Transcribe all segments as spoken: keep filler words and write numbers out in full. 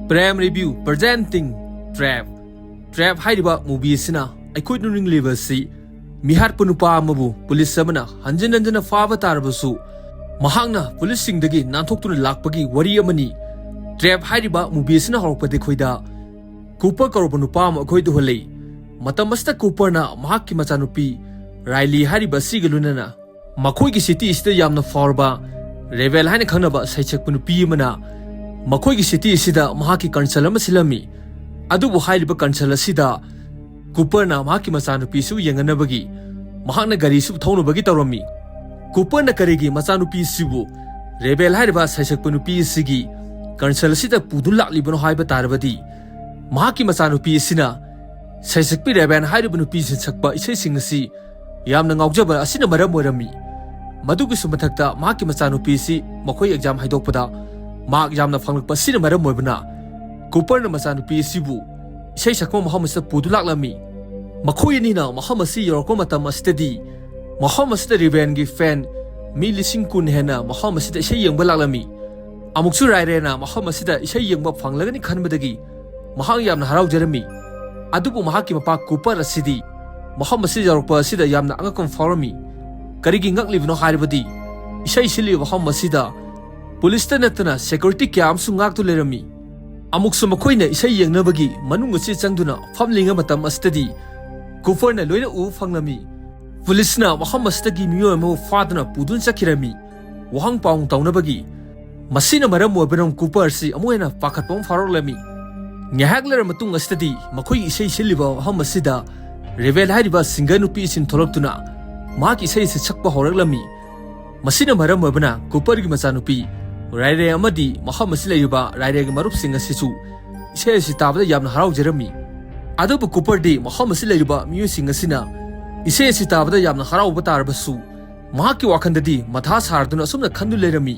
Prem Review presenting Trap. Trap ꯍꯥꯏꯔꯤꯕ movie ꯑꯁꯤꯅ ꯑꯩꯈꯣꯏ ꯅꯣꯛꯅꯤꯡꯂꯤꯕ ꯑꯁꯤ, ꯃꯤꯍꯥꯠꯄ ꯅꯨꯄꯥ ꯑꯃꯕꯨ ꯄꯨꯂꯤꯁ ꯑꯃꯅ ꯍꯟꯖꯤꯟ ꯍꯟꯖꯤꯟꯅ ꯐꯥꯕ ꯇꯥꯔꯕꯁꯨ, ꯃꯍꯥꯛꯅ ꯄꯨꯂꯤꯁꯁꯤꯡꯗꯒꯤ ꯅꯥꯟꯊꯣꯛꯇꯨꯅ ꯂꯥꯛꯄꯒꯤ ꯋꯥꯔꯤ ꯑꯃꯅꯤ꯫ Trap ꯍꯥꯏꯔꯤꯕ movie ꯑꯁꯤꯅ ꯍꯧꯔꯛꯄꯗ ꯑꯩꯈꯣꯏꯗ ꯀꯨꯄꯔ ꯀꯧꯔꯕ ꯅꯨꯄꯥ ꯑꯃ ꯑꯩꯈꯣꯏꯗ ꯎꯍꯜꯂꯤ꯫ ꯃꯇꯝ ꯑꯁꯤꯗ ꯀꯨꯄꯔꯅ ꯃꯍꯥꯛꯀꯤ ꯃꯆꯥꯅꯨꯄꯤ ꯔꯥꯏꯂꯤ ꯍꯥꯏꯔꯤꯕ ꯑꯁꯤꯒ ꯂꯣꯏꯅꯅ ꯃꯈꯣꯏꯒꯤ city ꯑꯁꯤꯗ ꯌꯥꯝꯅ ꯐꯥꯎꯔꯕ ꯔꯦꯕꯦꯜ ꯍꯥꯏꯅ ꯈꯪꯅꯕ ꯁꯩꯁꯛꯄ ꯅꯨꯄꯤ ꯑꯃꯅ ꯃꯈꯣꯏꯒꯤ city ꯑꯁꯤꯗ ꯃꯍꯥꯛꯀꯤ concert ꯑꯃ ꯁꯤꯜꯂꯝꯃꯤ꯫ ꯑꯗꯨꯕꯨ ꯍꯥꯏꯔꯤꯕ concert ꯑꯁꯤꯗ ꯀꯨꯄꯔꯅ ꯃꯍꯥꯛꯀꯤ ꯃꯆꯥꯅꯨꯄꯤꯁꯨ ꯌꯦꯡꯅꯅꯕꯒꯤ ꯃꯍꯥꯛꯅ ꯒꯥꯔꯤꯁꯨ ꯊꯧꯅꯕꯒꯤ ꯇꯧꯔꯝꯃꯤ꯫ ꯀꯨꯄꯔꯅ ꯀꯔꯤꯒꯤ ꯃꯆꯥꯅꯨꯄꯤꯁꯤꯕꯨ ꯔꯦꯕꯦꯜ ꯍꯥꯏꯔꯤꯕ ꯁꯩꯁꯛꯄ ꯅꯨꯄꯤ ꯑꯁꯤꯒꯤ concert ꯑꯁꯤꯗ ꯄꯨꯗꯨꯅ ꯂꯥꯛꯂꯤꯕꯅꯣ ꯍꯥꯏꯕ ꯇꯥꯔꯕꯗꯤ, ꯃꯍꯥꯛꯀꯤ ꯃꯆꯥꯅꯨꯄꯤ ꯑꯁꯤꯅ ꯁꯩꯁꯛꯄꯤ ꯔꯦꯕꯦꯜ ꯍꯥꯏꯔꯤꯕ ꯅꯨꯄꯤꯁꯤꯅ ꯁꯛꯄ ꯏꯁꯩꯁꯤꯡ ꯑꯁꯤ ꯌꯥꯝꯅ ꯉꯥꯎꯖꯕ ꯑꯁꯤꯅ ꯃꯔꯝ ꯑꯣꯏꯔꯝꯃꯤ꯫ ꯃꯗꯨꯒꯤꯁꯨ ꯃꯊꯛꯇ ꯃꯍꯥꯛꯀꯤ ꯃꯆꯥꯅꯨꯄꯤ ꯑꯁꯤ ꯃꯈꯣꯏ exam ꯍꯥꯏꯗꯣꯛꯄꯗ mark ꯌꯥꯝꯅ ꯐꯪꯂꯛꯄ ꯑꯁꯤꯅ ꯃꯔꯝ ꯑꯣꯏꯕꯅ ꯀꯨꯄꯔꯅ ꯃꯆꯥꯅꯨꯄꯤ ꯑꯁꯤꯕꯨ ꯏꯁꯩ ꯁꯛꯄ ꯃꯐꯝ ꯑꯁꯤꯗ ꯄꯨꯗꯨ ꯂꯥꯛꯂꯝꯃꯤ꯫ ꯃꯈꯣꯏ ꯑꯅꯤꯅ ꯃꯐꯝ ꯑꯁꯤ ꯌꯧꯔꯛꯄ ꯃꯇꯝ ꯑꯁꯤꯗꯗꯤ ꯃꯐꯝ ꯑꯁꯤꯗ ꯔꯦꯕꯦꯜꯒꯤ fan ꯃꯤ ꯂꯤꯁꯤꯡ ꯀꯨꯟ ꯍꯦꯟꯅ ꯃꯐꯝ ꯑꯁꯤꯗ ꯏꯁꯩ ꯌꯦꯡꯕ ꯂꯥꯛꯂꯝꯃꯤ꯫ ꯑꯃꯨꯛꯁꯨ ꯔꯥꯏꯔꯦꯅ ꯃꯐꯝ ꯑꯁꯤꯗ ꯏꯁꯩ ꯌꯦꯡꯕ ꯐꯪꯂꯒꯅꯤ ꯈꯟꯕꯗꯒꯤ ꯃꯍꯥꯛ ꯌꯥꯝꯅ ꯍꯔꯥꯎꯖꯔꯝꯃꯤ꯫ ꯑꯗꯨꯕꯨ ꯃꯍꯥꯛꯀꯤ ꯃꯄꯥ ꯀꯨꯄꯔ ꯑꯁꯤꯗꯤ ꯃꯐꯝ ꯑꯁꯤꯗ ꯌꯧꯔꯛꯄ ꯑꯁꯤꯗ ꯌꯥꯝꯅ ꯑꯉꯛꯄ ꯑꯃ ꯐꯥꯎꯔꯝꯃꯤ꯫ ꯀꯔꯤꯒꯤ ꯉꯛꯂꯤꯕꯅꯣ ꯍꯥꯏꯔꯕꯗꯤ, ꯏꯁꯩ ꯁꯤꯜꯂꯤꯕ ꯃꯐꯝ ꯑꯁꯤꯗ ꯄꯨꯂꯤꯁꯇ ꯅꯠꯇꯅ security ꯀꯌꯥ ꯑꯃꯁꯨ ꯉꯥꯛꯇꯨ ꯂꯩꯔꯝꯃꯤ꯫ ꯑꯃꯨꯛꯁꯨ ꯃꯈꯣꯏꯅ ꯏꯁꯩ ꯌꯦꯡꯅꯕꯒꯤ ꯃꯅꯨꯡ ꯑꯁꯤ ꯆꯪꯗꯨꯅ ꯐꯝꯂꯤꯉꯩ ꯃꯇꯝ ꯑꯁꯤꯗꯗꯤ ꯀꯨꯄꯔꯅ ꯂꯣꯏꯅ ꯎꯕ ꯐꯪꯂꯝꯃꯤ꯫ ꯄꯨꯂꯤꯁꯅ ꯃꯐꯝ ꯑꯁꯤꯗꯒꯤ ꯃꯤꯑꯣꯏ ꯑꯃꯕꯨ ꯐꯥꯗꯨꯅ ꯄꯨꯗꯨꯅ ꯆꯠꯈꯤꯔꯝꯃꯤ꯫ ꯋꯥꯍꯪ ꯄꯥꯎꯍꯪ ꯇꯧꯅꯕꯒꯤ꯫ ꯃꯁꯤꯅ ꯃꯔꯝ ꯑꯣꯏꯕꯅ ꯀꯨꯄꯔ ꯑꯁꯤ ꯑꯃꯨꯛ ꯍꯦꯟꯅ ꯄꯥꯈꯠꯄ ꯑꯃ ꯐꯥꯎꯔꯛꯂꯝꯃꯤ꯫ ꯉꯥꯏꯍꯥꯛ ꯂꯩꯔꯕ ꯃꯇꯨꯡ ꯑꯁꯤꯗꯗꯤ ꯃꯈꯣꯏꯒꯤ ꯏꯁꯩ ꯁꯤꯜꯂꯤꯕ ꯃꯐꯝ ꯑꯁꯤꯗ ꯔꯦꯕꯦꯜ ꯍꯥꯏꯔꯤꯕ singer ꯅꯨꯄꯤ ꯑꯁꯤꯅ ꯊꯣꯛꯂꯛꯇꯨꯅ ꯃꯍꯥꯛꯀꯤ ꯏꯁꯩ ꯑꯁꯤ ꯁꯛꯄ ꯍꯧꯔꯛꯂꯝꯃꯤ꯫ ꯃꯁꯤꯅ ꯃꯔꯝ ꯑꯣꯏꯕꯅ ꯀꯨꯄꯔꯒꯤ ꯃꯆꯥꯅꯨꯄꯤ ꯔꯥꯏꯔꯦ ꯑꯃꯗꯤ ꯃꯐꯝ ꯑꯁꯤ ꯂꯩꯔꯤꯕ ꯔꯥꯏꯔꯦꯒꯤ ꯃꯔꯨꯞꯁꯤꯡ ꯑꯁꯤꯁꯨ ꯏꯁꯩ ꯑꯁꯤ ꯇꯥꯕꯗ ꯌꯥꯝꯅ ꯍꯔꯥꯎꯖꯔꯝꯃꯤ꯫ ꯑꯗꯨꯕꯨ ꯀꯨꯄꯔꯗꯤ ꯃꯐꯝ ꯑꯁꯤ ꯂꯩꯔꯤꯕ ꯃꯤꯑꯣꯏꯁꯤꯡ ꯑꯁꯤꯅ ꯏꯁꯩ ꯑꯁꯤ ꯇꯥꯕꯗ ꯌꯥꯝꯅ ꯍꯔꯥꯎꯕ ꯇꯥꯔꯕꯁꯨ, ꯃꯍꯥꯛꯀꯤ ꯋꯥꯈꯜꯗꯗꯤ ꯃꯊꯥ ꯁꯥꯔꯗꯨꯅ ꯑꯁꯨꯝꯅ ꯈꯟꯗꯨ ꯂꯩꯔꯝꯃꯤ,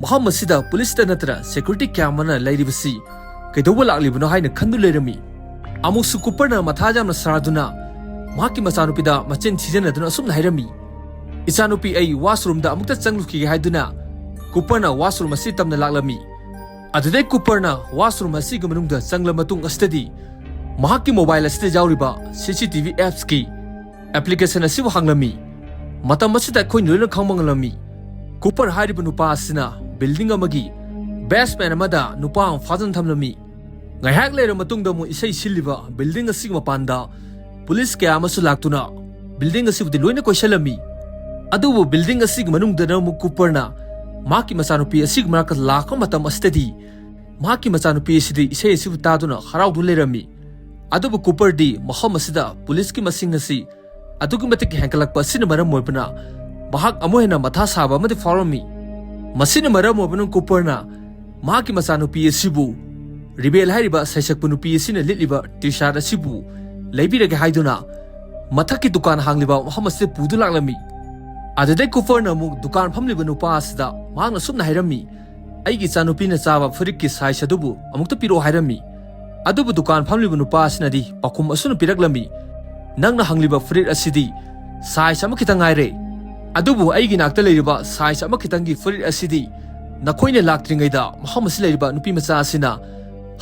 "ꯃꯐꯝ ꯑꯁꯤꯗ ꯄꯨꯂꯤꯁꯇ ꯅꯠꯇꯅ security ꯀꯌꯥ ꯑꯃꯅ ꯂꯩꯔꯤꯕꯁꯤ ꯀꯩꯗꯧꯕ ꯂꯥꯛꯂꯤꯕꯅꯣ?" ꯍꯥꯏꯅ ꯈꯟꯗꯨ ꯂꯩꯔꯝꯃꯤ꯫ ꯑꯃꯨꯛꯁꯨ ꯀꯨꯄꯔꯅ ꯃꯊꯥ ꯌꯥꯝꯅ ꯁꯥꯔꯗꯨꯅ ꯃꯍꯥꯛꯀꯤ ꯃꯆꯥꯅꯨꯄꯤꯗ ꯃꯆꯤꯟ ꯊꯤꯖꯤꯟꯅꯗꯨꯅ ꯑꯁꯨꯝꯅ ꯍꯥꯏꯔꯝꯃꯤ, "ꯏꯆꯥꯅꯨꯄꯤ, ꯑꯩ washroomꯗ ꯑꯃꯨꯛꯇ ꯆꯪꯂꯨꯈꯤꯒꯦ" ꯍꯥꯏꯗꯨꯅ ꯀꯨꯄꯔꯅ washroom ꯑꯁꯤ ꯇꯝꯅ ꯂꯥꯛꯂꯝꯃꯤ꯫ ꯑꯗꯨꯗꯩ ꯀꯨꯄꯔꯅ ꯋꯥꯁꯔꯨꯝ ꯑꯁꯤꯒꯤ ꯃꯅꯨꯡꯗ ꯆꯪꯂꯕ ꯃꯇꯨꯡ ꯑꯁꯤꯗꯗꯤ ꯃꯍꯥꯛꯀꯤ ꯃꯣꯕꯥꯏꯜ ꯑꯁꯤꯗ ꯌꯥꯎꯔꯤꯕ ꯁꯤ ꯁꯤ ꯇꯤ ꯚꯤ ꯑꯦꯞꯁꯀꯤ ꯑꯦꯄ꯭ꯂꯤꯀꯦꯁꯟ ꯑꯁꯤꯕꯨ ꯍꯥꯡꯂꯝꯃꯤ꯫ ꯃꯇꯝ ꯑꯁꯤꯗ ꯑꯩꯈꯣꯏꯅ ꯂꯣꯏꯅ ꯈꯪꯕ ꯉꯝꯂꯝꯃꯤ꯫ ꯀꯨꯄꯔ ꯍꯥꯏꯔꯤꯕ ꯅꯨꯄꯥ ꯑꯁꯤꯅ ꯕꯤꯜꯗꯤꯡ ꯑꯃꯒꯤ ꯕꯦꯁꯃꯦꯟ ꯑꯃꯗ ꯅꯨꯄꯥ ꯑꯃ ꯐꯥꯗꯨꯅ ꯊꯝꯂꯝꯃꯤ꯫ ꯉꯥꯏꯍꯥꯛ ꯂꯩꯔꯕ ꯃꯇꯨꯡꯗ ꯑꯃꯨꯛ ꯏꯁꯩ ꯁꯤꯜꯂꯤꯕ ꯕꯤꯜꯗꯤꯡ ꯑꯁꯤꯒꯤ ꯃꯄꯥꯟꯗ ꯄꯨꯂꯤꯁ ꯀꯌꯥ ꯑꯃꯁꯨ ꯂꯥꯛꯇꯨꯅ ꯕꯤꯜꯗꯤꯡ ꯑꯁꯤꯕꯨꯗꯤ ꯂꯣꯏꯅ ꯀꯣꯏꯁꯤꯜꯂꯝꯃꯤ꯫ ꯑꯗꯨꯕꯨ ꯕꯤꯜꯗꯤꯡ ꯑꯁꯤꯒꯤ ꯃꯅꯨꯡꯗꯅ ꯑꯃꯨꯛ ꯀꯨꯄꯔꯅ ꯃꯍꯥꯛꯀꯤ ꯃꯆꯥꯅꯨꯄꯤ ꯑꯁꯤꯒꯤ ꯃꯅꯥꯛꯇ ꯂꯥꯛꯄ ꯃꯇꯝ ꯑꯁꯤꯗꯗꯤ ꯃꯍꯥꯛꯀꯤ ꯃꯆꯥꯅꯨꯄꯤ ꯑꯁꯤꯗꯤ ꯏꯁꯩ ꯑꯁꯤꯕꯨ ꯇꯥꯗꯨꯅ ꯍꯔꯥꯎꯗꯨꯅ ꯂꯩꯔꯝꯃꯤ꯫ ꯑꯗꯨꯕꯨ ꯀꯨꯄꯔꯗꯤ ꯃꯐꯝ ꯑꯁꯤꯗ ꯄꯨꯂꯤꯁꯀꯤ ꯃꯁꯤꯡ ꯑꯁꯤ ꯑꯗꯨꯛꯀꯤ ꯃꯇꯤꯛ ꯍꯦꯟꯒꯠꯂꯛꯄ ꯑꯁꯤꯅ ꯃꯔꯝ ꯑꯣꯏꯕꯅ ꯃꯍꯥꯛ ꯑꯃꯨꯛ ꯍꯦꯟꯅ ꯃꯊꯥ ꯁꯥꯕ ꯑꯃꯗꯤ ꯐꯥꯎꯔꯝꯃꯤ꯫ ꯃꯁꯤꯅ ꯃꯔꯝ ꯑꯣꯏꯕꯅ ꯀꯨꯄꯔꯅ ꯃꯍꯥꯛꯀꯤ ꯃꯆꯥꯅꯨꯄꯤ ꯑꯁꯤꯕꯨ ꯔꯤꯕꯦꯜ ꯍꯥꯏꯔꯤꯕ ꯁꯩꯁꯛꯄ ꯅꯨꯄꯤ ꯑꯁꯤꯅ ꯂꯤꯠꯂꯤꯕ ꯇꯤ ꯁꯥꯔꯠ ꯑꯁꯤꯕꯨ ꯂꯩꯕꯤꯔꯒꯦ ꯍꯥꯏꯗꯨꯅ ꯃꯊꯛꯀꯤ ꯗꯨꯀꯥꯟ ꯍꯥꯡꯂꯤꯕ ꯃꯐꯝ ꯑꯁꯤꯗ ꯄꯨꯗꯨ ꯂꯥꯛꯂꯝꯃꯤ꯫ ꯑꯗꯨꯗꯩ ꯀꯨꯄꯔꯅ ꯑꯃꯨꯛ ꯗꯨꯀꯥꯟ ꯐꯝꯂꯤꯕ ꯅꯨꯄꯥ ꯑꯁꯤꯗ ꯃꯍꯥꯛꯅ ꯁꯨꯝꯅ ꯍꯥꯏꯔꯝꯃꯤ, "ꯑꯩꯒꯤ ꯏꯆꯥꯅꯨꯄꯤꯅ ꯆꯥꯕ ꯐꯨꯔꯤꯠꯀꯤ ꯁꯥꯏꯖ ꯑꯗꯨꯕꯨ ꯑꯃꯨꯛꯇ ꯄꯤꯔꯛꯑꯣ" ꯍꯥꯏꯔꯝꯃꯤ꯫ ꯑꯗꯨꯕꯨ ꯗꯨꯀꯥꯟ ꯐꯝꯂꯤꯕ ꯅꯨꯄꯥ ꯑꯁꯤꯅꯗꯤ ꯄꯥꯎꯈꯨꯝ ꯑꯁꯨꯝꯅ ꯄꯤꯔꯛꯂꯝꯃꯤ, "ꯅꯪꯅ ꯍꯪꯂꯤꯕ ꯐꯨꯔꯤꯠ ꯑꯁꯤꯗꯤ ꯁꯥꯏꯖ ꯑꯃꯈꯛꯇ ꯉꯥꯏꯔꯦ, ꯑꯗꯨꯕꯨ ꯑꯩꯒꯤ ꯅꯥꯛꯇ ꯂꯩꯔꯤꯕ ꯁꯥꯏꯖ ꯑꯃꯈꯛꯇꯪꯒꯤ ꯐꯨꯔꯤꯠ ꯑꯁꯤꯗꯤ ꯅꯈꯣꯏꯅ ꯂꯥꯛꯇ꯭ꯔꯤꯉꯩꯗ ꯃꯐꯝ ꯑꯁꯤ ꯂꯩꯔꯤꯕ ꯅꯨꯄꯤ ꯃꯆꯥ ꯑꯁꯤꯅ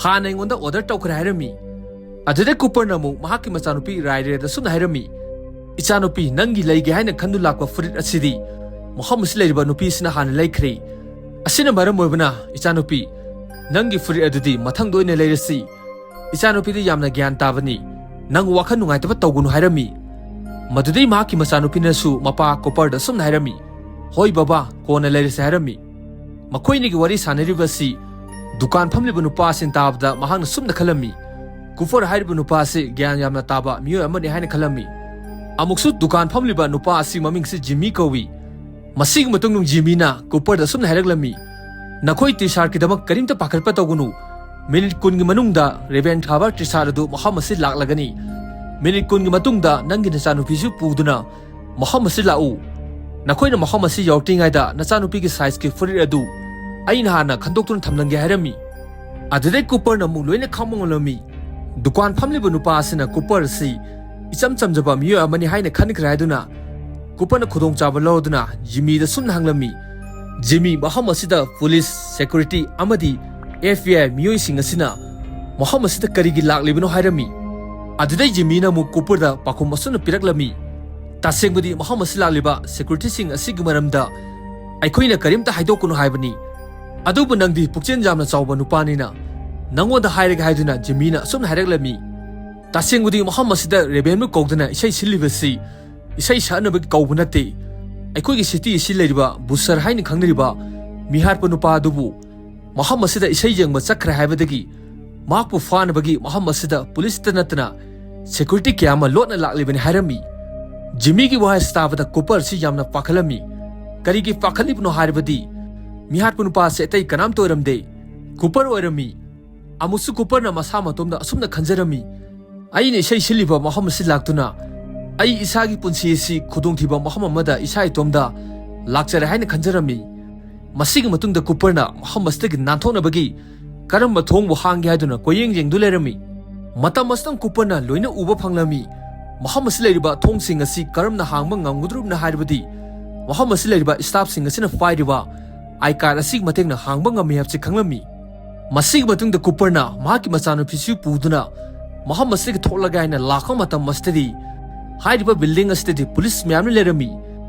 ꯍꯥꯟꯅ ꯑꯩꯉꯣꯟꯗ ꯑꯣꯔꯗꯔ ꯇꯧꯈ꯭ꯔꯦ" ꯍꯥꯏꯔꯝꯃꯤ꯫ ꯑꯗꯨꯗꯩ ꯀꯨꯄꯔꯅ ꯑꯃꯨꯛ ꯃꯍꯥꯛꯀꯤ ꯃꯆꯥꯅꯨꯄꯤ ꯔꯥꯏꯔꯦꯗ ꯁꯨꯝꯅ ꯍꯥꯏꯔꯝꯃꯤ, "ꯏꯆꯥꯅꯨꯄꯤ, ꯅꯪꯒꯤ ꯂꯩꯒꯦ ꯍꯥꯏꯅ ꯈꯟꯗꯨ ꯂꯥꯛꯄ ꯐꯨꯔꯤꯠ ꯑꯁꯤꯗꯤ ꯃꯐꯝ ꯑꯁꯤ ꯂꯩꯔꯤꯕ ꯅꯨꯄꯤ ꯑꯁꯤꯅ ꯍꯥꯟꯅ ꯂꯩꯈ꯭ꯔꯦ꯫ ꯑꯁꯤꯅ ꯃꯔꯝ ꯑꯣꯏꯕꯅ, ꯏꯆꯥꯅꯨꯄꯤ, ꯅꯪꯒꯤ ꯐꯨꯔꯤꯠ ꯑꯗꯨꯗꯤ ꯃꯊꯪꯗ ꯑꯣꯏꯅ ꯂꯩꯔꯁꯤ꯫ ꯏꯆꯥꯅꯨꯄꯤꯗꯤ ꯌꯥꯝꯅ ꯒ꯭ꯌꯥꯟ ꯇꯥꯕꯅꯤ, ꯅꯪ ꯋꯥꯈꯜ ꯅꯨꯡꯉꯥꯏꯇꯕ ꯇꯧꯒꯅꯨ" ꯍꯥꯏꯔꯝꯃꯤ꯫ ꯃꯗꯨꯗꯩ ꯃꯍꯥꯛꯀꯤ ꯃꯆꯥꯅꯨꯄꯤꯅꯁꯨ ꯃꯄꯥ ꯀꯣꯄꯔꯗ ꯁꯨꯝꯅ ꯍꯥꯏꯔꯝꯃꯤ, "ꯍꯣꯏ ꯕꯕꯥ, ꯀꯣꯟꯅ ꯂꯩꯔꯁꯤ" ꯍꯥꯏꯔꯝꯃꯤ꯫ ꯃꯈꯣꯏ ꯑꯅꯤꯒꯤ ꯋꯥꯔꯤ ꯁꯥꯟꯅꯔꯤꯕ ꯑꯁꯤ ꯗꯨꯀꯥꯟ ꯐꯝꯂꯤꯕ ꯅꯨꯄꯥ ꯑꯁꯤꯅ ꯇꯥꯕꯗ ꯃꯍꯥꯛꯅ ꯁꯨꯝꯅ ꯈꯜꯂꯝꯃꯤ, "ꯀꯨꯄꯔ ꯍꯥꯏꯔꯤꯕ ꯅꯨꯄꯥ ꯑꯁꯤ ꯒ꯭ꯌꯥꯟ ꯌꯥꯝꯅ ꯇꯥꯕ ꯃꯤꯑꯣꯏ ꯑꯃꯅꯤ" ꯍꯥꯏꯅ ꯈꯜꯂꯝꯃꯤ꯫ ꯑꯃꯨꯛꯁꯨ ꯗꯨꯀꯥꯟ ꯐꯝꯂꯤꯕ ꯅꯨꯄꯥ ꯑꯁꯤ ꯃꯃꯤꯡꯁꯤ ꯖꯤꯝꯃꯤ ꯀꯧꯏ꯫ ꯃꯁꯤꯒꯤ ꯃꯇꯨꯡꯗ ꯖꯤꯝꯃꯤꯅ ꯀꯨꯄꯔꯗ ꯁꯨꯝꯅ ꯍꯥꯏꯔꯛꯂꯝꯃꯤ, "ꯅꯈꯣꯏ ꯇꯤ ꯁꯥꯔꯠꯀꯤꯗꯃꯛ ꯀꯔꯤꯝꯇ ꯄꯥꯈꯠꯄ ꯇꯧꯒꯅꯨ꯫ ꯃꯤꯅꯤꯠ ꯀꯨꯟꯒꯤ ꯃꯅꯨꯡꯗ ꯔꯦꯕꯦꯟ ꯊꯥꯕ ꯇꯤ ꯁꯥꯔꯠ ꯑꯗꯨ ꯃꯐꯝ ꯑꯁꯤ ꯂꯥꯛꯂꯒꯅꯤ꯫ ꯃꯤꯅꯤꯠ ꯀꯨꯟꯒꯤ ꯃꯇꯨꯡꯗ ꯅꯪꯒꯤ ꯅꯆꯥꯅꯨꯄꯤꯁꯨ ꯄꯨꯗꯨꯅ ꯃꯐꯝ ꯑꯁꯤ ꯂꯥꯛꯎ꯫ ꯅꯈꯣꯏꯅ ꯃꯐꯝ ꯑꯁꯤ ꯌꯧꯔꯛꯇ꯭ꯔꯤꯉꯩꯗ ꯅꯆꯥꯅꯨꯄꯤꯒꯤ ꯁꯥꯏꯖꯀꯤ ꯐꯨꯔꯤꯠ ꯑꯗꯨ ꯑꯩꯅ ꯍꯥꯟꯅ ꯈꯟꯗꯣꯛꯇꯨꯅ ꯊꯝꯂꯝꯒꯦ" ꯍꯥꯏꯔꯝꯃꯤ꯫ ꯑꯗꯨꯗꯩ ꯀꯨꯄꯔꯅ ꯑꯃꯨꯛ ꯂꯣꯏꯅ ꯈꯪꯕ ꯉꯝꯂꯝꯃꯤ꯫ ꯗꯨꯀꯥꯟ ꯐꯝꯂꯤꯕ ꯅꯨꯄꯥ ꯑꯁꯤꯅ ꯀꯨꯄꯔ ꯑꯁꯤ ꯏꯆꯝ ꯆꯝꯖꯕ ꯃꯤꯑꯣꯏ ꯑꯃꯅꯤ ꯍꯥꯏꯅ ꯈꯟꯈ꯭ꯔꯦ ꯍꯥꯏꯗꯨꯅ ꯀꯨꯄꯔꯅ ꯈꯨꯗꯣꯡꯆꯥꯕ ꯂꯧꯔꯗꯨꯅ ꯖꯤꯃꯤꯗ ꯁꯨꯝꯅ ꯍꯪꯂꯝꯃꯤ, "ꯖꯤꯃꯤ, ꯃꯐꯝ ꯑꯁꯤꯗ ꯄꯨꯂꯤꯁ, ꯁꯦꯀ꯭ꯌꯨꯔꯤꯇꯤ ꯑꯃꯗꯤ ꯑꯦꯐ ꯕꯤ ꯑꯥꯏ ꯃꯤꯑꯣꯏꯁꯤꯡ ꯑꯁꯤꯅ ꯃꯐꯝ ꯑꯁꯤꯗ ꯀꯔꯤꯒꯤ ꯂꯥꯛꯂꯤꯕꯅꯣ ꯍꯥꯏꯔꯝꯃꯤ꯫ ꯑꯗꯨꯗꯩ ꯖꯤꯃꯤꯅ ꯑꯃꯨꯛ ꯀꯨꯄꯔꯗ ꯄꯥꯎꯈꯨꯝ ꯑꯁꯨꯝꯅ ꯄꯤꯔꯛꯂꯝꯃꯤ, "ꯇꯁꯦꯡꯕꯗꯤ ꯃꯐꯝ ꯑꯁꯤꯗ ꯂꯥꯛꯂꯤꯕ ꯁꯦꯀ꯭ꯌꯨꯔꯤꯇꯤꯁꯤꯡ ꯑꯁꯤꯒꯤ ꯃꯔꯝꯗ ꯑꯩꯈꯣꯏꯅ ꯀꯔꯤꯝꯇ ꯍꯥꯏꯗꯣꯛꯀꯅꯨ ꯍꯥꯏꯕꯅꯤ꯫ ꯑꯗꯨꯕꯨ ꯅꯪꯗꯤ ꯄꯨꯛꯆꯦꯜ ꯌꯥꯝꯅ ꯆꯥꯎꯕ ꯅꯨꯄꯥꯅꯤꯅ ꯅꯪꯉꯣꯟꯗ ꯍꯥꯏꯔꯒꯦ" ꯍꯥꯏꯗꯨꯅ ꯖꯤꯃꯤꯅ ꯑꯁꯨꯝꯅ ꯍꯥꯏꯔꯛꯂꯝꯃꯤ꯫ "ꯇꯁꯦꯡꯕꯗꯤ ꯃꯐꯝ ꯑꯁꯤꯗ ꯔꯦꯕꯦꯟꯕꯨ ꯀꯧꯗꯨꯅ ꯏꯁꯩ ꯁꯤꯜꯂꯤꯕꯁꯤ ꯏꯁꯩ ꯁꯛꯅꯕꯒꯤ ꯀꯧꯕ ꯅꯠꯇꯦ꯫ ꯑꯩꯈꯣꯏꯒꯤ ꯁꯤꯇꯤ ꯑꯁꯤ ꯂꯩꯔꯤꯕ ꯕꯨꯁꯔ ꯍꯥꯏꯅ ꯈꯪꯅꯔꯤꯕ ꯃꯤꯍꯥꯠꯄ ꯅꯨꯄꯥ ꯑꯗꯨꯕꯨ ꯃꯐꯝ ꯑꯁꯤꯗ ꯏꯁꯩ ꯌꯦꯡꯕ ꯆꯠꯈ꯭ꯔꯦ ꯍꯥꯏꯕꯗꯒꯤ ꯃꯍꯥꯛꯄꯨ ꯐꯥꯅꯕꯒꯤ ꯃꯐꯝ ꯑꯁꯤꯗ ꯄꯨꯂꯤꯁꯇ ꯅꯠꯇꯅ ꯁꯦꯀ꯭ꯌꯨꯔꯤꯇꯤ ꯀꯌꯥ ꯑꯃ ꯂꯣꯠꯅ ꯂꯥꯛꯂꯤꯕꯅꯤ" ꯍꯥꯏꯔꯝꯃꯤ꯫ ꯖꯤꯃꯤꯒꯤ ꯋꯥꯍꯩ ꯇꯥꯕꯗ ꯀꯨꯄꯔꯁꯤ ꯌꯥꯝꯅ ꯄꯥꯈꯠꯂꯝꯃꯤ꯫ ꯀꯔꯤꯒꯤ ꯄꯥꯈꯠꯂꯤꯕꯅꯣ ꯍꯥꯏꯔꯕꯗꯤ ꯃꯤꯍꯥꯠꯄ ꯅꯨꯄꯥ ꯑꯁꯤ ꯑꯇꯩ ꯀꯅꯥꯝꯇ ꯑꯣꯏꯔꯝꯗꯦ, ꯀꯨꯄꯔ ꯑꯣꯏꯔꯝꯃꯤ꯫ ꯑꯃꯨꯛꯁꯨ ꯀꯨꯄꯔꯅ ꯃꯁꯥ ꯃꯇꯣꯝꯗ ꯑꯁꯨꯝꯅ ꯈꯟꯖꯔꯝꯃꯤ, "ꯑꯩꯅ ꯏꯁꯩ ꯁꯤꯜꯂꯤꯕ ꯃꯐꯝ ꯑꯁꯤ ꯂꯥꯛꯇꯨꯅ ꯑꯩ ꯏꯁꯥꯒꯤ ꯄꯨꯟꯁꯤ ꯑꯁꯤ ꯈꯨꯗꯣꯡꯊꯤꯕ ꯃꯐꯝ ꯑꯃꯗ ꯏꯁꯥ ꯏꯇꯣꯝꯗ ꯂꯥꯛꯆꯔꯦ" ꯍꯥꯏꯅ ꯈꯟꯖꯔꯝꯃꯤ꯫ ꯃꯁꯤꯒꯤ ꯃꯇꯨꯡꯗ ꯀꯨꯄꯔꯅ ꯃꯐꯝ ꯑꯁꯤꯗꯒꯤ ꯅꯥꯟꯊꯣꯛꯅꯕꯒꯤ ꯀꯔꯝꯕ ꯊꯣꯡꯕꯨ ꯍꯥꯡꯒꯦ ꯍꯥꯏꯗꯨꯅ ꯀꯣꯏꯌꯦꯡ ꯌꯦꯡꯗꯨ ꯂꯩꯔꯝꯃꯤ꯫ ꯃꯇꯝ ꯑꯁꯤꯗ ꯀꯨꯄꯔꯅ ꯂꯣꯏꯅ ꯎꯕ ꯐꯪꯂꯝꯃꯤ꯫ ꯃꯐꯝ ꯑꯁꯤ ꯂꯩꯔꯤꯕ ꯊꯣꯡꯁꯤꯡ ꯑꯁꯤ ꯀꯔꯝꯅ ꯍꯥꯡꯕ ꯉꯝꯒꯗꯧꯔꯤꯕꯅꯣ ꯍꯥꯏꯔꯕꯗꯤ ꯃꯐꯝ ꯑꯁꯤ ꯂꯩꯔꯤꯕ ꯁ꯭ꯇꯥꯐꯁꯤꯡ ꯑꯁꯤꯅ ꯄꯥꯏꯔꯤꯕ ꯑꯥꯏ ꯀꯥꯔꯗ ꯑꯁꯤꯒꯤ ꯃꯇꯦꯡꯅ ꯍꯥꯡꯕ ꯉꯝꯃꯤ ꯍꯥꯏꯕꯁꯤ ꯈꯪꯂꯝꯃꯤ꯫ ꯃꯁꯤꯒꯤ ꯃꯇꯨꯡꯗ ꯀꯨꯄꯔꯅ ꯃꯍꯥꯛꯀꯤ ꯃꯆꯥꯅꯨꯄꯤꯁꯨ ꯄꯨꯗꯨꯅ ꯃꯐꯝ ꯑꯁꯤꯗꯒꯤ ꯊꯣꯛꯂꯒꯦ ꯍꯥꯏꯅ ꯂꯥꯛꯄ ꯃꯇꯝ ꯑꯁꯤꯗꯗꯤ ꯍꯥꯏꯔꯤꯕ ꯕꯤꯜꯗꯤꯡ ꯑꯁꯤꯗꯗꯤ ꯄꯨꯂꯤꯁ ꯃꯌꯥꯝꯅ ꯂꯩꯔꯝꯃꯤ꯫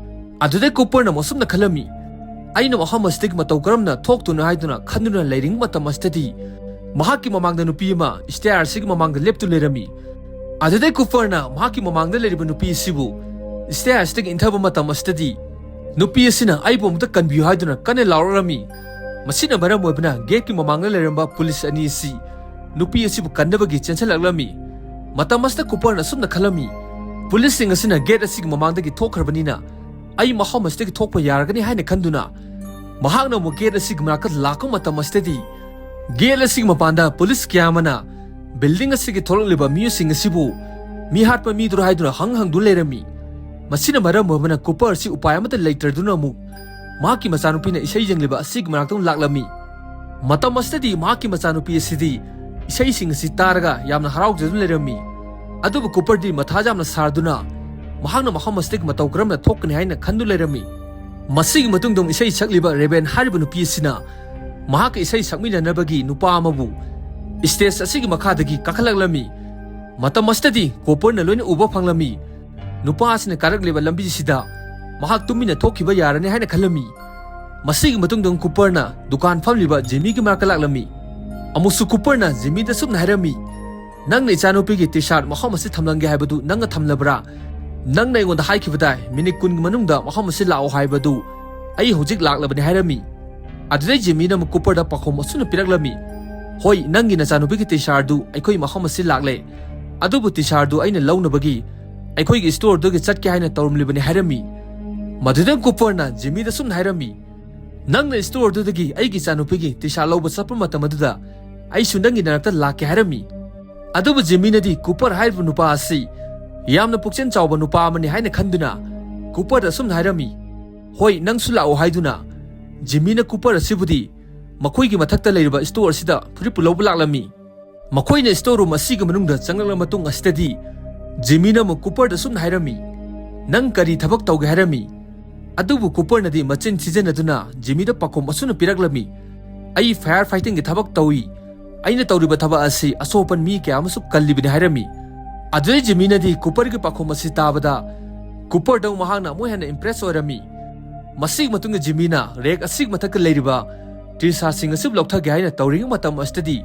ꯑꯗꯨꯗꯩ ꯀꯨꯄꯔꯅ ꯃꯁꯨꯝꯅ ꯈꯜꯂꯝꯃꯤ, "ꯑꯩꯅ ꯃꯐꯝ ꯑꯁꯤꯗꯒꯤ ꯃꯇꯧ ꯀꯔꯝꯅ ꯊꯣꯛꯇꯣꯏꯅꯣ?" ꯍꯥꯏꯗꯨꯅ ꯈꯟꯗꯨꯅ ꯂꯩꯔꯤꯉꯩ ꯃꯇꯝ ꯑꯁꯤꯗꯗꯤ ꯃꯍꯥꯛꯀꯤ ꯃꯃꯥꯡꯗ ꯅꯨꯄꯤ ꯑꯃ ꯁ꯭ꯇꯦꯌꯔ ꯑꯁꯤꯒꯤ ꯃꯃꯥꯡꯗ ꯂꯦꯞꯇꯨꯅ ꯂꯩꯔꯝꯃꯤ꯫ ꯑꯗꯨꯗꯩ ꯀꯨꯄꯔꯅ ꯃꯍꯥꯛꯀꯤ ꯃꯃꯥꯡꯗ ꯂꯩꯔꯤꯕ ꯅꯨꯄꯤ ꯑꯁꯤꯕꯨ ꯁ꯭ꯇꯦꯌꯔ ꯑꯁꯤꯗꯒꯤ ꯏꯟꯊꯕ ꯃꯇꯝ ꯑꯁꯤꯗꯗꯤ ꯅꯨꯄꯤ ꯑꯁꯤꯅ "ꯑꯩꯕꯨ ꯑꯃꯨꯛꯇ ꯀꯟꯕꯤꯌꯨ" ꯍꯥꯏꯗꯨꯅ ꯀꯟꯅ ꯂꯥꯎꯔꯛꯂꯝꯃꯤ꯫ ꯃꯁꯤꯅ ꯃꯔꯝ ꯑꯣꯏꯕꯅ ꯒꯦꯠꯀꯤ ꯃꯃꯥꯡꯗ ꯂꯩꯔꯝꯕ ꯄꯨꯂꯤꯁ ꯑꯅꯤ ꯑꯁꯤ ꯅꯨꯄꯤ ꯑꯁꯤꯕꯨ ꯀꯟꯅꯕꯒꯤ ꯆꯦꯟꯁꯤꯜꯂꯛꯂꯝꯃꯤ꯫ ꯃꯇꯝ ꯑꯁꯤꯗ ꯀꯨꯄꯔꯅ ꯑꯁꯨꯝꯅ ꯈꯜꯂꯝꯃꯤ, "ꯄꯨꯂꯤꯁꯁꯤꯡ ꯑꯁꯤꯅ ꯒꯦꯠ ꯑꯁꯤꯒꯤ ꯃꯃꯥꯡꯗꯒꯤ ꯊꯣꯛꯈ꯭ꯔꯕꯅꯤꯅ ꯑꯩ ꯃꯐꯝ ꯑꯁꯤꯗꯒꯤ ꯊꯣꯛꯄ ꯌꯥꯔꯒꯅꯤ" ꯍꯥꯏꯅ ꯈꯟꯗꯨꯅ ꯃꯍꯥꯛꯅ ꯑꯃꯨꯛ ꯒꯦꯠ ꯑꯁꯤꯒꯤ ꯃꯅꯥꯛꯇ ꯂꯥꯛꯄ ꯃꯇꯝ ꯑꯁꯤꯗꯗꯤ ꯒꯦꯠ ꯑꯁꯤꯒꯤ ꯃꯄꯥꯟꯗ ꯄꯨꯂꯤꯁ ꯀꯌꯥ ꯑꯃꯅ ꯕꯤꯜꯗꯤꯡ ꯑꯁꯤꯒꯤ ꯊꯣꯛꯂꯛꯂꯤꯕ ꯃꯤꯑꯣꯏꯁꯤꯡ ꯑꯁꯤꯕꯨ ꯃꯤꯍꯥꯠꯄ ꯃꯤꯗꯨꯔ ꯍꯥꯏꯗꯨꯅ ꯍꯪ ꯍꯪꯗꯨꯅ ꯂꯩꯔꯝꯃꯤ꯫ ꯃꯁꯤꯅ ꯃꯔꯝ ꯑꯣꯏꯕꯅ ꯀꯨꯄꯔ ꯑꯁꯤ ꯎꯄꯥꯏ ꯑꯃꯠꯇ ꯂꯩꯇ꯭ꯔꯗꯨꯅ ꯑꯃꯨꯛ ꯃꯍꯥꯛꯀꯤ ꯃꯆꯥꯅꯨꯄꯤꯅ ꯏꯁꯩ ꯌꯦꯡꯂꯤꯕ ꯑꯁꯤꯒꯤ ꯃꯅꯥꯛꯇ ꯑꯃꯨꯛ ꯂꯥꯛꯂꯝꯃꯤ꯫ ꯃꯇꯝ ꯑꯁꯤꯗꯗꯤ ꯃꯍꯥꯛꯀꯤ ꯃꯆꯥꯅꯨꯄꯤ ꯑꯁꯤꯗꯤ ꯏꯁꯩꯁꯤꯡ ꯑꯁꯤ ꯇꯥꯔꯒ ꯌꯥꯝꯅ ꯍꯔꯥꯎꯖꯗꯨꯅ ꯂꯩꯔꯝꯃꯤ꯫ ꯑꯗꯨꯕꯨ ꯀꯨꯄꯔꯗꯤ ꯃꯊꯥ ꯌꯥꯝꯅ ꯁꯥꯔꯗꯨꯅ ꯃꯍꯥꯛꯅ ꯃꯐꯝ ꯑꯁꯤꯗꯒꯤ ꯃꯇꯧ ꯀꯔꯝꯅ ꯊꯣꯛꯀꯅꯤ ꯍꯥꯏꯅ ꯈꯟꯗꯨꯅ ꯂꯩꯔꯝꯃꯤ꯫ ꯃꯁꯤꯒꯤ ꯃꯇꯨꯡꯗ ꯑꯃꯨꯛ ꯏꯁꯩ ꯁꯛꯂꯤꯕ ꯔꯦꯕꯦꯟ ꯍꯥꯏꯔꯤꯕ ꯅꯨꯄꯤ ꯑꯁꯤꯅ ꯃꯍꯥꯛꯀ ꯏꯁꯩ ꯁꯛꯃꯤꯟꯅꯅꯕꯒꯤ ꯅꯨꯄꯥ ꯑꯃꯕꯨ stage ꯑꯁꯤꯒꯤ ꯃꯈꯥꯗꯒꯤ ꯀꯥꯈꯠꯂꯛꯂꯝꯃꯤ꯫ ꯃꯇꯝ ꯑꯁꯤꯗꯗꯤ ꯀꯨꯄꯔꯅ ꯂꯣꯏꯅ ꯎꯕ ꯐꯪꯂꯝꯃꯤ꯫ ꯅꯨꯄꯥ ꯑꯁꯤꯅ ꯀꯥꯔꯛꯂꯤꯕ ꯂꯝꯕꯤꯁꯤꯗ ꯃꯍꯥꯛ ꯇꯨꯃꯤꯟꯅ ꯊꯣꯛꯈꯤꯕ ꯌꯥꯔꯅꯤ ꯍꯥꯏꯅ ꯈꯜꯂꯝꯃꯤ꯫ ꯃꯁꯤꯒꯤ ꯃꯇꯨꯡꯗ ꯀꯨꯄꯔꯅ ꯗꯨꯀꯥꯟ ꯐꯝꯂꯤꯕ ꯖꯤꯃꯤꯒꯤ ꯃꯅꯥꯛꯇ ꯂꯥꯛꯂꯝꯃꯤ꯫ ꯑꯃꯨꯛꯁꯨ ꯀꯨꯄꯔꯅ ꯖꯤꯃꯤꯗ ꯁꯨꯝꯅ ꯍꯥꯏꯔꯝꯃꯤ, "ꯅꯪꯅ ꯏꯆꯥꯅꯨꯄꯤꯒꯤ ꯇꯤ ꯁꯥꯔꯠ ꯃꯐꯝ ꯑꯁꯤ ꯊꯝꯂꯝꯒꯦ ꯍꯥꯏꯕꯗꯨ ꯅꯪꯅ ꯊꯝꯂꯕ꯭ꯔꯥ? ꯅꯪꯅ ꯑꯩꯉꯣꯟꯗ ꯍꯥꯏꯈꯤꯕꯗꯥꯏ, ꯃꯤꯅꯤꯠ ꯀꯨꯟꯒꯤ ꯃꯅꯨꯡꯗ ꯃꯐꯝ ꯑꯁꯤ ꯂꯥꯛꯑꯣ ꯍꯥꯏꯕꯗꯨ ꯑꯩ ꯍꯧꯖꯤꯛ ꯂꯥꯛꯂꯕꯅꯤ" ꯍꯥꯏꯔꯝꯃꯤ꯫ ꯑꯗꯨꯗꯩ ꯖꯤꯃꯤꯅ ꯑꯃꯨꯛ ꯀꯨꯄꯔꯗ ꯄꯥꯎꯈꯨꯝ ꯑꯁꯨꯝꯅ ꯄꯤꯔꯛꯂꯝꯃꯤ, "ꯍꯣꯏ, ꯅꯪꯒꯤ ꯅꯆꯥꯅꯨꯄꯤꯒꯤ ꯇꯤ ꯁꯥꯔꯠꯗꯨ ꯑꯩꯈꯣꯏ ꯃꯐꯝ ꯑꯁꯤ ꯂꯥꯛꯂꯦ, ꯑꯗꯨꯕꯨ ꯇꯤ ꯁꯥꯔꯠꯗꯨ ꯑꯩꯅ ꯂꯧꯅꯕꯒꯤ ꯑꯩꯈꯣꯏꯒꯤ ꯁ꯭ꯇꯣꯔꯗꯨꯒꯤ ꯆꯠꯀꯦ ꯍꯥꯏꯅ ꯇꯧꯔꯝꯂꯤꯕꯅꯤ" ꯍꯥꯏꯔꯝꯃꯤ꯫ ꯃꯗꯨꯗ ꯀꯨꯄꯔꯅ ꯖꯤꯃꯤꯗ ꯁꯨꯝꯅ ꯍꯥꯏꯔꯝꯃꯤ, "ꯅꯪꯅ ꯁ꯭ꯇꯣꯔꯗꯨꯗꯒꯤ ꯑꯩꯒꯤ ꯏꯆꯥꯅꯨꯄꯤꯒꯤ ꯇꯤ ꯁꯥꯔꯠ ꯂꯧꯕ ꯆꯠꯄ ꯃꯇꯝ ꯑꯗꯨꯗ ꯑꯩꯁꯨ ꯅꯪꯒꯤ ꯅꯥꯛꯇ ꯂꯥꯛꯀꯦ" ꯍꯥꯏꯔꯝꯃꯤ꯫ ꯑꯗꯨꯕꯨ ꯖꯤꯃꯤꯅꯗꯤ ꯀꯨꯄꯔ ꯍꯥꯏꯔꯤꯕ ꯅꯨꯄꯥ ꯑꯁꯤ ꯌꯥꯝꯅ ꯄꯨꯛꯆꯦꯜ ꯆꯥꯎꯕ ꯅꯨꯄꯥ ꯑꯃꯅꯤ ꯍꯥꯏꯅ ꯈꯟꯗꯨꯅ ꯀꯨꯄꯔꯗ ꯑꯁꯨꯝꯅ ꯍꯥꯏꯔꯝꯃꯤ, "ꯍꯣꯏ, ꯅꯪꯁꯨ ꯂꯥꯛꯑꯣ" ꯍꯥꯏꯗꯨꯅ ꯖꯤꯃꯤꯅ ꯀꯨꯄꯔ ꯑꯁꯤꯕꯨꯗꯤ ꯃꯈꯣꯏꯒꯤ ꯃꯊꯛꯇ ꯂꯩꯔꯤꯕ ꯁ꯭ꯇꯣꯔ ꯑꯁꯤꯗ ꯐꯨꯔꯤꯠꯄꯨ ꯂꯧꯕ ꯂꯥꯛꯂꯝꯃꯤ꯫ ꯃꯈꯣꯏꯅ ꯁ꯭ꯇꯣꯔ ꯔꯨꯝ ꯑꯁꯤꯒꯤ ꯃꯅꯨꯡꯗ ꯆꯪꯂꯛꯂꯕ ꯃꯇꯨꯡ ꯑꯁꯤꯗꯗꯤ ꯖꯤꯃꯤꯅ ꯑꯃꯨꯛ ꯀꯨꯄꯔꯗ ꯑꯁꯨꯝꯅ ꯍꯥꯏꯔꯝꯃꯤ, "ꯅꯪ ꯀꯔꯤ ꯊꯕꯛ ꯇꯧꯒꯦ ꯍꯥꯏꯔꯝꯃꯤ?" ꯑꯗꯨꯕꯨ ꯀꯨꯄꯔꯅꯗꯤ ꯃꯆꯤꯟ ꯊꯤꯖꯤꯟꯅꯗꯨꯅ ꯖꯤꯃꯤꯗ ꯄꯥꯎꯈꯨꯝ ꯑꯁꯨꯝꯅ ꯄꯤꯔꯛꯂꯝꯃꯤ, "ꯑꯩ ꯐꯥꯌꯔ ꯐꯥꯏꯇꯤꯡꯒꯤ ꯊꯕꯛ ꯇꯧꯏ꯫ ꯑꯩꯅ ꯇꯧꯔꯤꯕ ꯊꯕꯛ ꯑꯁꯤ ꯑꯁꯣꯛ ꯑꯄꯟ ꯃꯤ ꯀꯌꯥ ꯑꯃꯁꯨ ꯀꯜꯂꯤꯕꯅꯤ" ꯍꯥꯏꯔꯝꯃꯤ꯫ ꯑꯗꯨꯗꯩ ꯖꯤꯃꯤꯅꯗꯤ ꯀꯨꯄꯔꯒꯤ ꯄꯥꯎꯈꯨꯝ ꯑꯁꯤ ꯇꯥꯕꯗ ꯀꯨꯄꯔꯗ ꯃꯍꯥꯛꯅ ꯑꯃꯨꯛ ꯍꯦꯟꯅ ꯏꯝꯄ꯭ꯔꯦꯁ ꯑꯣꯏꯔꯝꯃꯤ꯫ ꯃꯁꯤꯒꯤ ꯃꯇꯨꯡꯗ ꯖꯤꯃꯤꯅ ꯔꯦꯛ ꯑꯁꯤꯒꯤ ꯃꯊꯛꯇ ꯂꯩꯔꯤꯕ ꯇꯤ ꯁꯥꯔꯠꯁꯤꯡ ꯑꯁꯤꯕꯨ ꯂꯧꯊꯒꯦ ꯍꯥꯏꯅ ꯇꯧꯔꯤꯉꯩ ꯃꯇꯝ ꯑꯁꯤꯗꯗꯤ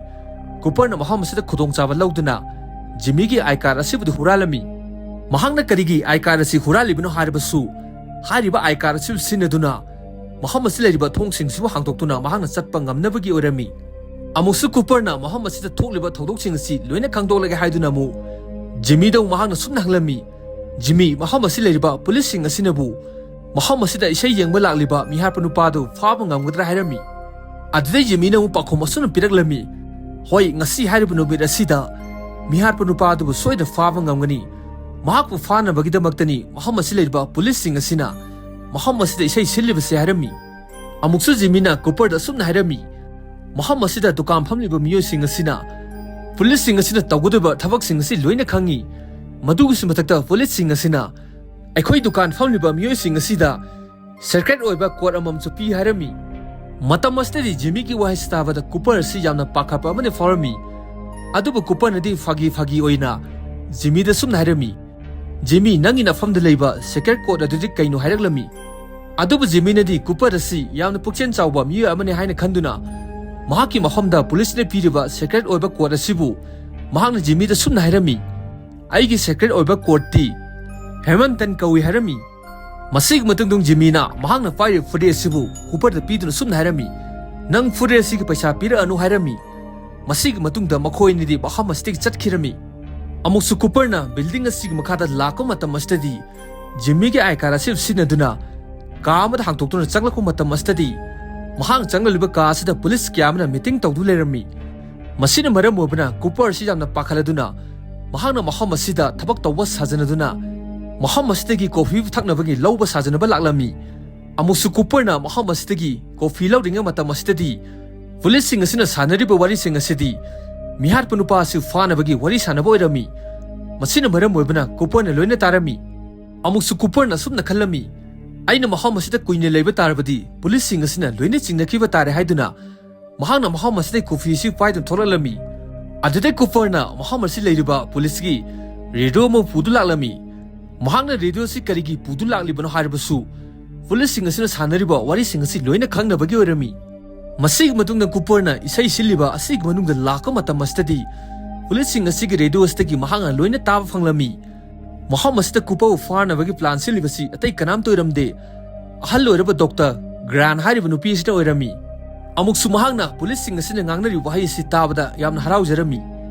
ꯀꯨꯄꯔꯅ ꯃꯐꯝ ꯑꯁꯤꯗ ꯈꯨꯗꯣꯡꯆꯥꯕ ꯂꯧꯗꯨꯅ ꯖꯤꯃꯤꯒꯤ ꯑꯥꯏ ꯀꯥꯔꯗ ꯑꯁꯤꯕꯨꯗꯤ ꯍꯨꯔꯥꯜꯂꯝꯃꯤ꯫ ꯃꯍꯥꯛꯅ ꯀꯔꯤꯒꯤ ꯑꯥꯏ ꯀꯥꯔꯗ ꯑꯁꯤ ꯍꯨꯔꯥꯜꯂꯤꯕꯅꯣ ꯍꯥꯏꯔꯕꯁꯨ, ꯍꯥꯏꯔꯤꯕ ꯑꯥꯏ ꯀꯥꯔꯗ ꯑꯁꯤꯕꯨ ꯁꯤꯖꯤꯟꯅꯗꯨꯅ ꯃꯐꯝ ꯑꯁꯤ ꯂꯩꯔꯤꯕ ꯊꯣꯡꯁꯤꯡꯁꯤꯕꯨ ꯍꯥꯡꯗꯣꯛꯇꯨꯅ ꯃꯍꯥꯛꯅ ꯆꯠꯄ ꯉꯝꯅꯕꯒꯤ ꯑꯣꯏꯔꯝꯃꯤ꯫ ꯑꯃꯨꯛꯁꯨ ꯀꯨꯄꯔꯅ ꯃꯐꯝ ꯑꯁꯤꯗ ꯊꯣꯛꯂꯤꯕ ꯊꯧꯗꯣꯛꯁꯤꯡ ꯑꯁꯤ ꯂꯣꯏꯅ ꯈꯪꯗꯣꯛꯂꯒꯦ ꯍꯥꯏꯗꯨꯅ ꯑꯃꯨꯛ ꯖꯤꯃꯤꯗ ꯑꯃꯨꯛ ꯃꯍꯥꯛꯅ ꯁꯨꯝꯅ ꯍꯪꯂꯝꯃꯤ, "ꯖꯤꯃꯤ, ꯃꯐꯝ ꯑꯁꯤ ꯂꯩꯔꯤꯕ ꯄꯨꯂꯤꯁꯁꯤꯡ ꯑꯁꯤꯅꯕꯨ ꯃꯐꯝ ꯑꯁꯤꯗ ꯏꯁꯩ ꯌꯦꯡꯕ ꯂꯥꯛꯂꯤꯕ ꯃꯤꯍꯥꯠꯄ ꯅꯨꯄꯥꯗꯨ ꯐꯥꯕ ꯉꯝꯒꯗ꯭ꯔꯥ?" ꯍꯥꯏꯔꯝꯃꯤ꯫ ꯑꯗꯨꯗꯩ ꯖꯤꯃꯤꯅ ꯑꯃꯨꯛ ꯄꯥꯎꯈꯨꯝ ꯑꯁꯨꯝꯅ ꯄꯤꯔꯛꯂꯝꯃꯤ, "ꯍꯣꯏ, ꯉꯁꯤ ꯍꯥꯏꯔꯤꯕ ꯅꯨꯃꯤꯠ ꯑꯁꯤꯗ ꯃꯤꯍꯥꯠꯄ ꯅꯨꯄꯥ ꯑꯗꯨꯕꯨ ꯁꯣꯏꯗꯅ ꯐꯥꯕ ꯉꯝꯒꯅꯤ꯫ ꯃꯍꯥꯛꯄꯨ ꯐꯥꯅꯕꯒꯤꯗꯃꯛꯇꯅꯤ ꯃꯐꯝ ꯑꯁꯤ ꯂꯩꯔꯤꯕ ꯄꯨꯂꯤꯁꯁꯤꯡ ꯑꯁꯤꯅ ꯃꯐꯝ ꯑꯁꯤꯗ ꯏꯁꯩ ꯁꯤꯜꯂꯤꯕꯁꯦ" ꯍꯥꯏꯔꯝꯃꯤ꯫ ꯑꯃꯨꯛꯁꯨ ꯖꯤꯃꯤꯅ ꯀꯨꯄꯔꯗ ꯑꯁꯨꯝꯅ ꯍꯥꯏꯔꯝꯃꯤ, "ꯃꯐꯝ ꯑꯁꯤꯗ ꯗꯨꯀꯥꯟ ꯐꯝꯂꯤꯕ ꯃꯤꯑꯣꯏꯁꯤꯡ ꯑꯁꯤꯅ ꯄꯨꯂꯤꯁꯁꯤꯡ ꯑꯁꯤꯅ ꯇꯧꯒꯗꯧꯔꯤꯕ ꯊꯕꯛꯁꯤꯡ ꯑꯁꯤ ꯂꯣꯏꯅ ꯈꯪꯏ꯫ ꯃꯗꯨꯒꯤꯁꯨ ꯃꯊꯛꯇ ꯄꯨꯂꯤꯁꯁꯤꯡ ꯑꯁꯤꯅ ꯑꯩꯈꯣꯏ ꯗꯨꯀꯥꯟ ꯐꯝꯂꯤꯕ ꯃꯤꯑꯣꯏꯁꯤꯡ ꯑꯁꯤꯗ ꯁꯤꯀ꯭ꯔꯦꯠ ꯑꯣꯏꯕ ꯀꯣꯗ ꯑꯃꯃꯝꯁꯨ ꯄꯤ" ꯍꯥꯏꯔꯝꯃꯤ꯫ ꯃꯇꯝ ꯑꯁꯤꯗꯗꯤ ꯖꯤꯃꯤꯒꯤ ꯋꯥꯍꯩꯁꯤ ꯇꯥꯕꯗ ꯀꯨꯄꯔ ꯑꯁꯤ ꯌꯥꯝꯅ ꯄꯥꯈꯠꯄ ꯑꯃꯗꯤ ꯐꯥꯎꯔꯝꯃꯤ꯫ ꯑꯗꯨꯕꯨ ꯀꯨꯄꯔꯅꯗꯤ ꯐꯥꯒꯤ ꯐꯥꯒꯤ ꯑꯣꯏꯅ ꯖꯤꯃꯤꯗ ꯁꯨꯝꯅ ꯍꯥꯏꯔꯝꯃꯤ, "ꯖꯤꯃꯤ, ꯅꯪꯒꯤ ꯅꯐꯝꯗ ꯂꯩꯕ ꯁꯦꯀ꯭ꯔꯦꯠ ꯀꯣꯗ ꯑꯗꯨꯗꯤ ꯀꯩꯅꯣ?" ꯍꯥꯏꯔꯛꯂꯝꯃꯤ꯫ ꯑꯗꯨꯕꯨ ꯖꯤꯃꯤꯅꯗꯤ ꯀꯨꯄꯔ ꯑꯁꯤ ꯌꯥꯝꯅ ꯄꯨꯛꯆꯦꯜ ꯆꯥꯎꯕ ꯃꯤꯑꯣꯏ ꯑꯃꯅꯤ ꯍꯥꯏꯅ ꯈꯟꯗꯨꯅ ꯃꯍꯥꯛꯀꯤ ꯃꯐꯝꯗ ꯄꯨꯂꯤꯁꯅ ꯄꯤꯔꯤꯕ ꯁꯦꯀ꯭ꯔꯦꯠ ꯑꯣꯏꯕ ꯀꯣꯗ ꯑꯁꯤꯕꯨ ꯃꯍꯥꯛꯅ ꯖꯤꯃꯤꯗ ꯁꯨꯝꯅ ꯍꯥꯏꯔꯝꯃꯤ, "ꯑꯩꯒꯤ ꯁꯦꯀ꯭ꯔꯦꯠ ꯑꯣꯏꯕ ꯀꯣꯗꯇꯤ ꯍꯦꯃꯟꯇꯟ ꯀꯧꯏ" ꯍꯥꯏꯔꯝꯃꯤ꯫ ꯃꯁꯤꯒꯤ ꯃꯇꯨꯡꯗ ꯖꯤꯃꯤꯅ ꯃꯍꯥꯛꯅ ꯄꯥꯏꯔꯤꯕ ꯐꯨꯔꯤꯠ ꯑꯁꯤꯕꯨ ꯀꯨꯄꯔꯗ ꯄꯤꯗꯨꯅ ꯁꯨꯝꯅ ꯍꯥꯏꯔꯝꯃꯤ, "ꯅꯪ ꯐꯨꯔꯤꯠ ꯑꯁꯤꯒꯤ ꯄꯩꯁꯥ ꯄꯤꯔꯛꯑꯅꯨ" ꯍꯥꯏꯔꯝꯃꯤ꯫ ꯃꯁꯤꯒꯤ ꯃꯇꯨꯡꯗ ꯃꯈꯣꯏ ꯑꯅꯤꯗꯤ ꯃꯐꯝ ꯑꯁꯤꯗꯒꯤ ꯆꯠꯈꯤꯔꯝꯃꯤ꯫ ꯑꯃꯨꯛꯁꯨ ꯀꯨꯄꯔꯅ ꯕꯤꯜꯗꯤꯡ ꯑꯁꯤꯒꯤ ꯃꯈꯥꯗ ꯂꯥꯛꯄ ꯃꯇꯝ ꯑꯁꯤꯗꯗꯤ ꯖꯤꯝꯃꯤꯒꯤ ꯑꯥꯏ ꯀꯥꯔꯗ ꯑꯁꯤ ꯁꯤꯖꯤꯟꯅꯗꯨꯅ ꯀꯥ ꯑꯃꯗ ꯍꯥꯡꯗꯣꯛꯇꯨꯅ ꯆꯪꯂꯛꯄ ꯃꯇꯝ ꯑꯁꯤꯗꯗꯤ ꯃꯍꯥꯛ ꯆꯪꯂꯛꯂꯤꯕ ꯀꯥ ꯑꯁꯤꯗ ꯄꯨꯂꯤꯁ ꯀꯌꯥ ꯑꯃꯅ ꯃꯤꯇꯤꯡ ꯇꯧꯗꯨꯅ ꯂꯩꯔꯝꯃꯤ꯫ ꯃꯁꯤꯅ ꯃꯔꯝ ꯑꯣꯏꯕꯅ ꯀꯨꯄꯔ ꯑꯁꯤ ꯌꯥꯝꯅ ꯄꯥꯈꯠꯂꯗꯨꯅ ꯃꯍꯥꯛꯅ ꯃꯐꯝ ꯑꯁꯤꯗ ꯊꯕꯛ ꯇꯧꯕ ꯁꯥꯖꯅꯗꯨꯅ ꯃꯐꯝ ꯑꯁꯤꯗꯒꯤ ꯀꯣꯐꯤ ꯊꯛꯅꯕꯒꯤ ꯂꯧꯕ ꯁꯥꯖꯅꯕ ꯂꯥꯛꯂꯝꯃꯤ꯫ ꯑꯃꯨꯛꯁꯨ ꯀꯨꯄꯔꯅ ꯃꯐꯝ ꯑꯁꯤꯗꯒꯤ ꯀꯣꯐꯤ ꯂꯧꯔꯤꯉꯩ ꯃꯇꯝ ꯑꯁꯤꯗꯗꯤ ꯄꯨꯂꯤꯁꯁꯤꯡ ꯑꯁꯤꯅ ꯁꯥꯟꯅꯔꯤꯕ ꯋꯥꯔꯤꯁꯤꯡ ꯑꯁꯤꯗꯤ ꯃꯤꯍꯥꯠꯄ ꯅꯨꯄꯥ ꯑꯁꯤ ꯐꯥꯅꯕꯒꯤ ꯋꯥꯔꯤ ꯁꯥꯟꯅꯕ ꯑꯣꯏꯔꯝꯃꯤ꯫ ꯃꯁꯤꯅ ꯃꯔꯝ ꯑꯣꯏꯕꯅ ꯀꯨꯄꯔꯅ ꯂꯣꯏꯅ ꯇꯥꯔꯝꯃꯤ꯫ ꯑꯃꯨꯛꯁꯨ ꯀꯨꯄꯔꯅ ꯑꯁꯨꯝꯅ ꯈꯜꯂꯝꯃꯤ, "ꯑꯩꯅ ꯃꯐꯝ ꯑꯁꯤꯗ ꯀꯨꯏꯅ ꯂꯩꯕ ꯇꯥꯔꯕꯗꯤ ꯄꯨꯂꯤꯁꯁꯤꯡ ꯑꯁꯤꯅ ꯂꯣꯏꯅ ꯆꯤꯡꯅꯈꯤꯕ ꯇꯥꯔꯦ" ꯍꯥꯏꯗꯨꯅ ꯃꯍꯥꯛꯅ ꯃꯐꯝ ꯑꯁꯤꯗꯒꯤ ꯀꯣꯐꯤ ꯑꯁꯤ ꯄꯥꯏꯗꯨꯅ ꯊꯣꯛꯂꯛꯂꯝꯃꯤ꯫ ꯑꯗꯨꯗꯩ ꯀꯨꯄꯔꯅ ꯃꯐꯝ ꯑꯁꯤ ꯂꯩꯔꯤꯕ ꯄꯨꯂꯤꯁꯀꯤ ꯔꯦꯗꯤꯑꯣ ꯑꯃ ꯄꯨꯗꯨꯅ ꯂꯥꯛꯂꯝꯃꯤ꯫ ꯃꯍꯥꯛꯅ ꯔꯦꯗꯤꯑꯣ ꯑꯁꯤ ꯀꯔꯤꯒꯤ ꯄꯨꯗꯨꯅ ꯂꯥꯛꯂꯤꯕꯅꯣ ꯍꯥꯏꯔꯕꯁꯨ ꯄꯨꯂꯤꯁꯁꯤꯡ ꯑꯁꯤꯅ ꯁꯥꯟꯅꯔꯤꯕ ꯋꯥꯔꯤꯁꯤꯡ ꯑꯁꯤ ꯂꯣꯏꯅ ꯈꯪꯅꯕꯒꯤ ꯑꯣꯏꯔꯝꯃꯤ꯫ ꯃꯁꯤꯒꯤ ꯃꯇꯨꯡꯗ ꯀꯨꯄꯔꯅ ꯏꯁꯩ ꯁꯤꯜꯂꯤꯕ ꯑꯁꯤꯒꯤ ꯃꯅꯨꯡꯗ ꯂꯥꯛꯄ ꯃꯇꯝ ꯑꯁꯤꯗꯗꯤ ꯄꯨꯂꯤꯁꯁꯤꯡ ꯑꯁꯤꯒꯤ ꯔꯦꯗꯤꯑꯣ ꯑꯁꯤꯗꯒꯤ ꯃꯍꯥꯛꯅ ꯂꯣꯏꯅ ꯇꯥꯕ ꯐꯪꯂꯝꯃꯤ꯫ ꯃꯐꯝ ꯑꯁꯤꯗ ꯀꯨꯄꯔꯕꯨ ꯐꯥꯅꯕꯒꯤ ꯄ꯭ꯂꯥꯟ ꯁꯤꯜꯂꯤꯕꯁꯤ ꯑꯇꯩ ꯀꯅꯥꯝꯇ ꯑꯣꯏꯔꯝꯗꯦ, ꯑꯍꯜ ꯑꯣꯏꯔꯕ ꯗꯣꯛꯇꯔ ꯒ꯭ꯔꯥꯟ ꯍꯥꯏꯔꯤꯕ ꯅꯨꯄꯤ ꯑꯁꯤꯅ ꯑꯣꯏꯔꯝꯃꯤ꯫ ꯑꯃꯨꯛꯁꯨ ꯃꯍꯥꯛꯅ ꯄꯨꯂꯤꯁꯁꯤꯡ ꯑꯁꯤꯅ ꯉꯥꯡꯅꯔꯤꯕ ꯋꯥꯍꯩ ꯑꯁꯤ ꯇꯥꯕꯗ ꯌꯥꯝꯅ ꯍꯔꯥꯎꯖꯔꯝꯃꯤ꯫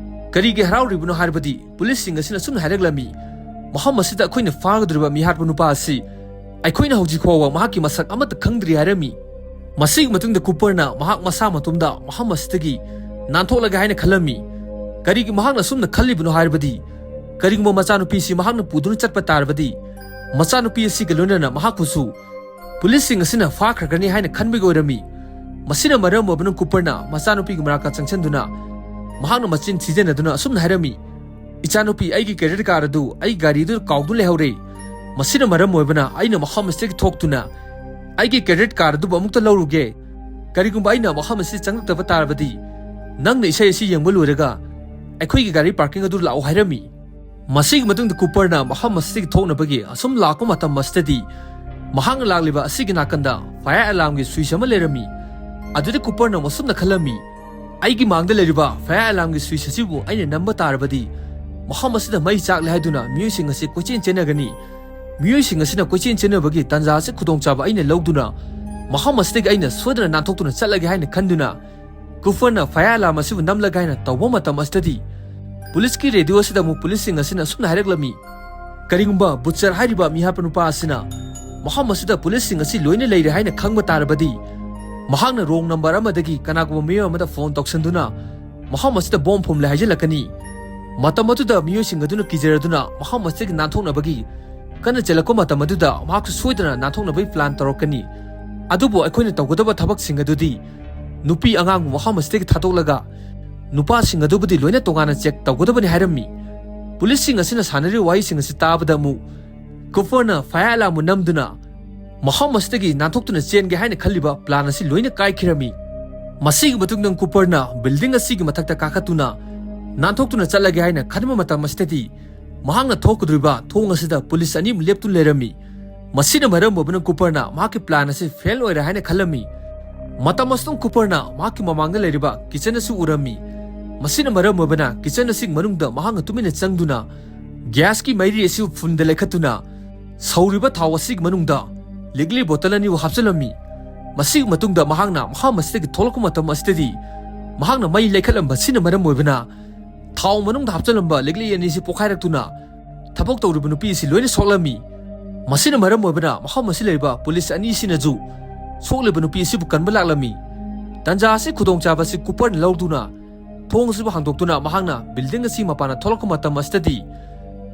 ꯀꯔꯤꯒꯤ ꯍꯔꯥꯎꯔꯤꯕꯅꯣ ꯍꯥꯏꯔꯕꯗꯤ ꯄꯨꯂꯤꯁꯁꯤꯡ ꯑꯁꯤꯅ ꯑꯁꯨꯝꯅ ꯍꯥꯏꯔꯛꯂꯝꯃꯤ, "ꯃꯐꯝ ꯑꯁꯤꯗ ꯑꯩꯈꯣꯏꯅ ꯐꯥꯒꯗꯧꯔꯤꯕ ꯃꯤꯍꯥꯠꯄ ꯅꯨꯄꯥ ꯑꯁꯤ ꯑꯩꯈꯣꯏꯅ ꯍꯧꯖꯤꯛ ꯐꯥꯎꯕ ꯃꯍꯥꯛꯀꯤ ꯃꯁꯛ ꯑꯃꯠꯇ ꯈꯪꯗ꯭ꯔꯤ" ꯍꯥꯏꯔꯝꯃꯤ꯫ ꯃꯁꯤꯒꯤ ꯃꯇꯨꯡꯗ ꯀꯨꯄꯔꯅ ꯃꯍꯥꯛ ꯃꯁꯥ ꯃꯇꯣꯝꯗ ꯃꯐꯝ ꯑꯁꯤꯗꯒꯤ ꯅꯥꯟꯊꯣꯛꯂꯒꯦ ꯍꯥꯏꯅ ꯈꯜꯂꯝꯃꯤ꯫ ꯀꯔꯤꯒꯤ ꯃꯍꯥꯛꯅ ꯑꯁꯨꯝꯅ ꯈꯜꯂꯤꯕꯅꯣ ꯍꯥꯏꯔꯕꯗꯤ ꯀꯔꯤꯒꯨꯝꯕ ꯃꯆꯥꯅꯨꯄꯤꯁꯤ ꯃꯍꯥꯛꯅ ꯄꯨꯗꯨꯅ ꯆꯠꯄ ꯇꯥꯔꯕꯗꯤ ꯃꯆꯥꯅꯨꯄꯤ ꯑꯁꯤꯒ ꯂꯣꯏꯅꯅ ꯃꯍꯥꯛꯄꯨꯁꯨ ꯄꯨꯂꯤꯁꯁꯤꯡ ꯑꯁꯤꯅ ꯐꯥꯈ꯭ꯔꯒꯅꯤ ꯍꯥꯏꯅ ꯈꯟꯕꯒꯤ ꯑꯣꯏꯔꯝꯃꯤ꯫ ꯃꯁꯤꯅ ꯃꯔꯝ ꯑꯣꯏꯕꯅ ꯀꯨꯄꯔꯅ ꯃꯆꯥꯅꯨꯄꯤꯒꯤ ꯃꯅꯥꯛꯇ ꯆꯪꯁꯤꯟꯗꯨꯅ ꯃꯍꯥꯛꯅ ꯃꯆꯤꯟ ꯊꯤꯖꯤꯟꯅꯗꯨꯅ ꯑꯁꯨꯝꯅ ꯍꯥꯏꯔꯝꯃꯤ, "ꯏꯆꯥꯅꯨꯄꯤ, ꯑꯩꯒꯤ ꯀ꯭ꯔꯦꯗꯤꯠ ꯀꯥꯔꯗ ꯑꯗꯨ ꯑꯩ ꯒꯥꯔꯤꯗꯨꯗ ꯀꯥꯎꯗꯨꯅ ꯂꯩꯍꯧꯔꯦ꯫ ꯃꯁꯤꯅ ꯃꯔꯝ ꯑꯣꯏꯕꯅ ꯑꯩꯅ ꯃꯐꯝ ꯑꯁꯤꯗꯒꯤ ꯊꯣꯛꯇꯨꯅ ꯑꯩꯒꯤ ꯀ꯭ꯔꯦꯗꯤꯠ ꯀꯥꯔꯗ ꯑꯗꯨꯕꯨ ꯑꯃꯨꯛꯇ ꯂꯧꯔꯨꯒꯦ꯫ "ꯀꯔꯤꯒꯨꯝꯕ ꯑꯩꯅ ꯃꯐꯝ ꯑꯁꯤꯗ ꯆꯪꯂꯛꯇꯕ ꯇꯥꯔꯕꯗꯤ, ꯅꯪꯅ ꯏꯁꯩ ꯑꯁꯤ ꯌꯦꯡꯕ ꯂꯣꯏꯔꯒ ꯑꯩꯈꯣꯏꯒꯤ ꯒꯥꯔꯤ ꯄꯥꯔꯀꯤꯡ ꯑꯗꯨ ꯂꯥꯛꯎ" ꯍꯥꯏꯔꯝꯃꯤ꯫ ꯃꯁꯤꯒꯤ ꯃꯇꯨꯡꯗ ꯀꯨꯄꯔꯅ ꯃꯐꯝ ꯑꯁꯤꯗꯒꯤ ꯊꯣꯛꯅꯕꯒꯤ ꯑꯁꯨꯝ ꯂꯥꯛꯄ ꯃꯇꯝ ꯑꯁꯤꯗꯗꯤ, ꯃꯍꯥꯛꯅ ꯂꯥꯛꯂꯤꯕ ꯑꯁꯤꯒꯤ ꯅꯥꯀꯟꯗ ꯐꯥꯌꯔ ꯑꯦꯂꯥꯔꯝꯒꯤ ꯁ꯭ꯋꯤꯆ ꯑꯃ ꯂꯩꯔꯝꯃꯤ꯫ ꯑꯗꯨꯗ ꯀꯨꯄꯔꯅ ꯑꯁꯨꯝꯅ ꯈꯜꯂꯝꯃꯤ, "ꯑꯩꯒꯤ ꯃꯥꯡꯗ ꯂꯩꯔꯤꯕ ꯐꯥꯌꯔ ꯑꯦꯂꯥꯔꯝꯒꯤ ꯁ꯭ꯋꯤꯆ ꯑꯁꯤꯕꯨ ꯑꯩꯅ ꯅꯝꯕ ꯇꯥꯔꯕꯗꯤ, ꯃꯐꯝ ꯑꯁꯤꯗ ꯃꯩ ꯆꯥꯛꯂꯦ ꯍꯥꯏꯗꯨꯅ ꯃꯤꯑꯣꯏꯁꯤꯡ ꯑꯁꯤ ꯀꯣꯏꯆꯦꯟ ꯆꯦꯟꯅꯒꯅꯤ꯫ ꯃꯤꯑꯣꯏꯁꯤꯡ ꯑꯁꯤꯅ ꯀꯣꯏꯆꯦꯟ ꯆꯦꯟꯅꯕꯒꯤ ꯇꯥꯟꯖꯥ ꯑꯁꯤ ꯈꯨꯗꯣꯡꯆꯥꯕ ꯑꯩꯅ ꯂꯧꯗꯨꯅ, ꯃꯐꯝ ꯑꯁꯤꯗꯒꯤ ꯑꯩꯅ ꯁꯣꯏꯗꯅ ꯅꯥꯟꯊꯣꯛꯇꯨꯅ ꯆꯠꯂꯒꯦ" ꯍꯥꯏꯅ ꯈꯟꯗꯨꯅ, ꯀꯨꯄꯔꯅ ꯐꯥꯌꯔ ꯑꯦꯂꯥꯔꯝ ꯑꯁꯤꯕꯨ ꯅꯝꯂꯒꯦ ꯍꯥꯏꯅ ꯇꯧꯕ ꯃꯇꯝ ꯑꯁꯤꯗꯗꯤ, ꯄꯨꯂꯤꯁꯀꯤ ꯔꯦꯗꯤꯑꯣ ꯑꯁꯤꯗ ꯑꯃꯨꯛ ꯄꯨꯂꯤꯁꯁꯤꯡ ꯑꯁꯤꯅ ꯑꯁꯨꯝꯅ ꯍꯥꯏꯔꯛꯂꯝꯃꯤ, "ꯀꯔꯤꯒꯨꯝꯕ ꯕꯨꯆꯔ ꯍꯥꯏꯔꯤꯕ ꯃꯤꯍꯥꯠꯄ ꯅꯨꯄꯥ ꯑꯁꯤꯅ ꯃꯐꯝ ꯑꯁꯤꯗ ꯄꯨꯂꯤꯁꯁꯤꯡ ꯑꯁꯤ ꯂꯣꯏꯅ ꯂꯩꯔꯦ ꯍꯥꯏꯅ ꯈꯪꯕ ꯇꯥꯔꯕꯗꯤ, ꯃꯍꯥꯛꯅ ꯔꯣꯡ ꯅꯝꯕꯔ ꯑꯃꯗꯒꯤ ꯀꯅꯥꯒꯨꯝꯕ ꯃꯤꯑꯣꯏ ꯑꯃꯗ ꯐꯣꯟ ꯇꯧꯁꯤꯟꯗꯨꯅ ꯃꯐꯝ ꯑꯁꯤꯗ ꯕꯣꯝ ꯐꯨꯝꯂꯦ ꯍꯥꯏꯖꯤꯜꯂꯛꯀꯅꯤ꯫ ꯃꯇꯝ ꯑꯗꯨꯗ ꯃꯤꯑꯣꯏꯁꯤꯡ ꯑꯗꯨꯅ ꯀꯤꯖꯔꯗꯨꯅ ꯃꯐꯝ ꯑꯁꯤꯗꯒꯤ ꯅꯥꯟꯊꯣꯛꯅꯕꯒꯤ ꯀꯟꯅ ꯆꯦꯜꯂꯛꯄ ꯃꯇꯝ ꯑꯗꯨꯗ ꯃꯍꯥꯛꯁꯨ ꯁꯣꯏꯗꯅ ꯅꯥꯟꯊꯣꯛꯅꯕꯒꯤ ꯄ꯭ꯂꯥꯟ ꯇꯧꯔꯛꯀꯅꯤ꯫ ꯑꯗꯨꯕꯨ ꯑꯩꯈꯣꯏꯅ ꯇꯧꯒꯗꯕ ꯊꯕꯛꯁꯤꯡ ꯑꯗꯨꯗꯤ ꯅꯨꯄꯤ ꯑꯉꯥꯡꯕꯨ ꯃꯐꯝ ꯑꯁꯤꯗꯒꯤ ꯊꯥꯗꯣꯛꯂꯒ ꯅꯨꯄꯥꯁꯤꯡ ꯑꯗꯨꯕꯨꯗꯤ ꯂꯣꯏꯅ ꯇꯣꯉꯥꯟꯅ ꯆꯦꯛ ꯇꯧꯒꯗꯕꯅꯤ" ꯍꯥꯏꯔꯝꯃꯤ꯫ ꯄꯨꯂꯤꯁꯁꯤꯡ ꯑꯁꯤꯅ ꯁꯥꯟꯅꯔꯤꯕ ꯋꯥꯍꯩꯁꯤꯡ ꯑꯁꯤ ꯇꯥꯕꯗ ꯑꯃꯨꯛ ꯀꯨꯄꯔꯅ ꯐꯥꯌꯔ ꯑꯦꯂꯥꯔꯝꯕꯨ ꯅꯝꯗꯨꯅ ꯃꯐꯝ ꯑꯁꯤꯗꯒꯤ ꯅꯥꯟꯊꯣꯛꯇꯨꯅ ꯆꯦꯟꯒꯦ ꯍꯥꯏꯅ ꯈꯜꯂꯤꯕ ꯄ꯭ꯂꯥꯟ ꯑꯁꯤ ꯂꯣꯏꯅ ꯀꯥꯏꯈꯤꯔꯝꯃꯤ꯫ ꯃꯁꯤꯒꯤ ꯃꯇꯨꯡꯗ ꯀꯨꯄꯔꯅ ꯕꯤꯜꯗꯤꯡ ꯑꯁꯤꯒꯤ ꯃꯊꯛꯇ ꯀꯥꯈꯠꯇꯨꯅ ꯅꯥꯟꯊꯣꯛꯇꯨꯅ ꯆꯠꯂꯒꯦ ꯍꯥꯏꯅ ꯈꯟꯕ ꯃꯇꯝ ꯑꯁꯤꯗꯗꯤ, ꯃꯍꯥꯛꯅ ꯊꯣꯛꯀꯗꯧꯔꯤꯕ ꯊꯣꯡ ꯑꯁꯤꯗ ꯄꯨꯂꯤꯁ ꯑꯅꯤ ꯑꯃ ꯂꯦꯞꯇꯨꯅ ꯂꯩꯔꯝꯃꯤ꯫ ꯃꯁꯤꯅ ꯃꯔꯝ ꯑꯣꯏꯕꯅ ꯀꯨꯄꯔꯅ ꯃꯍꯥꯛꯀꯤ ꯄ꯭ꯂꯥꯟ ꯑꯁꯤ ꯐꯦꯜ ꯑꯣꯏꯔꯦ ꯍꯥꯏꯅ ꯈꯜꯂꯝꯃꯤ꯫ ꯃꯇꯝ ꯑꯁꯤꯗ ꯀꯨꯄꯔꯅ ꯃꯍꯥꯛꯀꯤ ꯃꯃꯥꯡꯗ ꯂꯩꯔꯤꯕ ꯀꯤꯆꯟ ꯑꯁꯤ ꯎꯔꯝꯃꯤ꯫ ꯃꯁꯤꯅ ꯃꯔꯝ ꯑꯣꯏꯕꯅ ꯀꯤꯆꯟ ꯑꯁꯤꯒꯤ ꯃꯅꯨꯡꯗ ꯃꯍꯥꯛꯅ ꯇꯨꯃꯤꯟꯅ ꯆꯪꯗꯨꯅ ꯒ꯭ꯌꯥꯁꯀꯤ ꯃꯩꯔꯤ ꯑꯁꯤ ꯐꯨꯟꯗ ꯂꯩꯈꯠꯇꯨꯅ ꯁꯧꯔꯤꯕ ꯊꯥꯎ ꯑꯁꯤꯒꯤ ꯃꯅꯨꯡꯗ ꯂꯤꯛꯂꯤ ꯕꯣꯇꯜ ꯑꯅꯤꯕꯨ ꯍꯥꯞꯆꯤꯜꯂꯝꯃꯤ꯫ ꯃꯁꯤꯒꯤ ꯃꯇꯨꯡꯗ ꯃꯍꯥꯛꯅ ꯃꯐꯝ ꯑꯁꯤꯗꯒꯤ ꯊꯣꯛꯂꯛꯄ ꯃꯇꯝ ꯑꯁꯤꯗꯗꯤ, ꯃꯍꯥꯛꯅ ꯃꯩ ꯂꯩꯈꯠꯂꯝꯕ ꯑꯁꯤꯅ ꯃꯔꯝ ꯑꯣꯏꯕꯅ ꯊꯥꯎ ꯃꯅꯨꯡꯗ ꯍꯥꯞꯆꯤꯜꯂꯝꯕ ꯂꯤꯛꯂꯤ ꯑꯅꯤꯁꯤ ꯄꯣꯈꯥꯏꯔꯛꯇꯨꯅ ꯊꯕꯛ ꯇꯧꯔꯤꯕ ꯅꯨꯄꯤ ꯑꯁꯤ ꯂꯣꯏꯅ ꯁꯣꯛꯂꯝꯃꯤ꯫ ꯃꯁꯤꯅ ꯃꯔꯝ ꯑꯣꯏꯕꯅ ꯃꯐꯝ ꯑꯁꯤ ꯂꯩꯔꯤꯕ ꯄꯨꯂꯤꯁ ꯑꯅꯤꯁꯤꯅꯁꯨ ꯁꯣꯛꯂꯤꯕ ꯅꯨꯄꯤ ꯑꯁꯤꯕꯨ ꯀꯟꯕ ꯂꯥꯛꯂꯝꯃꯤ꯫ ꯇꯥꯟꯖꯥ ꯑꯁꯤ ꯈꯨꯗꯣꯡꯆꯥꯕ ꯑꯁꯤ ꯀꯨꯄꯔꯅ ꯂꯧꯗꯨꯅ ꯊꯣꯡ ꯑꯁꯤꯕꯨ ꯍꯥꯡꯗꯣꯛꯇꯨꯅ ꯃꯍꯥꯛꯅ ꯕꯤꯜꯗꯤꯡ ꯑꯁꯤ ꯃꯄꯥꯟꯗ ꯊꯣꯛꯂꯛꯄ ꯃꯇꯝ ꯑꯁꯤꯗꯗꯤ,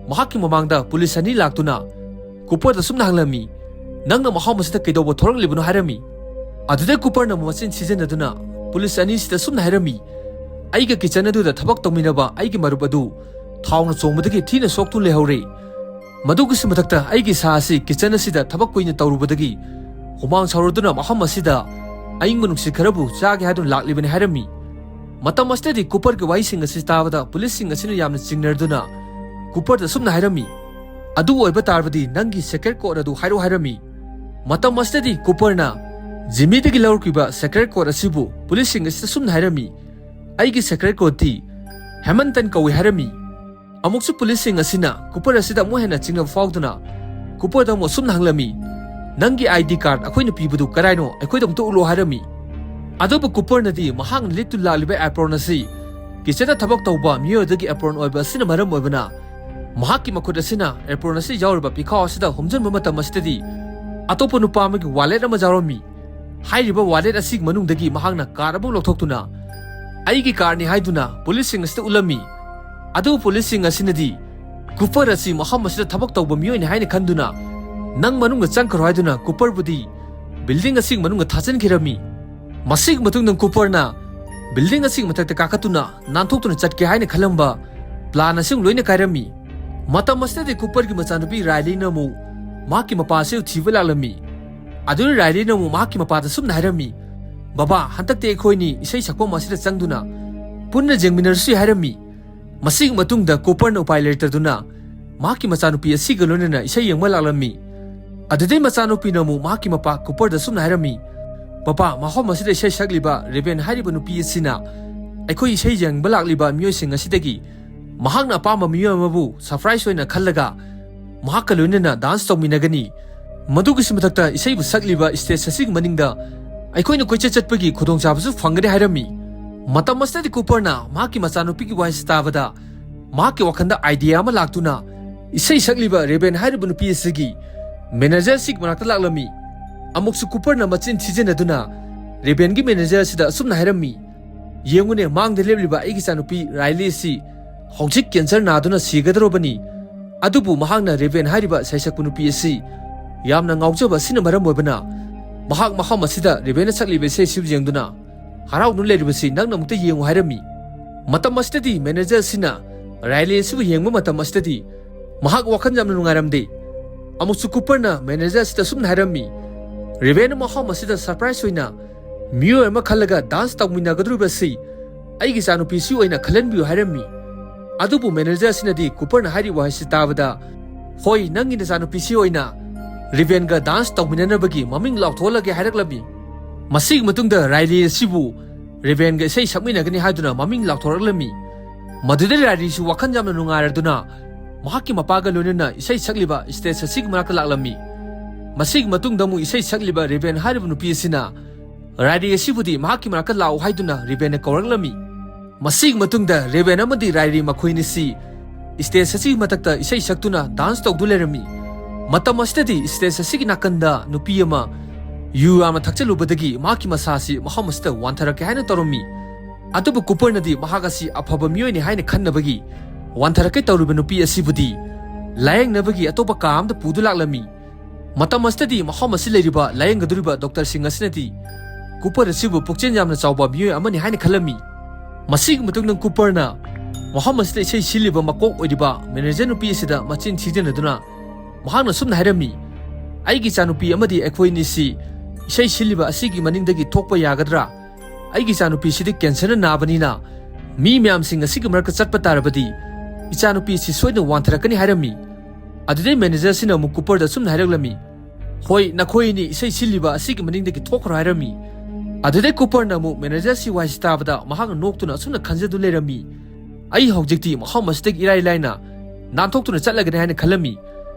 ꯃꯍꯥꯛꯀꯤ ꯃꯃꯥꯡꯗ ꯄꯨꯂꯤꯁ ꯑꯅꯤ ꯂꯥꯛꯇꯨꯅ ꯀꯨꯄꯔꯗ ꯑꯁꯨꯝꯅ ꯍꯪꯂꯝꯃꯤ, "ꯅꯪꯅ ꯃꯐꯝ ꯑꯁꯤꯗ ꯀꯩꯗꯧꯕ ꯊꯣꯛꯂꯛꯂꯤꯕꯅꯣ?" ꯍꯥꯏꯔꯝꯃꯤ꯫ ꯑꯗꯨꯗ ꯀꯨꯄꯔꯅ ꯃꯆꯤꯟ ꯊꯤꯖꯤꯟꯅꯗꯨꯅ ꯄꯨꯂꯤꯁ ꯑꯅꯤꯁꯤꯗ ꯑꯁꯨꯝꯅ ꯍꯥꯏꯔꯝꯃꯤ, "ꯑꯩꯒ ꯀꯤꯆꯟ ꯑꯗꯨꯗ ꯊꯕꯛ ꯇꯧꯃꯤꯟꯅꯕ ꯑꯩꯒꯤ ꯃꯔꯨꯞ ꯑꯗꯨ ꯊꯥꯎꯅ ꯆꯣꯡꯕꯗꯒꯤ ꯊꯤꯅ ꯁꯣꯛꯇꯨꯅ ꯂꯩꯍꯧꯔꯦ꯫ ꯃꯗꯨꯒꯤꯁꯨ ꯃꯊꯛꯇ ꯑꯩꯒꯤ ꯏꯁꯥ ꯑꯁꯤ ꯀꯤꯆꯟ ꯑꯁꯤꯗ ꯊꯕꯛ ꯀꯨꯏꯅ ꯇꯧꯔꯨꯕꯗꯒꯤ ꯍꯨꯃꯥꯡ ꯁꯧꯔꯗꯨꯅ ꯃꯐꯝ ꯑꯁꯤꯗ ꯑꯏꯪꯕ ꯅꯨꯡꯁꯤꯠ ꯈꯔꯕꯨ ꯆꯥꯒꯦ ꯍꯥꯏꯗꯨꯅ ꯂꯥꯛꯂꯤꯕꯅꯤ ꯍꯥꯏꯔꯝꯃꯤ꯫ ꯃꯇꯝ ꯑꯁꯤꯗꯗꯤ ꯀꯨꯄꯔꯒꯤ ꯋꯥꯍꯩꯁꯤꯡ ꯑꯁꯤ ꯇꯥꯕꯗ ꯄꯨꯂꯤꯁꯁꯤꯡ ꯑꯁꯤꯅ ꯌꯥꯝꯅ ꯆꯤꯡꯅꯗꯨꯅ ꯀꯨꯄꯔꯗ ꯑꯁꯨꯝꯅ ꯍꯥꯏꯔꯝꯃꯤ, "ꯑꯗꯨ ꯑꯣꯏꯕ ꯇꯥꯔꯕꯗꯤ ꯅꯪꯒꯤ ꯁꯦꯀ꯭ꯔꯦꯠ ꯀꯣꯗ ꯑꯗꯨ ꯍꯥꯏꯔꯛꯎ" ꯍꯥꯏꯔꯝꯃꯤ꯫ ꯃꯇꯝ ꯑꯁꯤꯗꯗꯤ ꯀꯨꯄꯔꯅ ꯖꯤꯃꯤꯗꯒꯤ ꯂꯧꯔꯛꯈꯤꯕ ꯁꯦꯀ꯭ꯔꯦꯠ ꯀꯣꯗ ꯑꯁꯤꯕꯨ ꯄꯨꯂꯤꯁꯁꯤꯡ ꯑꯁꯤꯗ ꯑꯁꯨꯝꯅ ꯍꯥꯏꯔꯝꯃꯤ, "ꯑꯩꯒꯤ ꯁꯦꯀ꯭ꯔꯦꯠ ꯀꯣꯗꯇꯤ ꯍꯦꯃꯟꯇꯟ ꯀꯧꯏ" ꯍꯥꯏꯔꯝꯃꯤ꯫ ꯑꯃꯨꯛꯁꯨ ꯄꯨꯂꯤꯁꯁꯤꯡ ꯑꯁꯤꯅ ꯀꯨꯄꯔ ꯑꯁꯤꯗ ꯑꯃꯨꯛ ꯍꯦꯟꯅ ꯆꯤꯡꯅꯕ ꯐꯥꯎꯗꯨꯅ ꯀꯨꯄꯔꯗ ꯑꯃꯨꯛ ꯑꯁꯨꯝꯅ ꯍꯪꯂꯝꯃꯤ, "ꯅꯪꯒꯤ ꯑꯥꯏ ꯗꯤ ꯀꯥꯔꯗ ꯑꯩꯈꯣꯏꯅ ꯄꯤꯕꯗꯨ ꯀꯗꯥꯏꯅꯣ? ꯑꯩꯈꯣꯏꯗ ꯑꯃꯨꯛꯇ ꯎꯠꯂꯣ" ꯍꯥꯏꯔꯝꯃꯤ꯫ ꯑꯗꯨꯕꯨ ꯀꯨꯄꯔꯅꯗꯤ ꯃꯍꯥꯛꯅ ꯂꯤꯠꯇꯨꯅ ꯂꯥꯛꯂꯤꯕ ꯑꯦꯄ꯭ꯔꯣꯟ ꯑꯁꯤ ꯀꯤꯆꯟꯗ ꯊꯕꯛ ꯇꯧꯕ ꯃꯤꯑꯣꯏ ꯑꯗꯨꯒꯤ ꯑꯦꯄ꯭ꯔꯣꯟ ꯑꯣꯏꯕ ꯑꯁꯤꯅ ꯃꯔꯝ ꯑꯣꯏꯕꯅ ꯃꯍꯥꯛꯀꯤ ꯃꯈꯨꯠ ꯑꯁꯤꯅ ꯑꯦꯄ꯭ꯔꯣꯟ ꯑꯁꯤ ꯌꯥꯎꯔꯤꯕ ꯄꯤꯈꯥꯎ ꯑꯁꯤꯗ ꯍꯨꯝꯖꯤꯟꯕ ꯃꯇꯝ ꯑꯁꯤꯗꯗꯤ ꯑꯇꯣꯞꯄ ꯅꯨꯄꯥ ꯑꯃꯒꯤ ꯋꯥꯂꯦꯠ ꯑꯃ ꯌꯥꯎꯔꯝꯃꯤ꯫ ꯍꯥꯏꯔꯤꯕ ꯋꯥꯂꯦꯠ ꯑꯁꯤꯒꯤ ꯃꯅꯨꯡꯗꯒꯤ ꯃꯍꯥꯛꯅ ꯀꯥꯔꯗ ꯑꯃ ꯂꯧꯊꯣꯛꯇꯨꯅ "ꯑꯩꯒꯤ ꯀꯥꯔꯗꯅꯤ" ꯍꯥꯏꯗꯨꯅ ꯄꯨꯂꯤꯁꯁꯤꯡ ꯑꯁꯤꯗ ꯎꯠꯂꯝꯃꯤ꯫ ꯑꯗꯨꯕꯨ ꯄꯨꯂꯤꯁꯁꯤꯡ ꯑꯁꯤꯅꯗꯤ ꯀꯨꯄꯔ ꯑꯁꯤ ꯃꯐꯝ ꯑꯁꯤꯗ ꯊꯕꯛ ꯇꯧꯕ ꯃꯤꯑꯣꯏꯅꯤ ꯍꯥꯏꯅ ꯈꯟꯗꯨꯅ "ꯅꯪ ꯃꯅꯨꯡꯗ ꯆꯪꯈ꯭ꯔꯣ" ꯍꯥꯏꯗꯨꯅ ꯀꯨꯄꯔꯕꯨꯗꯤ ꯕꯤꯜꯗꯤꯡ ꯑꯁꯤꯒꯤ ꯃꯅꯨꯡꯗ ꯊꯥꯖꯤꯟꯈꯤꯔꯝꯃꯤ꯫ ꯃꯁꯤꯒꯤ ꯃꯇꯨꯡꯗ ꯀꯨꯄꯔꯅ ꯕꯤꯜꯗꯤꯡ ꯑꯁꯤꯒꯤ ꯃꯊꯛꯇ ꯀꯥꯈꯠꯇꯨꯅ ꯅꯥꯟꯊꯣꯛꯇꯨꯅ ꯆꯠꯀꯦ ꯍꯥꯏꯅ ꯈꯜꯂꯝꯕ ꯄ꯭ꯂꯥꯟ ꯑꯁꯤ ꯂꯣꯏꯅ ꯀꯥꯏꯔꯝꯃꯤ꯫ ꯃꯇꯝ ꯑꯁꯤꯗꯗꯤ ꯀꯨꯄꯔꯒꯤ ꯃꯆꯥꯅꯨꯄꯤ ꯔꯥꯏꯂꯤꯅ ꯑꯃꯨꯛ ꯃꯍꯥꯛꯀꯤ ꯃꯄꯥ ꯑꯁꯤꯕꯨ ꯊꯤꯕ ꯂꯥꯛꯂꯝꯃꯤ꯫ ꯑꯗꯨꯅ ꯔꯥꯏꯂꯤꯅ ꯑꯃꯨꯛ ꯃꯍꯥꯛꯀꯤ ꯃꯄꯥꯗ ꯁꯨꯝꯅ ꯍꯥꯏꯔꯝꯃꯤ, "ꯕꯕꯥ, ꯍꯟꯗꯛꯇꯤ ꯑꯩꯈꯣꯏꯅꯤ ꯏꯁꯩ ꯁꯛꯐꯝ ꯑꯁꯤꯗ ꯆꯪꯗꯨꯅ ꯄꯨꯟꯅ ꯌꯦꯡꯃꯤꯟꯅꯔꯁꯤ" ꯍꯥꯏꯔꯝꯃꯤ꯫ ꯃꯁꯤꯒꯤ ꯃꯇꯨꯡꯗ ꯀꯨꯄꯔꯅ ꯎꯄꯥꯏ ꯂꯩꯇꯗꯨꯅ ꯃꯍꯥꯛꯀꯤ ꯃꯆꯥꯅꯨꯄꯤ ꯑꯁꯤꯒ ꯂꯣꯏꯅꯅ ꯏꯁꯩ ꯌꯦꯡꯕ ꯂꯥꯛꯂꯝꯃꯤ꯫ ꯑꯗꯨꯗꯩ ꯃꯆꯥꯅꯨꯄꯤꯅ ꯑꯃꯨꯛ ꯃꯍꯥꯛꯀꯤ ꯃꯄꯥ ꯀꯨꯄꯔꯗ ꯁꯨꯝꯅ ꯍꯥꯏꯔꯝꯃꯤ, "ꯕꯕꯥ, ꯃꯐꯝ ꯑꯁꯤꯗ ꯏꯁꯩ ꯁꯛꯂꯤꯕ ꯔꯦꯕꯦꯟ ꯍꯥꯏꯔꯤꯕ ꯅꯨꯄꯤ ꯑꯁꯤꯅ ꯑꯩꯈꯣꯏ ꯏꯁꯩ ꯌꯦꯡꯕ ꯂꯥꯛꯂꯤꯕ ꯃꯤꯑꯣꯏꯁꯤꯡ ꯑꯁꯤꯗꯒꯤ ꯃꯍꯥꯛꯅ ꯑꯄꯥꯝꯕ ꯃꯤꯑꯣꯏ ꯑꯃꯕꯨ ꯁꯔꯄ꯭ꯔꯥꯏꯖ ꯑꯣꯏꯅ ꯈꯜꯂꯒ ꯃꯍꯥꯛꯀ ꯂꯣꯏꯅꯅ ꯗꯥꯟꯁ ꯇꯧꯃꯤꯟꯅꯒꯅꯤ꯫ ꯃꯗꯨꯒꯤꯁꯨ ꯃꯊꯛꯇ ꯏꯁꯩꯕꯨ ꯁꯛꯂꯤꯕ ꯁ꯭ꯇꯦꯖ ꯑꯁꯤꯒꯤ ꯃꯅꯤꯡꯗ ꯑꯩꯈꯣꯏꯅ ꯀꯣꯏꯆꯠ ꯆꯠꯄꯒꯤ ꯈꯨꯗꯣꯡꯆꯥꯕꯁꯨ ꯐꯪꯒꯅꯤ" ꯍꯥꯏꯔꯝꯃꯤ꯫ ꯃꯇꯝ ꯑꯁꯤꯗꯗꯤ ꯀꯨꯄꯔꯅ ꯃꯍꯥꯛꯀꯤ ꯃꯆꯥꯅꯨꯄꯤꯒꯤ ꯋꯥꯍꯩꯁꯤ ꯇꯥꯕꯗ ꯃꯍꯥꯛꯀꯤ ꯋꯥꯈꯜꯗ ꯑꯥꯏꯗꯤꯌꯥ ꯑꯃ ꯂꯥꯛꯇꯨꯅ ꯏꯁꯩ ꯁꯛꯂꯤꯕ ꯔꯦꯕꯦꯟ ꯍꯥꯏꯔꯤꯕ ꯅꯨꯄꯤ ꯑꯁꯤꯒꯤ ꯃꯦꯅꯦꯖꯔ ꯑꯁꯤꯒꯤ ꯃꯅꯥꯛꯇ ꯂꯥꯛꯂꯝꯃꯤ꯫ ꯑꯃꯨꯛꯁꯨ ꯀꯨꯄꯔꯅ ꯃꯆꯤꯟ ꯊꯤꯖꯤꯟꯅꯗꯨꯅ ꯔꯦꯕꯦꯟꯒꯤ ꯃꯦꯅꯦꯖꯔ ꯑꯁꯤꯗ ꯑꯁꯨꯝꯅ ꯍꯥꯏꯔꯝꯃꯤ, "ꯌꯦꯡꯉꯨꯅꯦ, ꯃꯥꯡꯗ ꯂꯦꯞꯂꯤꯕ ꯑꯩꯒꯤ ꯏꯆꯥꯅꯨꯄꯤ ꯔꯥꯏꯂꯤ ꯑꯁꯤ ꯍꯧꯖꯤꯛ ꯀꯦꯟꯁꯔ ꯅꯥꯗꯨꯅ ꯁꯤꯒꯗꯧꯔꯕꯅꯤ꯫ ꯑꯗꯨꯕꯨ ꯃꯍꯥꯛꯅ ꯔꯦꯕꯦꯟ ꯍꯥꯏꯔꯤꯕ ꯏꯁꯩ ꯁꯛꯄ ꯅꯨꯄꯤ ꯑꯁꯤ ꯌꯥꯝꯅ ꯉꯥꯎꯖꯕ ꯑꯁꯤꯅ ꯃꯔꯝ ꯑꯣꯏꯕꯅ ꯃꯍꯥꯛ ꯃꯐꯝ ꯑꯁꯤꯗ ꯔꯦꯕꯦꯟꯅ ꯁꯛꯂꯤꯕ ꯏꯁꯩ ꯑꯁꯤꯕꯨ ꯌꯦꯡꯗꯨꯅ ꯍꯔꯥꯎꯗꯨꯅ ꯂꯩꯔꯤꯕꯁꯤ ꯅꯪꯅ ꯑꯃꯨꯛꯇ ꯌꯦꯡꯉꯨ" ꯍꯥꯏꯔꯝꯃꯤ꯫ ꯃꯇꯝ ꯑꯁꯤꯗꯗꯤ ꯃꯦꯅꯦꯖꯔ ꯑꯁꯤꯅ ꯔꯥꯏꯂꯤ ꯑꯁꯤꯕꯨ ꯌꯦꯡꯕ ꯃꯇꯝ ꯑꯁꯤꯗꯗꯤ ꯃꯍꯥꯛ ꯋꯥꯈꯜ ꯌꯥꯝꯅ ꯅꯨꯡꯉꯥꯏꯔꯝꯗꯦ꯫ ꯑꯃꯨꯛꯁꯨ ꯀꯨꯄꯔꯅ ꯃꯦꯅꯦꯖꯔ ꯑꯁꯤꯗ ꯑꯁꯨꯝꯅ ꯍꯥꯏꯔꯝꯃꯤ, "ꯔꯦꯕꯦꯟꯅ ꯃꯐꯝ ꯑꯁꯤꯗ ꯁꯔꯄ꯭ꯔꯥꯏꯖ ꯑꯣꯏꯅ ꯃꯤꯑꯣꯏ ꯑꯃ ꯈꯜꯂꯒ ꯗꯥꯟꯁ ꯇꯧꯃꯤꯟꯅꯒꯗꯧꯔꯤꯕꯁꯤ ꯑꯩꯒꯤ ꯏꯆꯥꯅꯨꯄꯤꯁꯤ ꯑꯣꯏꯅ ꯈꯜꯍꯟꯕꯤꯌꯨ ꯍꯥꯏꯔꯝꯃꯤ꯫ ꯑꯗꯨꯕꯨ ꯃꯦꯅꯦꯖꯔ ꯑꯁꯤꯅꯗꯤ ꯀꯨꯄꯔꯅ ꯍꯥꯏꯔꯤꯕ ꯋꯥꯍꯩꯁꯤ ꯇꯥꯕꯗ, "ꯍꯣꯏ, ꯅꯪꯒꯤ ꯅꯆꯥꯅꯨꯄꯤꯁꯤ ꯑꯣꯏꯅ ꯔꯦꯕꯦꯟꯒ ꯗꯥꯟꯁ ꯇꯧꯃꯤꯟꯅꯅꯕꯒꯤ ꯃꯃꯤꯡ ꯂꯥꯎꯊꯣꯛꯍꯜꯂꯒꯦ" ꯍꯥꯏꯔꯛꯂꯝꯃꯤ꯫ ꯃꯁꯤꯒꯤ ꯃꯇꯨꯡꯗ ꯔꯥꯏꯂꯤ ꯑꯁꯤꯕꯨ ꯔꯦꯕꯦꯟꯒ ꯏꯁꯩ ꯁꯛꯃꯤꯟꯅꯒꯅꯤ ꯍꯥꯏꯗꯨꯅ ꯃꯃꯤꯡ ꯂꯥꯎꯊꯣꯔꯛꯂꯝꯃꯤ꯫ ꯃꯗꯨꯗ ꯔꯥꯏꯂꯤꯁꯨ ꯋꯥꯈꯜ ꯌꯥꯝꯅ ꯅꯨꯡꯉꯥꯏꯔꯗꯨꯅ ꯃꯍꯥꯛꯀꯤ ꯃꯄꯥꯒ ꯂꯣꯏꯅꯅ ꯏꯁꯩ ꯁꯛꯂꯤꯕ ꯁ꯭ꯇꯦꯖ ꯑꯁꯤꯒꯤ ꯃꯅꯥꯛꯇ ꯂꯥꯛꯂꯝꯃꯤ꯫ ꯃꯁꯤꯒꯤ ꯃꯇꯨꯡꯗ ꯑꯃꯨꯛ ꯏꯁꯩ ꯁꯛꯂꯤꯕ ꯔꯦꯕꯦꯟ ꯍꯥꯏꯔꯤꯕ ꯅꯨꯄꯤ ꯑꯁꯤꯅ ꯔꯥꯏꯂꯤ ꯑꯁꯤꯕꯨꯗꯤ ꯃꯍꯥꯛꯀꯤ ꯃꯅꯥꯛꯇ ꯂꯥꯛꯎ ꯍꯥꯏꯗꯨꯅ ꯔꯦꯕꯦꯟꯅ ꯀꯧꯔꯛꯂꯝꯃꯤ꯫ ꯃꯁꯤꯒꯤ ꯃꯇꯨꯡꯗ ꯔꯦꯕꯦꯟ ꯑꯃꯗꯤ ꯔꯥꯏꯂꯤ ꯃꯈꯣꯏ ꯑꯅꯤꯁꯤ ꯁ꯭ꯇꯦꯖ ꯑꯁꯤꯒꯤ ꯃꯊꯛꯇ ꯏꯁꯩ ꯁꯛꯇꯨꯅ ꯗꯥꯟꯁ ꯇꯧꯗꯨ ꯂꯩꯔꯝꯃꯤ꯫ ꯃꯇꯝ ꯑꯁꯤꯗꯗꯤ ꯁ꯭ꯇꯦꯖ ꯑꯁꯤꯒꯤ ꯅꯥꯀꯟꯗ ꯅꯨꯄꯤ ꯑꯃ ꯌꯨ ꯌꯥꯝꯅ ꯊꯛꯆꯜꯂꯨꯕꯗꯒꯤ ꯃꯍꯥꯛꯀꯤ ꯃꯁꯥꯁꯤ ꯃꯐꯝ ꯑꯁꯤꯗ ꯋꯥꯟꯊꯔꯛꯀꯦ ꯍꯥꯏꯅ ꯇꯧꯔꯝꯃꯤ꯫ ꯑꯗꯨꯕꯨ ꯀꯨꯄꯔꯅꯗꯤ ꯃꯍꯥꯛ ꯑꯁꯤ ꯑꯐꯕ ꯃꯤꯑꯣꯏꯅꯤ ꯍꯥꯏꯅ ꯈꯟꯅꯕꯒꯤ ꯋꯥꯟꯊꯔꯛꯀꯦ ꯇꯧꯔꯤꯕ ꯅꯨꯄꯤ ꯑꯁꯤꯕꯨꯗꯤ ꯂꯥꯌꯦꯡꯅꯕꯒꯤ ꯑꯇꯣꯞꯄ ꯀꯥ ꯑꯃꯗ ꯄꯨꯗꯨ ꯂꯥꯛꯂꯝꯃꯤ꯫ ꯃꯇꯝ ꯑꯁꯤꯗꯗꯤ ꯃꯐꯝ ꯑꯁꯤ ꯂꯩꯔꯤꯕ ꯂꯥꯌꯦꯡꯒꯗꯧꯔꯤꯕ ꯗꯣꯛꯇꯔꯁꯤꯡ ꯑꯁꯤꯅꯗꯤ ꯀꯨꯄꯔ ꯑꯁꯤꯕꯨ ꯄꯨꯛꯆꯦꯜ ꯌꯥꯝꯅ ꯆꯥꯎꯕ ꯃꯤꯑꯣꯏ ꯑꯃꯅꯤ ꯍꯥꯏꯅ ꯈꯜꯂꯝꯃꯤ꯫ ꯃꯁꯤꯒꯤ ꯃꯇꯨꯡꯗ ꯀꯨꯄꯔꯅ ꯃꯐꯝ ꯑꯁꯤꯗ ꯏꯁꯩ ꯁꯤꯜꯂꯤꯕ ꯃꯀꯣꯛ ꯑꯣꯏꯔꯤꯕ ꯃꯦꯅꯦꯖꯔ ꯅꯨꯄꯤ ꯑꯁꯤꯗ ꯃꯆꯤꯟ ꯊꯤꯖꯤꯟꯅꯗꯨꯅ ꯃꯍꯥꯛꯅ ꯁꯨꯝꯅ ꯍꯥꯏꯔꯝꯃꯤ, "ꯑꯩꯒꯤ ꯏꯆꯥꯅꯨꯄꯤ ꯑꯃꯗꯤ ꯑꯩꯈꯣꯏ ꯑꯅꯤꯁꯤ ꯏꯁꯩ ꯁꯤꯜꯂꯤꯕ ꯑꯁꯤꯒꯤ ꯃꯅꯤꯡꯗꯒꯤ ꯊꯣꯛꯄ ꯌꯥꯒꯗ꯭ꯔꯥ? ꯑꯩꯒꯤ ꯏꯆꯥꯅꯨꯄꯤꯁꯤꯗꯤ ꯀꯦꯟꯁꯔꯅ ꯅꯥꯕꯅꯤꯅ ꯃꯤ ꯃꯌꯥꯝꯁꯤꯡ ꯑꯁꯤꯒꯤ ꯃꯔꯛꯇ ꯆꯠꯄ ꯇꯥꯔꯕꯗꯤ ꯏꯆꯥꯅꯨꯄꯤꯁꯤ ꯁꯣꯏꯗꯅ ꯋꯥꯟꯊꯔꯛꯀꯅꯤ" ꯍꯥꯏꯔꯝꯃꯤ꯫ ꯑꯗꯨꯗꯩ ꯃꯦꯅꯦꯖꯔꯁꯤꯅ ꯑꯃꯨꯛ ꯀꯨꯄꯔꯗ ꯁꯨꯝꯅ ꯍꯥꯏꯔꯛꯂꯝꯃꯤ, "ꯍꯣꯏ, ꯅꯈꯣꯏ ꯑꯅꯤ ꯏꯁꯩ ꯁꯤꯜꯂꯤꯕ ꯑꯁꯤꯒꯤ ꯃꯅꯤꯡꯗꯒꯤ ꯊꯣꯛꯈ꯭ꯔꯣ" ꯍꯥꯏꯔꯝꯃꯤ꯫ ꯑꯗꯨꯗꯩ ꯀꯨꯄꯔꯅ ꯑꯃꯨꯛ ꯃꯦꯅꯦꯖꯔꯁꯤ ꯋꯥꯍꯩꯁꯤ ꯇꯥꯕꯗ ꯃꯍꯥꯛꯅ ꯅꯣꯛꯇꯨꯅ ꯑꯁꯨꯝꯅ ꯈꯟꯖꯗꯨꯅ ꯂꯩꯔꯝꯃꯤ, "ꯑꯩ ꯍꯧꯖꯤꯛꯇꯤ ꯃꯐꯝ ꯑꯁꯤꯗꯒꯤ ꯏꯔꯥꯏ ꯂꯥꯏꯅ ꯅꯥꯟꯊꯣꯛꯇꯨꯅ ꯆꯠꯂꯒꯅꯤ" ꯍꯥꯏꯅ ꯈꯜꯂꯝꯃꯤ꯫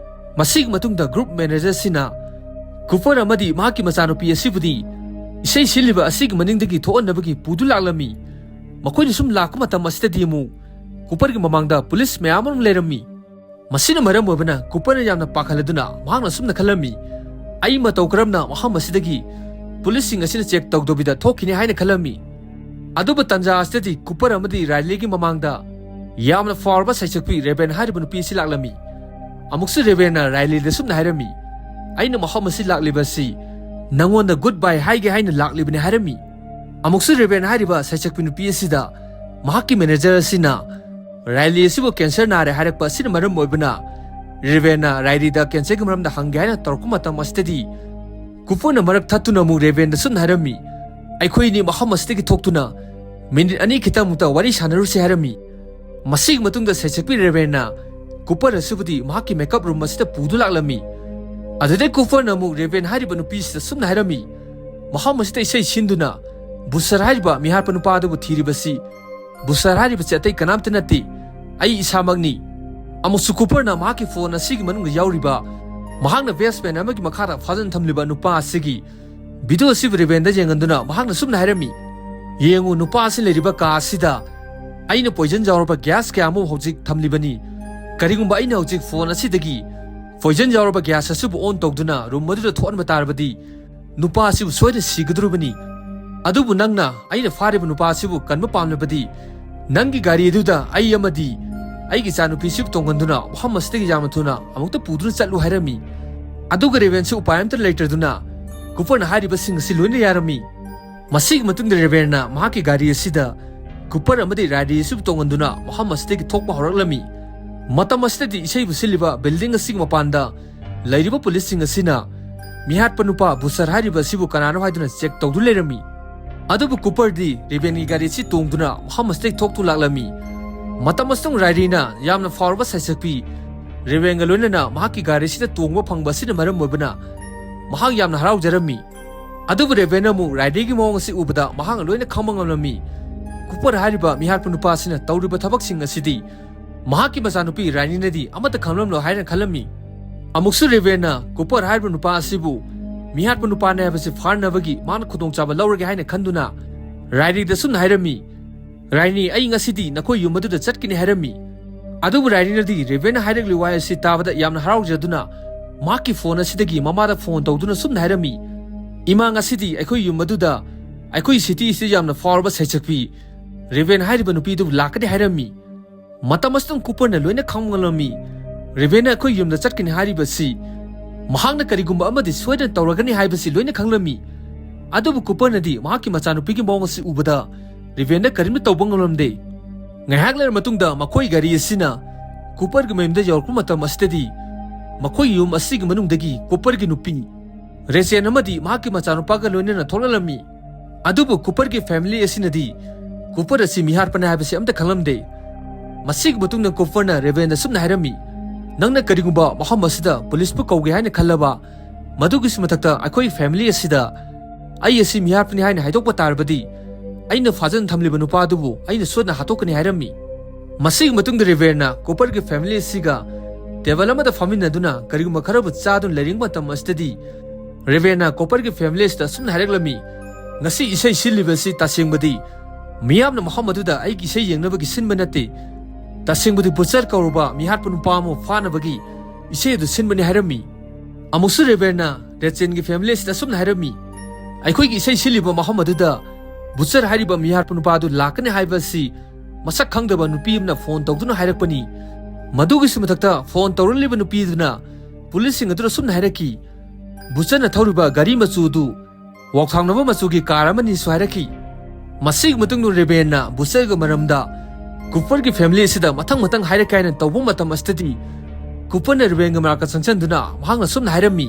ꯃꯁꯤꯒꯤ ꯃꯇꯨꯡꯗ ꯒ꯭ꯔꯨꯞ ꯃꯦꯅꯦꯖꯔꯁꯤꯅ ꯀꯨꯄꯔ ꯑꯃꯗꯤ ꯃꯍꯥꯛꯀꯤ ꯃꯆꯥꯅꯨꯄꯤ ꯑꯁꯤꯕꯨꯗꯤ ꯏꯁꯩ ꯁꯤꯜꯂꯤꯕ ꯑꯁꯤꯒꯤ ꯃꯅꯤꯡꯗꯒꯤ ꯊꯣꯛꯍꯟꯅꯕꯒꯤ ꯄꯨꯗꯨ ꯂꯥꯛꯂꯝꯃꯤ꯫ ꯃꯈꯣꯏꯅ ꯁꯨꯝ ꯂꯥꯛꯄ ꯃꯇꯝ ꯑꯁꯤꯗꯗꯤ ꯑꯃꯨꯛ ꯀꯨꯄꯔꯒꯤ ꯃꯃꯥꯡꯗ ꯄꯨꯂꯤꯁ ꯃꯌꯥꯝ ꯑꯃ ꯂꯩꯔꯝꯃꯤ꯫ ꯃꯁꯤꯅ ꯃꯔꯝ ꯑꯣꯏꯕꯅ ꯀꯨꯄꯔꯅ ꯌꯥꯝꯅ ꯄꯥꯈꯠꯂꯗꯨꯅ ꯃꯍꯥꯛꯅ ꯑꯁꯨꯝꯅ ꯈꯜꯂꯝꯃꯤ, "ꯑꯩ ꯃꯇꯧ ꯀꯔꯝꯅ ꯃꯐꯝ ꯑꯁꯤꯗꯒꯤ ꯄꯨꯂꯤꯁꯁꯤꯡ ꯑꯁꯤꯅ ꯆꯦꯛ ꯇꯧꯗꯕꯤꯗ ꯊꯣꯛꯈꯤꯅꯤ?" ꯍꯥꯏꯅ ꯈꯜꯂꯝꯃꯤ꯫ ꯑꯗꯨꯕꯨ ꯇꯟꯖꯥ ꯑꯁꯤꯗꯗꯤ ꯀꯨꯄꯔ ꯑꯃꯗꯤ ꯔꯥꯏꯂꯤꯒꯤ ꯃꯃꯥꯡꯗ ꯌꯥꯝꯅ ꯐꯥꯎꯔꯕ ꯁꯩꯁꯛꯄꯤ ꯔꯦꯕꯦꯟ ꯍꯥꯏꯔꯤꯕ ꯅꯨꯄꯤ ꯑꯁꯤ ꯂꯥꯛꯂꯝꯃꯤ꯫ ꯑꯃꯨꯛꯁꯨ ꯔꯦꯕꯦꯟꯅ ꯔꯥꯏꯂꯤꯗ ꯁꯨꯝꯅ ꯍꯥꯏꯔꯝꯃꯤ, "ꯑꯩꯅ ꯃꯐꯝ ꯑꯁꯤ ꯂꯥꯛꯂꯤꯕꯁꯤ ꯅꯪꯉꯣꯟꯗ ꯒꯨꯗ ꯕꯥꯏ ꯍꯥꯏꯒꯦ ꯍꯥꯏꯅ ꯂꯥꯛꯂꯤꯕꯅꯤ" ꯍꯥꯏꯔꯝꯃꯤ꯫ ꯑꯃꯨꯛꯁꯨ ꯔꯦꯕꯦꯟ ꯍꯥꯏꯔꯤꯕ ꯁꯩꯁꯛꯄꯤ ꯅꯨꯄꯤ ꯑꯁꯤꯗ ꯃꯍꯥꯛꯀꯤ ꯃꯦꯅꯦꯖꯔ ꯑꯁꯤꯅ ꯔꯥꯏꯂꯤ ꯑꯁꯤꯕꯨ ꯀꯦꯟꯁꯔ ꯅꯥꯔꯦ ꯍꯥꯏꯔꯛꯄ ꯑꯁꯤꯅ ꯃꯔꯝ ꯑꯣꯏꯕꯅ ꯔꯦꯕꯦꯟꯅ ꯔꯥꯏꯂꯤꯗ ꯀꯦꯟꯁꯔꯒꯤ ꯃꯔꯝꯗ ꯍꯪꯒꯦ ꯍꯥꯏꯅ ꯇꯧꯔꯛꯄ ꯃꯇꯝ ꯑꯁꯤꯗꯗꯤ ꯀꯨꯄꯔꯅ ꯃꯔꯛ ꯊꯠꯇꯨꯅ ꯑꯃꯨꯛ ꯔꯦꯕꯦꯟꯗ ꯁꯨꯝꯅ ꯍꯥꯏꯔꯝꯃꯤ, ꯑꯩꯈꯣꯏ ꯑꯅꯤ ꯃꯐꯝ ꯑꯁꯤꯗꯒꯤ ꯊꯣꯛꯇꯨꯅ ꯃꯤꯅꯤꯠ ꯑꯅꯤ ꯈꯤꯇꯪꯃꯨꯛꯇ ꯋꯥꯔꯤ ꯁꯥꯟꯅꯔꯨꯁꯤ ꯍꯥꯏꯔꯝꯃꯤ꯫ ꯃꯁꯤꯒꯤ ꯃꯇꯨꯡꯗ ꯁꯩꯁꯛꯄꯤ ꯔꯦꯚꯦꯟꯅ ꯀꯨꯄꯔ ꯑꯁꯤꯕꯨꯗꯤ ꯃꯍꯥꯛꯀꯤ ꯃꯦꯀꯞ ꯔꯨꯝ ꯑꯁꯤꯗ ꯄꯨꯗꯨꯅ ꯂꯥꯛꯂꯝꯃꯤ꯫ ꯑꯗꯨꯗꯩ ꯀꯨꯄꯔꯅ ꯑꯃꯨꯛ ꯔꯦꯚꯦꯟ ꯍꯥꯏꯔꯤꯕ ꯅꯨꯄꯤꯁꯤꯗ ꯁꯨꯝꯅ ꯍꯥꯏꯔꯝꯃꯤ, ꯃꯐꯝ ꯑꯁꯤꯗ ꯏꯁꯩ ꯁꯤꯟꯗꯨꯅ ꯕꯨꯁꯔ ꯍꯥꯏꯔꯤꯕ ꯃꯤꯍꯥꯠꯄ ꯅꯨꯄꯥ ꯑꯗꯨꯕꯨ ꯊꯤꯔꯤꯕꯁꯤ ꯕꯨꯁꯔ ꯍꯥꯏꯔꯤꯕꯁꯤ ꯑꯇꯩ ꯀꯅꯥꯝꯇ ꯅꯠꯇꯦ, ꯑꯩ ꯏꯁꯥꯃꯛꯅꯤ꯫ ꯑꯃꯨꯛꯁꯨ ꯀꯨꯄꯔꯅ ꯃꯍꯥꯛꯀꯤ ꯐꯣꯟ ꯑꯁꯤꯒꯤ ꯃꯅꯨꯡꯗ ꯌꯥꯎꯔꯤꯕ ꯃꯍꯥꯛꯅ ꯕꯦꯁꯃꯦꯟ ꯑꯃꯒꯤ ꯃꯈꯥꯗ ꯐꯥꯖꯤꯟ ꯊꯝꯂꯤꯕ ꯅꯨꯄꯥ ꯑꯁꯤꯒꯤ ꯚꯤꯗꯤꯑꯣ ꯑꯁꯤꯕꯨ ꯔꯦꯚꯦꯟꯗ ꯌꯦꯡꯍꯟꯗꯨꯅ ꯃꯍꯥꯛꯅ ꯁꯨꯝꯅ ꯍꯥꯏꯔꯝꯃꯤ, "ꯌꯦꯡꯉꯨ, ꯅꯨꯄꯥ ꯑꯁꯤ ꯂꯩꯔꯤꯕ ꯀꯥ ꯑꯁꯤꯗ ꯑꯩꯅ ꯄꯣꯏꯖꯟ ꯌꯥꯎꯔꯕ ꯒ꯭ꯌꯥꯁ ꯀꯌꯥ ꯑꯃ ꯍꯧꯖꯤꯛ ꯊꯝꯂꯤꯕꯅꯤ꯫ ꯀꯔꯤꯒꯨꯝꯕ ꯑꯩꯅ ꯍꯧꯖꯤꯛ ꯐꯣꯟ ꯑꯁꯤꯗꯒꯤ ꯄꯣꯏꯖꯟ ꯌꯥꯎꯔꯕ ꯒ꯭ꯌꯥꯁ ꯑꯁꯤꯕꯨ ꯑꯣꯟ ꯇꯧꯗꯨꯅ ꯔꯨꯝ ꯑꯗꯨꯗ ꯊꯣꯛꯍꯟꯕ ꯇꯥꯔꯕꯗꯤ ꯅꯨꯄꯥ ꯑꯁꯤꯕꯨ ꯁꯣꯏꯗꯅ ꯁꯤꯒꯗꯧꯔꯤꯕꯅꯤ꯫ ꯑꯗꯨꯕꯨ ꯅꯪꯅ ꯑꯩꯅ ꯐꯥꯔꯤꯕ ꯅꯨꯄꯥ ꯑꯁꯤꯕꯨ ꯀꯟꯕ ꯄꯥꯝꯂꯕꯗꯤ ꯅꯪꯒꯤ ꯒꯥꯔꯤ ꯑꯗꯨꯗ ꯑꯩ ꯑꯃꯗꯤ ꯑꯩꯒꯤ ꯏꯆꯥꯅꯨꯄꯤꯁꯤꯕꯨ ꯇꯣꯡꯍꯟꯗꯨꯅ ꯃꯐꯝ ꯑꯁꯤꯗꯒꯤ ꯌꯥꯝꯅ ꯊꯨꯅ ꯑꯃꯨꯛꯇ ꯄꯨꯗꯨꯅ ꯆꯠꯂꯨ" ꯍꯥꯏꯔꯝꯃꯤ꯫ ꯑꯗꯨꯒ ꯔꯦꯚꯦꯟꯁꯨ ꯎꯄꯥꯏ ꯑꯃꯠꯇ ꯂꯩꯇ꯭ꯔꯗꯨꯅ ꯀꯨꯄꯔꯅ ꯍꯥꯏꯔꯤꯕꯁꯤꯡ ꯑꯁꯤ ꯂꯣꯏꯅ ꯌꯥꯔꯝꯃꯤ꯫ ꯃꯁꯤꯒꯤ ꯃꯇꯨꯡꯗ ꯔꯦꯚꯦꯟꯅ ꯃꯍꯥꯛꯀꯤ ꯒꯥꯔꯤ ꯑꯁꯤꯗ ꯀꯨꯄꯔ ꯑꯃꯗꯤ ꯔꯥꯏꯂꯤ ꯑꯁꯤꯕꯨ ꯇꯣꯡꯍꯟꯗꯨꯅ ꯃꯐꯝ ꯑꯁꯤꯗꯒꯤ ꯊꯣꯛꯄ ꯍꯧꯔꯛꯂꯝꯃꯤ꯫ ꯃꯇꯝ ꯑꯁꯤꯗꯗꯤ ꯏꯁꯩꯕꯨ ꯁꯤꯜꯂꯤꯕ ꯕꯤꯜꯗꯤꯡ ꯑꯁꯤꯒꯤ ꯃꯄꯥꯟꯗ ꯂꯩꯔꯤꯕ ꯄꯨꯂꯤꯁꯁꯤꯡ ꯑꯁꯤꯅ ꯃꯤꯍꯥꯠꯄ ꯅꯨꯄꯥ ꯕꯨꯁꯔ ꯍꯥꯏꯔꯤꯕ ꯑꯁꯤꯕꯨ ꯀꯅꯥꯅꯣ ꯍꯥꯏꯗꯨꯅ ꯆꯦꯛ ꯇꯧꯗꯨꯅ ꯂꯩꯔꯝꯃꯤ꯫ ꯑꯗꯨꯕꯨ ꯀꯨꯄꯔꯗꯤ ꯔꯦꯚꯦꯟꯒꯤ ꯒꯥꯔꯤ ꯑꯁꯤ ꯇꯣꯡꯗꯨꯅ ꯃꯐꯝ ꯑꯁꯤꯗꯒꯤ ꯊꯣꯛꯇꯨ ꯂꯥꯛꯂꯝꯃꯤ꯫ ꯃꯇꯝ ꯑꯁꯤꯗ ꯔꯥꯏꯂꯤꯅ ꯌꯥꯝꯅ ꯐꯥꯎꯔꯕ ꯁꯩꯁꯛꯄꯤ ꯔꯦꯚꯦꯟꯒ ꯂꯣꯏꯅꯅ ꯃꯍꯥꯛꯀꯤ ꯒꯥꯔꯤ ꯑꯁꯤꯗ ꯇꯣꯡꯕ ꯐꯪꯕ ꯑꯁꯤꯅ ꯃꯔꯝ ꯑꯣꯏꯕꯅ ꯃꯍꯥꯛ ꯌꯥꯝꯅ ꯍꯔꯥꯎꯖꯔꯝꯃꯤ꯫ ꯑꯗꯨꯕꯨ ꯔꯦꯚꯦꯟꯅ ꯑꯃꯨꯛ ꯔꯥꯏꯂꯤꯒꯤ ꯃꯑꯣꯡ ꯑꯁꯤ ꯎꯕꯗ ꯃꯍꯥꯛꯅ ꯂꯣꯏꯅ ꯈꯪꯕ ꯉꯝꯂꯝꯃꯤ꯫ ꯀꯨꯄꯔ ꯍꯥꯏꯔꯤꯕ ꯃꯤꯍꯥꯠꯄ ꯅꯨꯄꯥ ꯑꯁꯤꯅ ꯇꯧꯔꯤꯕ ꯊꯕꯛꯁꯤꯡ ꯑꯁꯤꯗꯤ ꯃꯍꯥꯛꯀꯤ ꯃꯆꯥꯅꯨꯄꯤ ꯔꯥꯏꯂꯤꯅꯗꯤ ꯑꯃꯠꯇ ꯈꯪꯂꯝꯂꯣꯏ ꯍꯥꯏꯅ ꯈꯜꯂꯝꯃꯤ꯫ ꯑꯃꯨꯛꯁꯨ ꯔꯦꯚꯦꯟꯅ ꯀꯨꯄꯔ ꯍꯥꯏꯔꯤꯕ ꯅꯨꯄꯥ ꯑꯁꯤꯕꯨ ꯃꯤꯍꯥꯠꯄ ꯅꯨꯄꯥꯅꯦ ꯍꯥꯏꯕꯁꯤ ꯐꯥꯅꯕꯒꯤ ꯃꯥꯅ ꯈꯨꯗꯣꯡꯆꯥꯕ ꯂꯧꯔꯒꯦ ꯍꯥꯏꯅ ꯈꯟꯗꯨꯅ ꯔꯥꯏꯂꯤꯗ ꯁꯨꯝꯅ ꯍꯥꯏꯔꯝꯃꯤ, "ꯔꯥꯏꯂꯤ, ꯑꯩ ꯉꯁꯤꯗꯤ ꯅꯈꯣꯏ ꯌꯨꯝ ꯑꯗꯨꯗ ꯆꯠꯀꯅꯤ" ꯍꯥꯏꯔꯝꯃꯤ꯫ ꯑꯗꯨꯕꯨ ꯔꯥꯏꯂꯤꯅꯗꯤ ꯔꯦꯚꯦꯟꯅ ꯍꯥꯏꯔꯛꯂꯤꯕ ꯋꯥꯍꯩ ꯑꯁꯤ ꯇꯥꯕꯗ ꯌꯥꯝꯅ ꯍꯔꯥꯎꯖꯗꯨꯅ ꯃꯍꯥꯛꯀꯤ ꯐꯣꯟ ꯑꯁꯤꯗꯒꯤ ꯃꯃꯥꯗ ꯐꯣꯟ ꯇꯧꯗꯨꯅ ꯁꯨꯝꯅ ꯍꯥꯏꯔꯝꯃꯤ, "ꯏꯃꯥ, ꯉꯁꯤꯗꯤ ꯑꯩꯈꯣꯏ ꯌꯨꯝ ꯑꯗꯨꯗ ꯑꯩꯈꯣꯏ ꯁꯤꯇꯤ ꯑꯁꯤꯗ ꯌꯥꯝꯅ ꯐꯥꯎꯔꯕ ꯁꯩꯁꯛꯄꯤ ꯔꯦꯚꯦꯟ ꯍꯥꯏꯔꯤꯕ ꯅꯨꯄꯤꯗꯨ ꯂꯥꯛꯀꯅꯤ" ꯍꯥꯏꯔꯝꯃꯤ꯫ ꯃꯇꯝ ꯑꯁꯤꯗ ꯀꯨꯄꯔꯅ ꯂꯣꯏꯅ ꯈꯪꯕ ꯉꯝꯂꯝꯃꯤ꯫ ꯔꯦꯚꯦꯟꯅ ꯑꯩꯈꯣꯏ ꯌꯨꯝꯗ ꯆꯠꯀꯅꯤ ꯍꯥꯏꯔꯤꯕꯁꯤ ꯃꯍꯥꯛꯅ ꯀꯔꯤꯒꯨꯝꯕ ꯑꯃꯗꯤ ꯁꯣꯏꯗꯅ ꯇꯧꯔꯒꯅꯤ ꯍꯥꯏꯕꯁꯤ ꯂꯣꯏꯅ ꯈꯪꯂꯝꯃꯤ꯫ ꯑꯗꯨꯕꯨ ꯀꯨꯄꯔꯅꯗꯤ ꯃꯍꯥꯛꯀꯤ ꯃꯆꯥꯅꯨꯄꯤꯒꯤ ꯃꯑꯣꯡ ꯑꯁꯤ ꯎꯕꯗ ꯔꯦꯚꯦꯟꯗ ꯀꯔꯤꯝꯇ ꯇꯧꯕ ꯉꯝꯂꯝꯗꯦ꯫ ꯉꯥꯏꯍꯥꯛ ꯂꯩꯔ ꯃꯇꯨꯡꯗ ꯃꯈꯣꯏ ꯒꯥꯔꯤ ꯑꯁꯤꯅ ꯀꯨꯄꯔꯒꯤ ꯃꯌꯨꯝꯗ ꯌꯧꯔꯛꯄ ꯃꯇꯝ ꯑꯁꯤꯗꯗꯤ ꯃꯈꯣꯏ ꯌꯨꯝ ꯑꯁꯤꯒꯤ ꯃꯅꯨꯡꯗꯒꯤ ꯀꯨꯄꯔꯒꯤ ꯅꯨꯄꯤ ꯔꯦꯆꯦꯟ ꯑꯃꯗꯤ ꯃꯍꯥꯛꯀꯤ ꯃꯆꯥꯅꯨꯄꯥꯒ ꯂꯣꯏꯅꯅ ꯊꯣꯛꯂꯛꯂꯝꯃꯤ꯫ ꯑꯗꯨꯕꯨ ꯀꯨꯄꯔꯒꯤ ꯐꯦꯃꯤꯂꯤ ꯑꯁꯤꯅꯗꯤ ꯀꯨꯄꯔ ꯑꯁꯤ ꯃꯤꯍꯥꯠꯄꯅꯤ ꯍꯥꯏꯕꯁꯤ ꯑꯝꯇ ꯈꯪꯂꯝꯗꯦ꯫ ꯃꯁꯤꯒꯤ ꯃꯇꯨꯡꯗ ꯀꯨꯄꯔꯅ ꯔꯦꯕꯦꯟꯗ ꯑꯁꯨꯝꯅ ꯍꯥꯏꯔꯝꯃꯤ, "ꯅꯪꯅ ꯀꯔꯤꯒꯨꯝꯕ ꯃꯐꯝ ꯑꯁꯤꯗ ꯄꯨꯂꯤꯁꯄꯨ ꯀꯧꯒꯦ ꯍꯥꯏꯅ ꯈꯜꯂꯕ, ꯃꯗꯨꯒꯤꯁꯨ ꯃꯊꯛꯇ ꯑꯩꯈꯣꯏ ꯐꯦꯃꯤꯂꯤ ꯑꯁꯤꯗ ꯑꯩ ꯑꯁꯤ ꯃꯤꯍꯥꯠꯄꯅꯤ ꯍꯥꯏꯅ ꯍꯥꯏꯗꯣꯛꯄ ꯇꯥꯔꯕꯗꯤ, ꯑꯩꯅ ꯐꯥꯖꯟ ꯊꯝꯂꯤꯕ ꯅꯨꯄꯥ ꯑꯗꯨꯕꯨ ꯑꯩꯅ ꯁꯣꯏꯗꯅ ꯍꯥꯠꯇꯣꯛꯀꯅꯤ" ꯍꯥꯏꯔꯝꯃꯤ꯫ ꯃꯁꯤꯒꯤ ꯃꯇꯨꯡꯗ ꯔꯦꯕꯦꯟꯅ ꯀꯨꯄꯔꯒꯤ ꯐꯦꯃꯤꯂꯤ ꯑꯁꯤꯒ ꯇꯦꯕꯜ ꯑꯃꯗ ꯐꯝꯃꯤꯟꯅꯗꯨꯅ ꯀꯔꯤꯒꯨꯝꯕ ꯈꯔꯕꯨ ꯆꯥꯗꯨꯅ ꯂꯩꯔꯤꯉꯩ ꯃꯇꯝ ꯑꯁꯤꯗꯗꯤ, ꯔꯦꯕꯦꯟꯅ ꯀꯨꯄꯔꯒꯤ ꯐꯦꯃꯤꯂꯤ ꯑꯁꯤꯗ ꯑꯁꯨꯝꯅ ꯍꯥꯏꯔꯛꯂꯝꯃꯤ, "ꯉꯁꯤ ꯏꯁꯩ ꯁꯤꯜꯂꯤꯕ ꯑꯁꯤ ꯇꯁꯦꯡꯕꯗꯤ ꯃꯤꯌꯥꯝꯅ ꯃꯐꯝ ꯑꯗꯨꯗ ꯑꯩꯒꯤ ꯏꯁꯩ ꯌꯦꯡꯅꯕꯒꯤ ꯁꯤꯟꯕ ꯅꯠꯇꯦ꯫ ꯇꯁꯦꯡꯕꯗꯤ ꯕꯨꯆꯔ ꯀꯧꯔꯕ ꯃꯤꯍꯥꯠꯄ ꯅꯨꯄꯥ ꯑꯃ ꯐꯥꯅꯕꯒꯤ ꯏꯁꯩ ꯑꯗꯨ ꯁꯤꯟꯕꯅꯤ" ꯍꯥꯏꯔꯝꯃꯤ꯫ ꯑꯃꯨꯛꯁꯨ ꯔꯦꯕꯦꯟꯅ ꯔꯦꯆꯦꯟꯒꯤ ꯐꯦꯃꯤꯂꯤ ꯑꯁꯤꯗ ꯑꯁꯨꯝꯅ ꯍꯥꯏꯔꯝꯃꯤ, "ꯑꯩꯈꯣꯏꯒꯤ ꯏꯁꯩ ꯁꯤꯜꯂꯤꯕ ꯃꯐꯝ ꯑꯗꯨꯗ ꯕꯨꯆꯔ ꯍꯥꯏꯔꯤꯕ ꯃꯤꯍꯥꯠꯄ ꯅꯨꯄꯥ ꯑꯗꯨ ꯂꯥꯛꯀꯅꯤ ꯍꯥꯏꯕ ꯑꯁꯤ ꯃꯁꯛ ꯈꯪꯗꯕ ꯅꯨꯄꯤ ꯑꯃꯅ ꯐꯣꯟ ꯇꯧꯗꯨꯅ ꯍꯥꯏꯔꯛꯄꯅꯤ꯫ ꯃꯗꯨꯒꯤꯁꯨ ꯃꯊꯛꯇ ꯐꯣꯟ ꯇꯧꯔꯛꯂꯤꯕ ꯅꯨꯄꯤ ꯑꯗꯨꯅ ꯄꯨꯂꯤꯁꯁꯤꯡ ꯑꯗꯨꯗ ꯑꯁꯨꯝꯅ ꯍꯥꯏꯔꯛꯈꯤ, ꯕꯨꯆꯔꯅ ꯊꯧꯔꯤꯕ ꯒꯥꯔꯤ ꯃꯆꯨ ꯑꯗꯨ ꯋꯥꯎꯊꯥꯡꯅꯕ ꯃꯆꯨꯒꯤ ꯀꯥꯔ ꯑꯃꯅꯤꯁꯨ" ꯍꯥꯏꯔꯛꯈꯤ꯫ ꯃꯁꯤꯒꯤ ꯃꯇꯨꯡꯗ ꯔꯦꯕꯦꯟꯅ ꯕꯨꯆꯔꯒꯤ ꯃꯔꯝꯗ ꯀꯨꯄꯔꯒꯤ ꯐꯦꯃꯤꯂꯤ ꯑꯁꯤꯗ ꯃꯊꯪ ꯃꯊꯪ ꯍꯥꯏꯔꯛꯀꯦ ꯍꯥꯏꯅ ꯇꯧꯕ ꯃꯇꯝ ꯑꯁꯤꯗꯗꯤ, ꯀꯨꯄꯔꯅ ꯔꯦꯕꯦꯟꯒꯤ ꯃꯅꯥꯛꯇ ꯆꯪꯁꯤꯟꯗꯨꯅ ꯃꯍꯥꯛꯅ ꯑꯁꯨꯝꯅ ꯍꯥꯏꯔꯝꯃꯤ,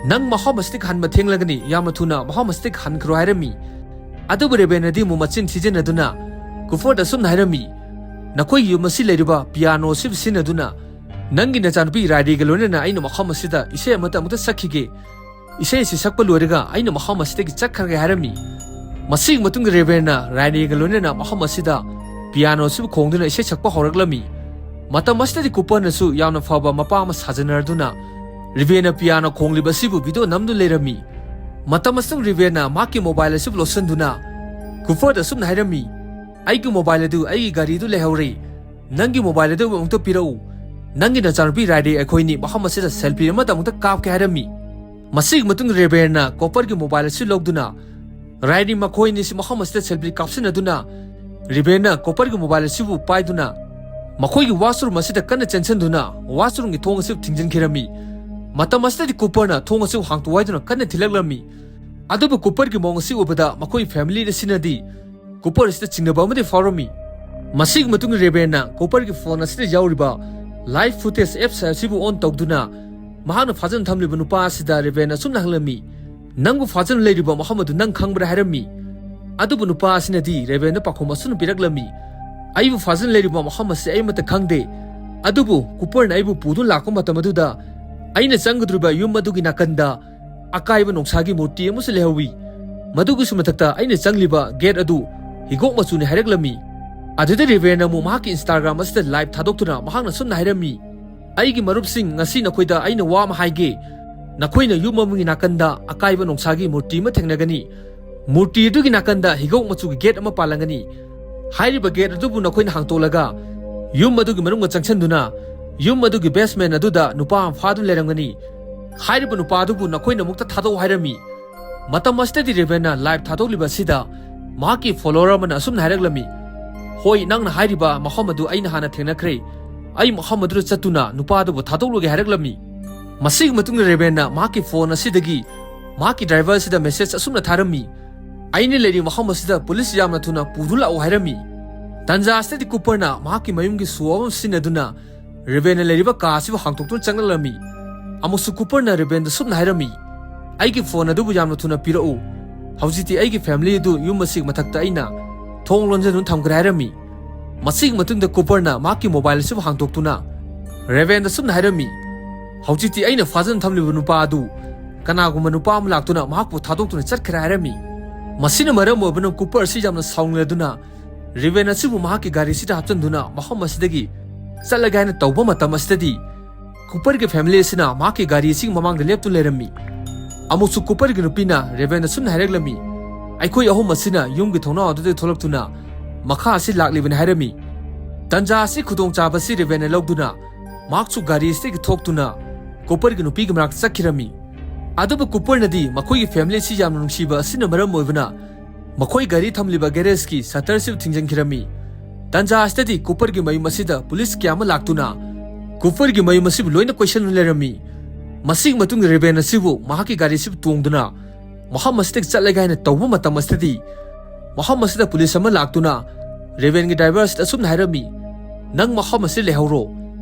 "ꯅꯪ ꯃꯐꯝ ꯑꯁꯤꯗꯒꯤ ꯍꯟꯕ ꯊꯦꯡꯂꯒꯅꯤ, ꯌꯥꯝꯅ ꯊꯨꯅ ꯃꯐꯝ ꯑꯁꯤꯗꯒꯤ ꯍꯟꯈ꯭ꯔꯣ" ꯍꯥꯏꯔꯝꯃꯤ꯫ ꯑꯗꯨꯕꯨ ꯔꯦꯕꯦꯟꯅꯗꯤ ꯑꯃꯨꯛ ꯃꯆꯤꯟ ꯊꯤꯖꯤꯟꯅꯗꯨꯅ ꯀꯨꯄꯔꯗ ꯑꯁꯨꯝꯅ ꯍꯥꯏꯔꯝꯃꯤ, "ꯅꯈꯣꯏꯒꯤ ꯌꯨꯝ ꯑꯁꯤ ꯂꯩꯔꯤꯕ ꯄꯤꯌꯥꯅꯣ ꯑꯁꯤꯕꯨ ꯁꯤꯖꯤꯟꯅꯗꯨꯅ ꯅꯪꯒꯤ ꯅꯆꯥꯅꯨꯄꯤ ꯔꯥꯏꯗꯤꯒ ꯂꯣꯏꯅꯅ ꯑꯩꯅ ꯃꯐꯝ ꯑꯁꯤꯗ ꯏꯁꯩ ꯑꯃꯠꯇ ꯑꯃꯨꯛꯇ ꯁꯛꯈꯤꯒꯦ꯫ ꯏꯁꯩ ꯑꯁꯤ ꯁꯛꯄ ꯂꯣꯏꯔꯒ ꯑꯩꯅ ꯃꯐꯝ ꯑꯁꯤꯗꯒꯤ ꯆꯠꯈ꯭ꯔꯒꯦ" ꯍꯥꯏꯔꯝꯃꯤ꯫ ꯃꯁꯤꯒꯤ ꯃꯇꯨꯡꯗ ꯔꯦꯕꯦꯟꯅ ꯔꯥꯏꯗꯤꯒ ꯂꯣꯏꯅꯅ ꯃꯐꯝ ꯑꯁꯤꯗ ꯄꯤꯌꯥꯅꯣ ꯑꯁꯤꯕꯨ ꯈꯣꯡꯗꯨꯅ ꯏꯁꯩ ꯁꯛꯄ ꯍꯧꯔꯛꯂꯝꯃꯤ꯫ ꯃꯇꯝ ꯑꯁꯤꯗꯗꯤ ꯀꯨꯄꯔꯅꯁꯨ ꯌꯥꯝꯅ ꯐꯕ ꯃꯄꯥ ꯑꯃ ꯁꯥꯖꯅꯔꯗꯨꯅ ꯔꯦꯕꯦꯟꯅ ꯄꯤꯌꯥꯅꯣ ꯈꯣꯡꯂꯤꯕ ꯑꯁꯤꯕꯨ ꯚꯤꯗꯤꯑꯣ ꯅꯝꯗꯨꯅ ꯂꯩꯔꯝꯃꯤ꯫ ꯃꯇꯝ ꯑꯁꯤꯗ ꯔꯦꯕꯦꯟꯅ ꯃꯍꯥꯛꯀꯤ ꯃꯣꯕꯥꯏꯜ ꯑꯁꯤꯕꯨ ꯂꯧꯁꯤꯟꯗꯨꯅ ꯀꯨꯄꯔꯗ ꯑꯁꯨꯝꯅ ꯍꯥꯏꯔꯝꯃꯤ, "ꯑꯩꯒꯤ ꯃꯣꯕꯥꯏꯜ ꯑꯗꯨ ꯑꯩꯒꯤ ꯒꯥꯔꯤꯗꯨ ꯂꯩꯍꯧꯔꯦ꯫ ꯅꯪꯒꯤ ꯃꯣꯕꯥꯏꯜ ꯑꯗꯨ ꯑꯃꯨꯛꯇ ꯄꯤꯔꯛꯎ꯫ ꯅꯪꯒꯤ ꯅꯆꯥꯅꯨꯄꯤ ꯔꯥꯏꯗꯤ ꯑꯩꯈꯣꯏꯅꯤ ꯃꯐꯝ ꯑꯁꯤꯗ ꯁꯦꯜꯐꯤ ꯑꯃꯠꯇ ꯑꯃꯨꯛꯇ ꯀꯥꯞꯀꯦ" ꯍꯥꯏꯔꯝꯃꯤ꯫ ꯃꯁꯤꯒꯤ ꯃꯇꯨꯡꯗ ꯔꯦꯕꯦꯟꯅ ꯀꯣꯄꯔꯒꯤ ꯃꯣꯕꯥꯏꯜ ꯑꯁꯤ ꯂꯧꯗꯨꯅ ꯔꯥꯏꯗꯤ ꯃꯈꯣꯏ ꯑꯅꯤꯁꯤ ꯃꯐꯝ ꯑꯁꯤꯗ ꯁꯦꯜꯐꯤ ꯀꯥꯞꯁꯤꯟꯅꯗꯨꯅ ꯔꯦꯕꯦꯟꯅ ꯀꯣꯄꯔꯒꯤ ꯃꯣꯕꯥꯏꯜ ꯑꯁꯤꯕꯨ ꯄꯥꯏꯗꯨꯅ ꯃꯈꯣꯏꯒꯤ ꯋꯥꯁꯔꯨꯝ ꯑꯁꯤꯗ ꯀꯟꯅ ꯆꯦꯟꯁꯤꯟꯗꯨꯅ ꯋꯥꯁꯔꯨꯝꯒꯤ ꯊꯣꯡ ꯑꯁꯤ ꯊꯤꯡꯖꯤꯟꯈꯤꯔꯝꯃꯤ꯫ ꯃꯇꯝ ꯑꯁꯤꯗꯗꯤ ꯀꯨꯄꯔꯅ ꯊꯣꯡ ꯑꯁꯤ ꯍꯥꯡꯇꯣꯛꯎ ꯍꯥꯏꯗꯨꯅ ꯀꯟꯅ ꯊꯤꯜꯂꯛꯂꯝꯃꯤ꯫ ꯑꯗꯨꯕꯨ ꯀꯨꯄꯔꯒꯤ ꯃꯑꯣꯡ ꯑꯁꯤ ꯎꯕꯗ ꯃꯈꯣꯏ ꯐꯦꯃꯤꯂꯤ ꯑꯁꯤꯅꯗꯤ ꯀꯨꯄꯔ ꯑꯁꯤꯗ ꯆꯤꯡꯅꯕ ꯑꯃꯗꯤ ꯐꯥꯎꯔꯝꯃꯤ꯫ ꯃꯁꯤꯒꯤ ꯃꯇꯨꯡꯗ ꯔꯦꯕꯦꯟꯅ ꯀꯨꯄꯔꯒꯤ ꯐꯣꯟ ꯑꯁꯤꯗ ꯌꯥꯎꯔꯤꯕ ꯂꯥꯏꯚ ꯐꯨꯇꯦꯖ ꯑꯦꯞꯁ ꯑꯁꯤꯕꯨ ꯑꯣꯟ ꯇꯧꯗꯨꯅ ꯃꯍꯥꯛꯅ ꯐꯥꯖꯟ ꯊꯝꯂꯤꯕ ꯅꯨꯄꯥ ꯑꯁꯤꯗ ꯔꯦꯕꯦꯟꯅ ꯑꯁꯨꯝꯅ ꯍꯪꯂꯝꯃꯤ, "ꯅꯪꯕꯨ ꯐꯥꯖꯟ ꯂꯩꯔꯤꯕ ꯃꯐꯝ ꯑꯗꯨ ꯅꯪ ꯈꯪꯕ꯭ꯔꯥ?" ꯍꯥꯏꯔꯝꯃꯤ꯫ ꯑꯗꯨꯕꯨ ꯅꯨꯄꯥ ꯑꯁꯤꯅꯗꯤ ꯔꯦꯕꯦꯟꯗ ꯄꯥꯎꯈꯨꯝ ꯑꯁꯨꯝꯅ ꯄꯤꯔꯛꯂꯝꯃꯤ, "ꯑꯩꯕꯨ ꯐꯥꯖꯤꯟ ꯂꯩꯔꯤꯕ ꯃꯐꯝ ꯑꯁꯤ ꯑꯩ ꯑꯃꯠꯇ ꯈꯪꯗꯦ, ꯑꯗꯨꯕꯨ ꯀꯨꯄꯔꯅ ꯑꯩꯕꯨ ꯄꯨꯗꯨꯅ ꯂꯥꯛꯄ ꯃꯇꯝ ꯑꯗꯨꯗ ꯑꯩꯅ ꯆꯪꯒꯗꯧꯔꯤꯕ ꯌꯨꯝ ꯑꯗꯨꯒꯤ ꯅꯥꯀꯟꯗ ꯑꯀꯥꯏꯕ ꯅꯣꯡꯁꯥꯒꯤ ꯃꯨꯔꯇꯤ ꯑꯃꯁꯨ ꯂꯩꯍꯧꯋꯤ꯫ ꯃꯗꯨꯒꯤꯁꯨ ꯃꯊꯛꯇ ꯑꯩꯅ ꯆꯪꯂꯤꯕ ꯒꯦꯠ ꯑꯗꯨ ꯍꯤꯒꯣꯛ ꯃꯆꯨꯅꯤ" ꯍꯥꯏꯔꯛꯂꯝꯃꯤ꯫ ꯑꯗꯨꯗ ꯔꯦꯕꯦꯟꯅ ꯑꯃꯨꯛ ꯃꯍꯥꯛꯀꯤ Instagram ꯑꯁꯤꯗ ꯂꯥꯏꯚ ꯊꯥꯗꯣꯛꯇꯨꯅ ꯃꯍꯥꯛꯅ ꯁꯨꯝꯅ ꯍꯥꯏꯔꯝꯃꯤ, "ꯑꯩꯒꯤ ꯃꯔꯨꯞꯁꯤꯡ, ꯉꯁꯤ ꯅꯈꯣꯏꯗ ꯑꯩꯅ ꯋꯥ ꯑꯃ ꯍꯥꯏꯒꯦ꯫ ꯅꯈꯣꯏꯅ ꯌꯨꯝ ꯑꯃꯒꯤ ꯅꯥꯀꯟꯗ ꯑꯀꯥꯏꯕ ꯅꯣꯡꯁꯥꯒꯤ ꯃꯨꯔꯇꯤ ꯑꯃ ꯊꯦꯡꯅꯒꯅꯤ꯫ ꯃꯨꯔꯇꯤ ꯑꯗꯨꯒꯤ ꯅꯥꯀꯟꯗ ꯍꯤꯒꯣꯛ ꯃꯆꯨꯒꯤ ꯒꯦꯠ ꯑꯃ ꯄꯥꯜꯂꯝꯒꯅꯤ꯫ ꯍꯥꯏꯔꯤꯕ ꯒꯦꯠ ꯑꯗꯨꯕꯨ ꯅꯈꯣꯏꯅ ꯍꯥꯡꯇꯣꯛꯂꯒ ꯌꯨꯝ ꯑꯗꯨꯒꯤ ꯃꯅꯨꯡꯗ ꯆꯪꯁꯤꯟꯗꯨꯅ ꯌꯨꯝ ꯑꯗꯨꯒꯤ ꯕꯦꯁꯃꯦꯟ ꯑꯗꯨꯗ ꯅꯨꯄꯥ ꯑꯃ ꯐꯥꯗꯨꯅ ꯂꯩꯔꯝꯒꯅꯤ꯫ ꯍꯥꯏꯔꯤꯕ ꯅꯨꯄꯥ ꯑꯗꯨꯕꯨ ꯅꯈꯣꯏꯅ ꯑꯃꯨꯛꯇ ꯊꯥꯗꯣꯛꯎ" ꯍꯥꯏꯔꯝꯃꯤ꯫ ꯃꯇꯝ ꯑꯁꯤꯗꯗꯤ ꯔꯦꯕꯦꯟꯅ ꯂꯥꯏꯚ ꯊꯥꯗꯣꯛꯂꯤꯕ ꯑꯁꯤꯗ ꯃꯍꯥꯛꯀꯤ ꯐꯣꯂꯣꯋꯔ ꯑꯃꯅ ꯑꯁꯨꯝꯅ ꯍꯥꯏꯔꯛꯂꯝꯃꯤ, "ꯍꯣꯏ, ꯅꯪꯅ ꯍꯥꯏꯔꯤꯕ ꯃꯐꯝ ꯑꯗꯨ ꯑꯩꯅ ꯍꯥꯟꯅ ꯊꯦꯡꯅꯈ꯭ꯔꯦ꯫ ꯑꯩ ꯃꯐꯝ ꯑꯗꯨꯗ ꯆꯠꯇꯨꯅ ꯅꯨꯄꯥ ꯑꯗꯨꯕꯨ ꯊꯥꯗꯣꯛꯂꯨꯒꯦ" ꯍꯥꯏꯔꯛꯂꯝꯃꯤ꯫ ꯃꯁꯤꯒꯤ ꯃꯇꯨꯡꯗ ꯔꯦꯕꯦꯟꯅ ꯃꯍꯥꯛꯀꯤ ꯐꯣꯟ ꯑꯁꯤꯗꯒꯤ ꯃꯍꯥꯛꯀꯤ ꯗ꯭ꯔꯥꯏꯚꯔ ꯑꯁꯤꯗ ꯃꯦꯁꯦꯖ ꯑꯁꯨꯝꯅ ꯊꯥꯔꯝꯃꯤ, "ꯑꯩꯅ ꯂꯩꯔꯤꯕ ꯃꯐꯝ ꯑꯁꯤꯗ ꯄꯨꯂꯤꯁ ꯌꯥꯝꯅ ꯊꯨꯅ ꯄꯨꯗꯨꯅ ꯂꯥꯛꯎ" ꯍꯥꯏꯔꯝꯃꯤ꯫ ꯇꯟꯖꯥ ꯑꯁꯤꯗꯗꯤ ꯀꯨꯄꯔꯅ ꯃꯍꯥꯛꯀꯤ ꯃꯌꯨꯝꯒꯤ ꯁꯣ ꯑꯃ ꯁꯤꯖꯤꯟꯅꯗꯨꯅ ꯔꯦꯕꯦꯟꯅ ꯂꯩꯔꯤꯕ ꯀꯥ ꯑꯁꯤꯕꯨ ꯍꯥꯡꯗꯣꯛꯇꯨꯅ ꯆꯪꯂꯛꯂꯝꯃꯤ꯫ ꯑꯃꯨꯛꯁꯨ ꯀꯨꯄꯔꯅ ꯔꯦꯕꯦꯟꯗ ꯁꯨꯝꯅ ꯍꯥꯏꯔꯝꯃꯤ, "ꯑꯩꯒꯤ ꯐꯣꯟ ꯑꯗꯨꯕꯨ ꯌꯥꯝꯅ ꯊꯨꯅ ꯄꯤꯔꯛꯎ꯫ ꯍꯧꯖꯤꯛꯇꯤ ꯑꯩꯒꯤ ꯐꯦꯃꯤꯂꯤ ꯑꯗꯨ ꯌꯨꯝ ꯑꯁꯤꯒꯤ ꯃꯊꯛꯇ ꯑꯩꯅ ꯊꯣꯡ ꯂꯣꯟꯖꯗꯨꯅ ꯊꯝꯈ꯭ꯔꯦ" ꯍꯥꯏꯔꯝꯃꯤ꯫ ꯃꯁꯤꯒꯤ ꯃꯇꯨꯡꯗ ꯀꯨꯄꯔꯅ ꯃꯍꯥꯛꯀꯤ ꯃꯣꯕꯥꯏꯜ ꯑꯁꯤꯕꯨ ꯍꯥꯡꯗꯣꯛꯇꯨꯅ ꯔꯦꯕꯦꯟꯗ ꯁꯨꯝꯅ ꯍꯥꯏꯔꯝꯃꯤ, "ꯍꯧꯖꯤꯛꯇꯤ ꯑꯩꯅ ꯐꯥꯖꯟ ꯊꯝꯂꯤꯕ ꯅꯨꯄꯥ ꯑꯗꯨ ꯀꯅꯥꯒꯨꯝꯕ ꯅꯨꯄꯥ ꯑꯃ ꯂꯥꯛꯇꯨꯅ ꯃꯍꯥꯛꯄꯨ ꯊꯥꯗꯣꯛꯇꯨꯅ ꯆꯠꯈ꯭ꯔꯦ" ꯍꯥꯏꯔꯝꯃꯤ꯫ ꯃꯁꯤꯅ ꯃꯔꯝ ꯑꯣꯏꯕꯅ ꯀꯨꯄꯔ ꯑꯁꯤ ꯌꯥꯝꯅ ꯁꯥꯎꯅꯤꯡꯂꯗꯨꯅ ꯔꯦꯕꯦꯟ ꯑꯁꯤꯕꯨ ꯃꯍꯥꯛꯀꯤ ꯒꯥꯔꯤ ꯑꯁꯤꯗ ꯍꯥꯞꯆꯤꯟꯗꯨꯅ ꯃꯐꯝ ꯑꯁꯤꯗꯒꯤ ꯆꯠꯂꯒꯦ ꯍꯥꯏꯅ ꯇꯧꯕ ꯃꯇꯝ ꯑꯁꯤꯗꯗꯤ ꯀꯨꯄꯔꯒꯤ ꯐꯦꯃꯤꯂꯤ ꯑꯁꯤꯅ ꯃꯍꯥꯛꯀꯤ ꯒꯥꯔꯤ ꯑꯁꯤꯒꯤ ꯃꯃꯥꯡꯗ ꯂꯦꯞꯇꯨꯅ ꯂꯩꯔꯝꯃꯤ꯫ ꯑꯃꯨꯛꯁꯨ ꯀꯨꯄꯔꯒꯤ ꯅꯨꯄꯤꯅ ꯔꯦꯕꯦꯟꯗ ꯁꯨꯝꯅ ꯍꯥꯏꯔꯛꯂꯝꯃꯤ, "ꯑꯩꯈꯣꯏ ꯑꯍꯨꯝ ꯑꯁꯤꯅ ꯌꯨꯝꯒꯤ ꯊꯣꯡꯅꯥꯎ ꯑꯗꯨꯗꯒꯤ ꯊꯣꯛꯂꯛꯇꯨꯅ ꯃꯈꯥ ꯑꯁꯤ ꯂꯥꯛꯂꯤꯕꯅꯤ" ꯍꯥꯏꯔꯝꯃꯤ꯫ ꯇꯟꯖꯥ ꯑꯁꯤ ꯈꯨꯗꯣꯡꯆꯥꯕ ꯑꯁꯤ ꯔꯦꯕꯦꯟꯅ ꯂꯧꯗꯨꯅ ꯃꯍꯥꯛꯁꯨ ꯒꯥꯔꯤ ꯑꯁꯤꯗꯒꯤ ꯊꯣꯛꯇꯨꯅ ꯀꯨꯄꯔꯒꯤ ꯅꯨꯄꯤꯒꯤ ꯃꯅꯥꯛꯇ ꯆꯠꯈꯤꯔꯝꯃꯤ꯫ ꯑꯗꯨꯕꯨ ꯀꯨꯄꯔꯅꯗꯤ ꯃꯈꯣꯏꯒꯤ ꯐꯦꯃꯤꯂꯤ ꯑꯁꯤ ꯌꯥꯝꯅ ꯅꯨꯡꯁꯤꯕ ꯑꯁꯤꯅ ꯃꯔꯝ ꯑꯣꯏꯕꯅ ꯃꯈꯣꯏ ꯒꯥꯔꯤ ꯊꯝꯂꯤꯕ ꯒꯦꯔꯦꯖꯀꯤ ꯁꯇꯔꯁꯤꯕꯨ ꯊꯤꯡꯖꯤꯟꯈꯤꯔꯝꯃꯤ꯫ ꯇꯟꯖꯥ ꯑꯁꯤꯗꯗꯤ ꯀꯨꯄꯔꯒꯤ ꯃꯌꯨꯝ ꯑꯁꯤꯗ ꯄꯨꯂꯤꯁ ꯀꯌꯥ ꯑꯃ ꯂꯥꯛꯇꯨꯅ ꯀꯨꯄꯔꯒꯤ ꯃꯌꯨꯝ ꯑꯁꯤꯕꯨ ꯂꯣꯏꯅ ꯀꯣꯏꯁꯟꯗꯨꯅ ꯂꯩꯔꯝꯃꯤ꯫ ꯃꯁꯤꯒꯤ ꯃꯇꯨꯡꯗ ꯔꯦꯕꯦꯟ ꯑꯁꯤꯕꯨ ꯃꯍꯥꯛꯀꯤ ꯒꯥꯔꯤ ꯑꯁꯤꯕꯨ ꯇꯣꯡꯗꯨꯅ ꯃꯐꯝ ꯑꯁꯤꯗꯒꯤ ꯆꯠꯂꯒꯦ ꯍꯥꯏꯅ ꯇꯧꯕ ꯃꯇꯝ ꯑꯁꯤꯗꯗꯤ ꯃꯐꯝ ꯑꯁꯤꯗ ꯄꯨꯂꯤꯁ ꯑꯃ ꯂꯥꯛꯇꯨꯅ ꯔꯦꯕꯦꯟꯒꯤ ꯗ꯭ꯔꯥꯏꯚꯔ ꯑꯁꯤꯗ ꯑꯁꯨꯝꯅ ꯍꯥꯏꯔꯝꯃꯤ, "ꯅꯪ ꯃꯐꯝ ꯑꯁꯤꯗ ꯂꯩꯍꯧꯔꯣ,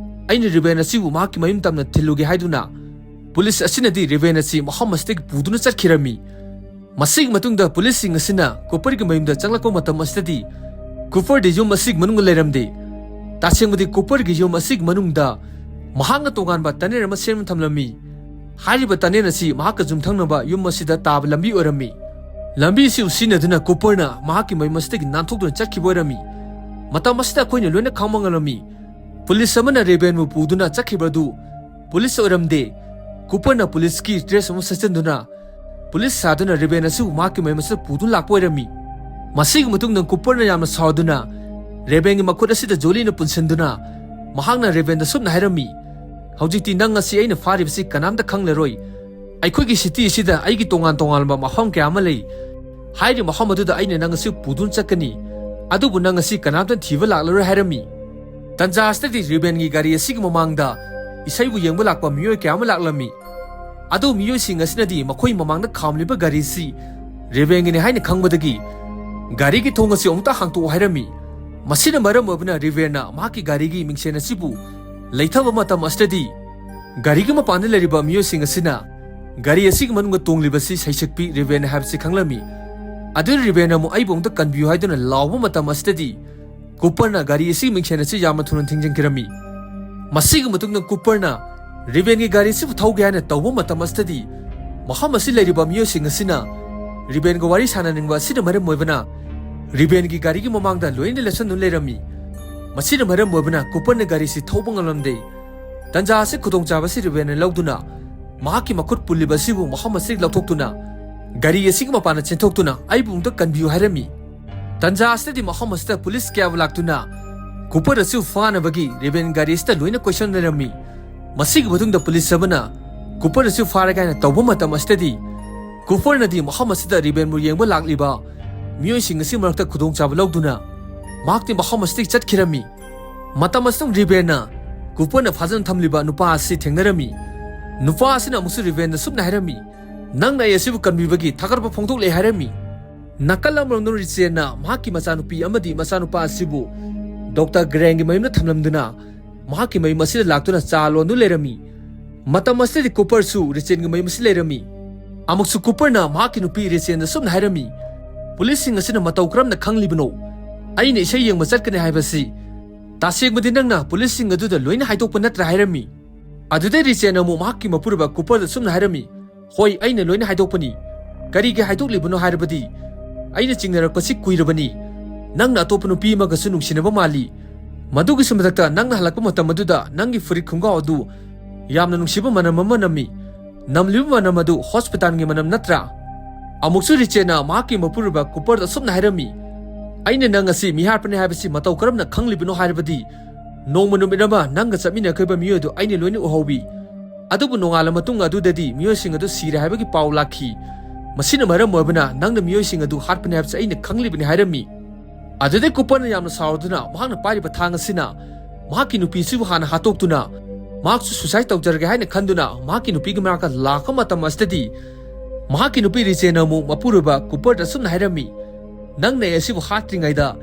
ꯑꯩꯅ ꯔꯦꯕꯦꯟ ꯑꯁꯤꯕꯨ ꯃꯍꯥꯛꯀꯤ ꯃꯌꯨꯝ ꯇꯝꯅ ꯊꯤꯜꯂꯨꯒꯦ" ꯍꯥꯏꯗꯨꯅ ꯄꯨꯂꯤꯁ ꯑꯁꯤꯅꯗꯤ ꯔꯦꯕꯦꯟ ꯑꯁꯤ ꯃꯐꯝ ꯑꯁꯤꯗꯒꯤ ꯄꯨꯗꯨꯅ ꯆꯠꯈꯤꯔꯝꯃꯤ꯫ ꯃꯁꯤꯒꯤ ꯃꯇꯨꯡꯗ ꯄꯨꯂꯤꯁꯁꯤꯡ ꯑꯁꯤꯅ ꯀꯨꯄꯔꯒꯤ ꯃꯌꯨꯝꯗ ꯆꯪꯂꯛꯄ ꯃꯇꯝ ꯑꯁꯤꯗꯗꯤ ꯀꯨꯄꯔꯗꯤ ꯌꯨꯝ ꯑꯁꯤꯒꯤ ꯃꯅꯨꯡꯗ ꯂꯩꯔꯝꯗꯦ꯫ ꯇꯁꯦꯡꯕꯗꯤ ꯀꯨꯄꯔꯒꯤ ꯌꯨꯝ ꯑꯁꯤꯒꯤ ꯃꯅꯨꯡꯗ ꯃꯍꯥꯛꯅ ꯇꯣꯉꯥꯟꯕ ꯇꯅꯦꯜ ꯑꯃ ꯁꯦꯝꯗꯨꯅ ꯊꯝꯂꯝꯃꯤ꯫ ꯍꯥꯏꯔꯤꯕ ꯇꯅꯦꯜ ꯑꯁꯤ ꯃꯍꯥꯛꯀ ꯌꯨꯝꯊꯪꯅꯕ ꯌꯨꯝ ꯑꯁꯤꯗ ꯇꯥꯕ ꯂꯝꯕꯤ ꯑꯣꯏꯔꯝꯃꯤ꯫ ꯂꯝꯕꯤ ꯑꯁꯤ ꯁꯤꯖꯤꯟꯅꯗꯨꯅ ꯀꯨꯄꯔꯅ ꯃꯍꯥꯛꯀꯤ ꯃꯌꯨꯝ ꯑꯁꯤꯗꯒꯤ ꯅꯥꯟꯊꯣꯛꯇꯨꯅ ꯆꯠꯈꯤꯕ ꯑꯣꯏꯔꯝꯃꯤ꯫ ꯃꯇꯝ ꯑꯁꯤꯗ ꯑꯩꯈꯣꯏꯅ ꯂꯣꯏꯅ ꯈꯪꯕ ꯉꯝꯂꯝꯃꯤ꯫ ꯄꯨꯂꯤꯁ ꯑꯃꯅ ꯔꯦꯕꯦꯟꯕꯨ ꯄꯨꯗꯨꯅ ꯆꯠꯈꯤꯕ ꯑꯗꯨ ꯄꯨꯂꯤꯁ ꯑꯣꯏꯔꯝꯗꯦ꯫ ꯀꯨꯄꯔꯅ ꯄꯨꯂꯤꯁꯀꯤ ꯗ꯭ꯔꯦꯁ ꯑꯃ ꯁꯦꯠꯆꯤꯟꯗꯨꯅ ꯄꯨꯂꯤꯁ ꯁꯥꯗꯨꯅ ꯔꯦꯕꯦꯟ ꯑꯁꯤꯕꯨ ꯃꯍꯥꯛꯀꯤ ꯃꯌꯨꯝ ꯑꯁꯤꯗ ꯄꯨꯗꯨꯅ ꯂꯥꯛꯄ ꯑꯣꯏꯔꯝꯃꯤ꯫ ꯃꯁꯤꯒꯤ ꯃꯇꯨꯡꯗ ꯀꯨꯄꯔꯅ ꯌꯥꯝꯅ ꯁꯥꯎꯗꯨꯅ ꯔꯦꯕꯦꯟꯒꯤ ꯃꯈꯨꯠ ꯑꯁꯤꯗ ꯖꯣꯂꯤꯅ ꯄꯨꯟꯁꯤꯟꯗꯨꯅ ꯃꯍꯥꯛꯅ ꯔꯦꯕꯦꯟꯗ ꯁꯨꯝꯅ ꯍꯥꯏꯔꯝꯃꯤ, "ꯍꯧꯖꯤꯛꯇꯤ ꯅꯪ ꯑꯁꯤ ꯑꯩꯅ ꯐꯥꯔꯤꯕꯁꯤ ꯀꯅꯥꯝꯇ ꯈꯪꯂꯔꯣꯏ꯫ ꯑꯩꯈꯣꯏꯒꯤ ꯁꯤꯇꯤ ꯑꯁꯤꯗ ꯑꯩꯒꯤ ꯇꯣꯉꯥꯟ ꯇꯣꯉꯥꯟꯕ ꯃꯐꯝ ꯀꯌꯥ ꯑꯃ ꯂꯩ꯫ ꯍꯥꯏꯔꯤꯕ ꯃꯐꯝ ꯑꯗꯨꯗ ꯑꯩꯅ ꯅꯪ ꯑꯁꯤ ꯄꯨꯗꯨꯅ ꯆꯠꯀꯅꯤ꯫ ꯑꯗꯨꯕꯨ ꯅꯪ ꯑꯁꯤ ꯀꯅꯥꯝꯇ ꯊꯤꯕ ꯂꯥꯛꯂꯔꯣꯏ" ꯍꯥꯏꯔꯝꯃꯤ꯫ ꯇꯟꯖꯥ ꯑꯁꯤꯗꯗꯤ ꯔꯦꯕꯦꯟꯒꯤ ꯒꯥꯔꯤ ꯑꯁꯤꯒꯤ ꯃꯃꯥꯡꯗ ꯏꯁꯩꯕꯨ ꯌꯦꯡꯕ ꯂꯥꯛꯄ ꯃꯤꯑꯣꯏ ꯀꯌꯥ ꯑꯃ ꯂꯥꯛꯂꯝꯃꯤ꯫ ꯑꯗꯨ ꯃꯤꯑꯣꯏꯁꯤꯡ ꯑꯁꯤꯅꯗꯤ ꯃꯈꯣꯏ ꯃꯃꯥꯡꯗ ꯈꯥꯝꯂꯤꯕ ꯒꯥꯔꯤ ꯑꯁꯤ ꯔꯦꯕꯦꯟꯒꯤꯅꯤ ꯍꯥꯏꯅ ꯈꯪꯕꯗꯒꯤ ꯒꯥꯔꯤꯒꯤ ꯊꯣꯡ ꯑꯁꯤ ꯑꯃꯨꯛꯇ ꯍꯥꯡꯇꯣꯛꯎ ꯍꯥꯏꯔꯝꯃꯤ꯫ ꯃꯁꯤꯅ ꯃꯔꯝ ꯑꯣꯏꯕꯅ ꯔꯦꯕꯦꯟꯅ ꯃꯍꯥꯛꯀꯤ ꯒꯥꯔꯤꯒꯤ ꯃꯤꯡꯁꯦꯜ ꯑꯁꯤꯕꯨ ꯂꯩꯊꯕ ꯃꯇꯝ ꯑꯁꯤꯗꯗꯤ ꯒꯥꯔꯤꯒꯤ ꯃꯄꯥꯟꯗ ꯂꯩꯔꯤꯕ ꯃꯤꯑꯣꯏꯁꯤꯡ ꯑꯁꯤꯅ ꯒꯥꯔꯤ ꯑꯁꯤꯒꯤ ꯃꯅꯨꯡꯗ ꯇꯣꯡꯂꯤꯕꯁꯤ ꯁꯩꯁꯛꯄꯤ ꯔꯦꯕꯦꯟ ꯍꯥꯏꯕꯁꯤ ꯈꯪꯂꯝꯃꯤ꯫ ꯑꯗꯨꯅ ꯔꯦꯕꯦꯟꯅ ꯑꯃꯨꯛ "ꯑꯩꯕꯨ ꯑꯃꯨꯛꯇ ꯀꯟꯕꯤꯌꯨ" ꯍꯥꯏꯗꯨꯅ ꯂꯥꯎꯕ ꯃꯇꯝ ꯑꯁꯤꯗꯗꯤ ꯀꯨꯄꯔꯅ ꯒꯥꯔꯤ ꯑꯁꯤꯒꯤ ꯃꯤꯡꯁꯦꯜ ꯑꯁꯤ ꯌꯥꯝꯅ ꯊꯨꯅ ꯊꯤꯡꯖꯤꯟꯈꯤꯔꯝꯃꯤ꯫ ꯃꯁꯤꯒꯤ ꯃꯇꯨꯡꯗ ꯀꯨꯄꯔꯅ ꯔꯦꯕꯦꯟꯒꯤ ꯒꯥꯔꯤ ꯑꯁꯤꯕꯨ ꯊꯧꯒꯦ ꯍꯥꯏꯅ ꯇꯧꯕ ꯃꯇꯝ ꯑꯁꯤꯗꯗꯤ ꯃꯐꯝ ꯑꯁꯤ ꯂꯩꯔꯤꯕ ꯃꯤꯑꯣꯏꯁꯤꯡ ꯑꯁꯤꯅ ꯔꯦꯕꯦꯟꯒ ꯋꯥꯔꯤ ꯁꯥꯟꯅꯅꯤꯡꯕ ꯑꯁꯤꯅ ꯃꯔꯝ ꯑꯣꯏꯕꯅ ꯔꯦꯕꯦꯟꯒꯤ ꯒꯥꯔꯤꯒꯤ ꯃꯃꯥꯡꯗ ꯂꯣꯏꯅ ꯂꯦꯞꯁꯟꯗꯨꯅ ꯂꯩꯔꯝꯃꯤ꯫ ꯃꯁꯤꯅ ꯃꯔꯝ ꯑꯣꯏꯕꯅ ꯀꯨꯄꯔꯅ ꯒꯥꯔꯤ ꯑꯁꯤ ꯊꯧꯕ ꯉꯝꯂꯝꯗꯦ꯫ ꯇꯟꯖꯥ ꯑꯁꯤ ꯈꯨꯗꯣꯡꯆꯥꯕ ꯑꯁꯤ ꯔꯦꯕꯦꯟꯅ ꯂꯧꯗꯨꯅ ꯃꯍꯥꯛꯀꯤ ꯃꯈꯨꯠ ꯄꯨꯜꯂꯤꯕ ꯑꯁꯤꯕꯨ ꯃꯐꯝ ꯑꯁꯤꯗꯒꯤ ꯂꯧꯊꯣꯛꯇꯨꯅ ꯒꯥꯔꯤ ꯑꯁꯤꯒꯤ ꯃꯄꯥꯟꯗ ꯆꯦꯟꯊꯣꯛꯇꯨꯅ "ꯑꯩꯕꯨ ꯑꯃꯨꯛꯇ ꯀꯟꯕꯤꯌꯨ" ꯍꯥꯏꯔꯝꯃꯤ꯫ ꯇꯟꯖꯥ ꯑꯁꯤꯗꯗꯤ ꯃꯐꯝ ꯑꯁꯤꯗ ꯄꯨꯂꯤꯁ ꯀꯌꯥꯕꯨ ꯂꯥꯛꯇꯨꯅ ꯀꯨꯄꯔ ꯑꯁꯤ ꯐꯥꯅꯕꯒꯤ ꯔꯦꯕꯦꯟ ꯒꯥꯔꯤ ꯑꯁꯤꯗ ꯂꯣꯏꯅ ꯀꯣꯏꯁꯟꯅꯔꯝꯃꯤ꯫ ꯃꯁꯤꯒꯤ ꯃꯇꯨꯡꯗ ꯄꯨꯂꯤꯁ ꯑꯃꯅ ꯀꯨꯄꯔ ꯑꯁꯤ ꯐꯥꯔꯒꯦ ꯍꯥꯏꯅ ꯇꯧꯕ ꯃꯇꯝ ꯑꯁꯤꯗꯗꯤ ꯀꯨꯄꯔꯅꯗꯤ ꯃꯐꯝ ꯑꯁꯤꯗ ꯔꯦꯕꯦꯟꯕꯨ ꯌꯦꯡꯕ ꯂꯥꯛꯂꯤꯕ ꯃꯤꯑꯣꯏꯁꯤꯡ ꯑꯁꯤ ꯃꯔꯛꯇ ꯈꯨꯗꯣꯡꯆꯥꯕ ꯂꯧꯗꯨꯅ ꯃꯍꯥꯛꯇꯤ ꯃꯐꯝ ꯑꯁꯤꯗꯒꯤ ꯆꯠꯈꯤꯔꯝꯃꯤ꯫ ꯃꯇꯝ ꯑꯁꯤꯗ ꯔꯦꯕꯦꯟꯅ ꯀꯨꯄꯔꯅ ꯐꯥꯖꯅ ꯊꯝꯂꯤꯕ ꯅꯨꯄꯥ ꯑꯁꯤ ꯊꯦꯡꯅꯔꯝꯃꯤ꯫ ꯅꯨꯄꯥ ꯑꯁꯤꯅ ꯑꯃꯨꯛꯁꯨ ꯔꯦꯕꯦꯟꯗ ꯁꯨꯝꯅ ꯍꯥꯏꯔꯝꯃꯤ, "ꯅꯪꯅ ꯑꯩ ꯑꯁꯤꯕꯨ ꯀꯟꯕꯤꯕꯒꯤ ꯊꯥꯒꯠꯄ ꯐꯣꯡꯗꯣꯛꯂꯦ" ꯍꯥꯏꯔꯝꯃꯤ꯫ ꯅꯥꯀꯜ ꯑꯃꯔꯣꯝꯗ ꯔꯤꯆꯦꯟꯅ ꯃꯍꯥꯛꯀꯤ ꯃꯆꯥꯅꯨꯄꯤ ꯑꯃꯗꯤ ꯃꯆꯥꯅꯨꯄꯥ ꯑꯁꯤꯕꯨ ꯗꯣꯛꯇꯔ ꯒ꯭ꯔꯦꯡꯒꯤ ꯃꯌꯨꯝꯗ ꯊꯝꯂꯝꯗꯨꯅ ꯃꯍꯥꯛꯀꯤ ꯃꯌꯨꯝ ꯑꯁꯤꯗ ꯂꯥꯛꯇꯨꯅ ꯆꯥ ꯂꯣꯟꯗꯨꯅ ꯂꯩꯔꯝꯃꯤ꯫ ꯃꯇꯝ ꯑꯁꯤꯗꯗꯤ ꯀꯨꯄꯔꯁꯨ ꯔꯤꯆꯦꯟꯒꯤ ꯃꯌꯨꯝ ꯑꯁꯤꯗ ꯂꯩꯔꯝꯃꯤ꯫ ꯑꯃꯨꯛꯁꯨ ꯀꯨꯄꯔꯅ ꯃꯍꯥꯛꯀꯤ ꯅꯨꯄꯤ ꯔꯦꯆꯦꯜꯗ ꯁꯨꯝꯅ ꯍꯥꯏꯔꯝꯃꯤ, "ꯄꯨꯂꯤꯁꯁꯤꯡ ꯑꯁꯤꯅ ꯃꯇꯧ ꯀꯔꯝꯅ ꯈꯪꯂꯤꯕꯅꯣ? ꯑꯩꯅ ꯏꯁꯩ ꯌꯦꯡꯕ ꯆꯠꯀꯅꯤ ꯍꯥꯏꯕꯁꯤ ꯇꯁꯦꯡꯕꯗꯤ ꯅꯪꯅ ꯄꯨꯂꯤꯁꯁꯤꯡ ꯑꯗꯨꯗ ꯂꯣꯏꯅ ꯍꯥꯏꯗꯣꯛꯄ ꯅꯠꯇ꯭ꯔꯥ?" ꯍꯥꯏꯔꯝꯃꯤ꯫ ꯑꯗꯨꯗꯩ ꯔꯦꯆꯦꯜꯅ ꯑꯃꯨꯛ ꯃꯍꯥꯛꯀꯤ ꯃꯄꯨꯔꯣꯏꯕ ꯀꯨꯄꯔꯗ ꯁꯨꯝꯅ ꯍꯥꯏꯔꯝꯃꯤ, "ꯍꯣꯏ, ꯑꯩꯅ ꯂꯣꯏꯅ ꯍꯥꯏꯗꯣꯛꯄꯅꯤ꯫ ꯀꯔꯤꯒꯤ ꯍꯥꯏꯗꯣꯛꯂꯤꯕꯅꯣ ꯍꯥꯏꯔꯕꯗꯤ ꯑꯩꯅ ꯆꯤꯡꯅꯔꯛꯄꯁꯤ ꯀꯨꯏꯔꯕꯅꯤ꯫ ꯅꯪꯅ ꯑꯇꯣꯞꯄ ꯅꯨꯄꯤ ꯑꯃꯒꯁꯨ ꯅꯨꯡꯁꯤꯅꯕ ꯃꯥꯜꯂꯤ꯫ ꯃꯗꯨꯒꯤꯁꯨ ꯃꯊꯛꯇ ꯅꯪꯅ ꯍꯜꯂꯛꯄ ꯃꯇꯝ ꯑꯗꯨꯗ ꯅꯪꯒꯤ ꯐꯨꯔꯤꯠ ꯈꯣꯡꯒ꯭ꯔꯥꯎ ꯑꯗꯨ ꯌꯥꯝꯅ ꯅꯨꯡꯁꯤꯕ ꯃꯅꯝ ꯑꯃ ꯅꯝꯃꯤ꯫ ꯅꯝꯂꯤꯕ ꯃꯅꯝ ꯑꯗꯨ ꯍꯣꯁꯄꯤꯇꯥꯜꯒꯤ ꯃꯅꯝ ꯅꯠꯇ꯭ꯔꯥ?" ꯑꯃꯨꯛꯁꯨ ꯔꯦꯆꯦꯜꯅ ꯃꯍꯥꯛꯀꯤ ꯃꯄꯨꯔꯣꯏꯕ ꯀꯨꯄꯔꯗ ꯑꯁꯨꯝꯅ ꯍꯥꯏꯔꯝꯃꯤ, "ꯑꯩꯅ ꯅꯪ ꯑꯁꯤ ꯃꯤꯍꯥꯠꯄꯅꯤ ꯍꯥꯏꯕꯁꯤ ꯃꯇꯧ ꯀꯔꯝꯅ ꯈꯪꯂꯤꯕꯅꯣ ꯍꯥꯏꯔꯕꯗꯤ ꯅꯣꯡꯃ ꯅꯨꯃꯤꯠ ꯑꯃ ꯅꯪꯒ ꯆꯠꯃꯤꯟꯅꯈꯤꯕ ꯃꯤꯑꯣꯏ ꯑꯗꯨ ꯑꯩꯅ ꯂꯣꯏꯅ ꯎꯍꯧꯋꯤ꯫ ꯑꯗꯨꯕꯨ ꯅꯣꯡꯉꯥꯜꯂ ꯃꯇꯨꯡ ꯑꯗꯨꯗꯗꯤ ꯃꯤꯑꯣꯏꯁꯤꯡ ꯑꯗꯨ ꯁꯤꯔꯦ ꯍꯥꯏꯕꯒꯤ ꯄꯥꯎ ꯂꯥꯛꯈꯤ꯫ ꯃꯁꯤꯅ ꯃꯔꯝ ꯑꯣꯏꯕꯅ ꯅꯪꯅ ꯃꯤꯑꯣꯏꯁꯤꯡ ꯑꯗꯨ ꯍꯥꯠꯄꯅꯤ ꯍꯥꯏꯕꯁꯤ ꯑꯩꯅ ꯈꯪꯂꯤꯕꯅꯤ" ꯍꯥꯏꯔꯝꯃꯤ꯫ ꯑꯗꯨꯗꯩ ꯀꯨꯄꯔꯅ ꯌꯥꯝꯅ ꯁꯥꯎꯔꯗꯨꯅ ꯃꯍꯥꯛꯅ ꯄꯥꯏꯔꯤꯕ ꯊꯥꯡ ꯑꯁꯤꯅ ꯃꯍꯥꯛꯀꯤ ꯅꯨꯄꯤꯁꯤꯕꯨ ꯍꯥꯟꯅ ꯍꯥꯠꯇꯣꯛꯇꯨꯅ ꯃꯍꯥꯛꯁꯨ ꯁꯨꯁꯥꯏꯗ ꯇꯧꯖꯔꯒꯦ ꯍꯥꯏꯅ ꯈꯟꯗꯨꯅ ꯃꯍꯥꯛꯀꯤ ꯅꯨꯄꯤꯒꯤ ꯃꯅꯥꯛꯇ ꯂꯥꯛꯄ ꯃꯇꯝ ꯑꯁꯤꯗꯗꯤ ꯃꯍꯥꯛꯀꯤ ꯅꯨꯄꯤ ꯔꯦꯆꯦꯜꯅ ꯑꯃꯨꯛ ꯃꯄꯨꯔꯣꯏꯕ ꯀꯨꯄꯔꯗ ꯑꯁꯨꯝꯅ ꯍꯥꯏꯔꯝꯃꯤ, "ꯅꯪꯅ ꯑꯩ ꯑꯁꯤꯕꯨ ꯍꯥꯠꯇ꯭ꯔꯤꯉꯩꯗ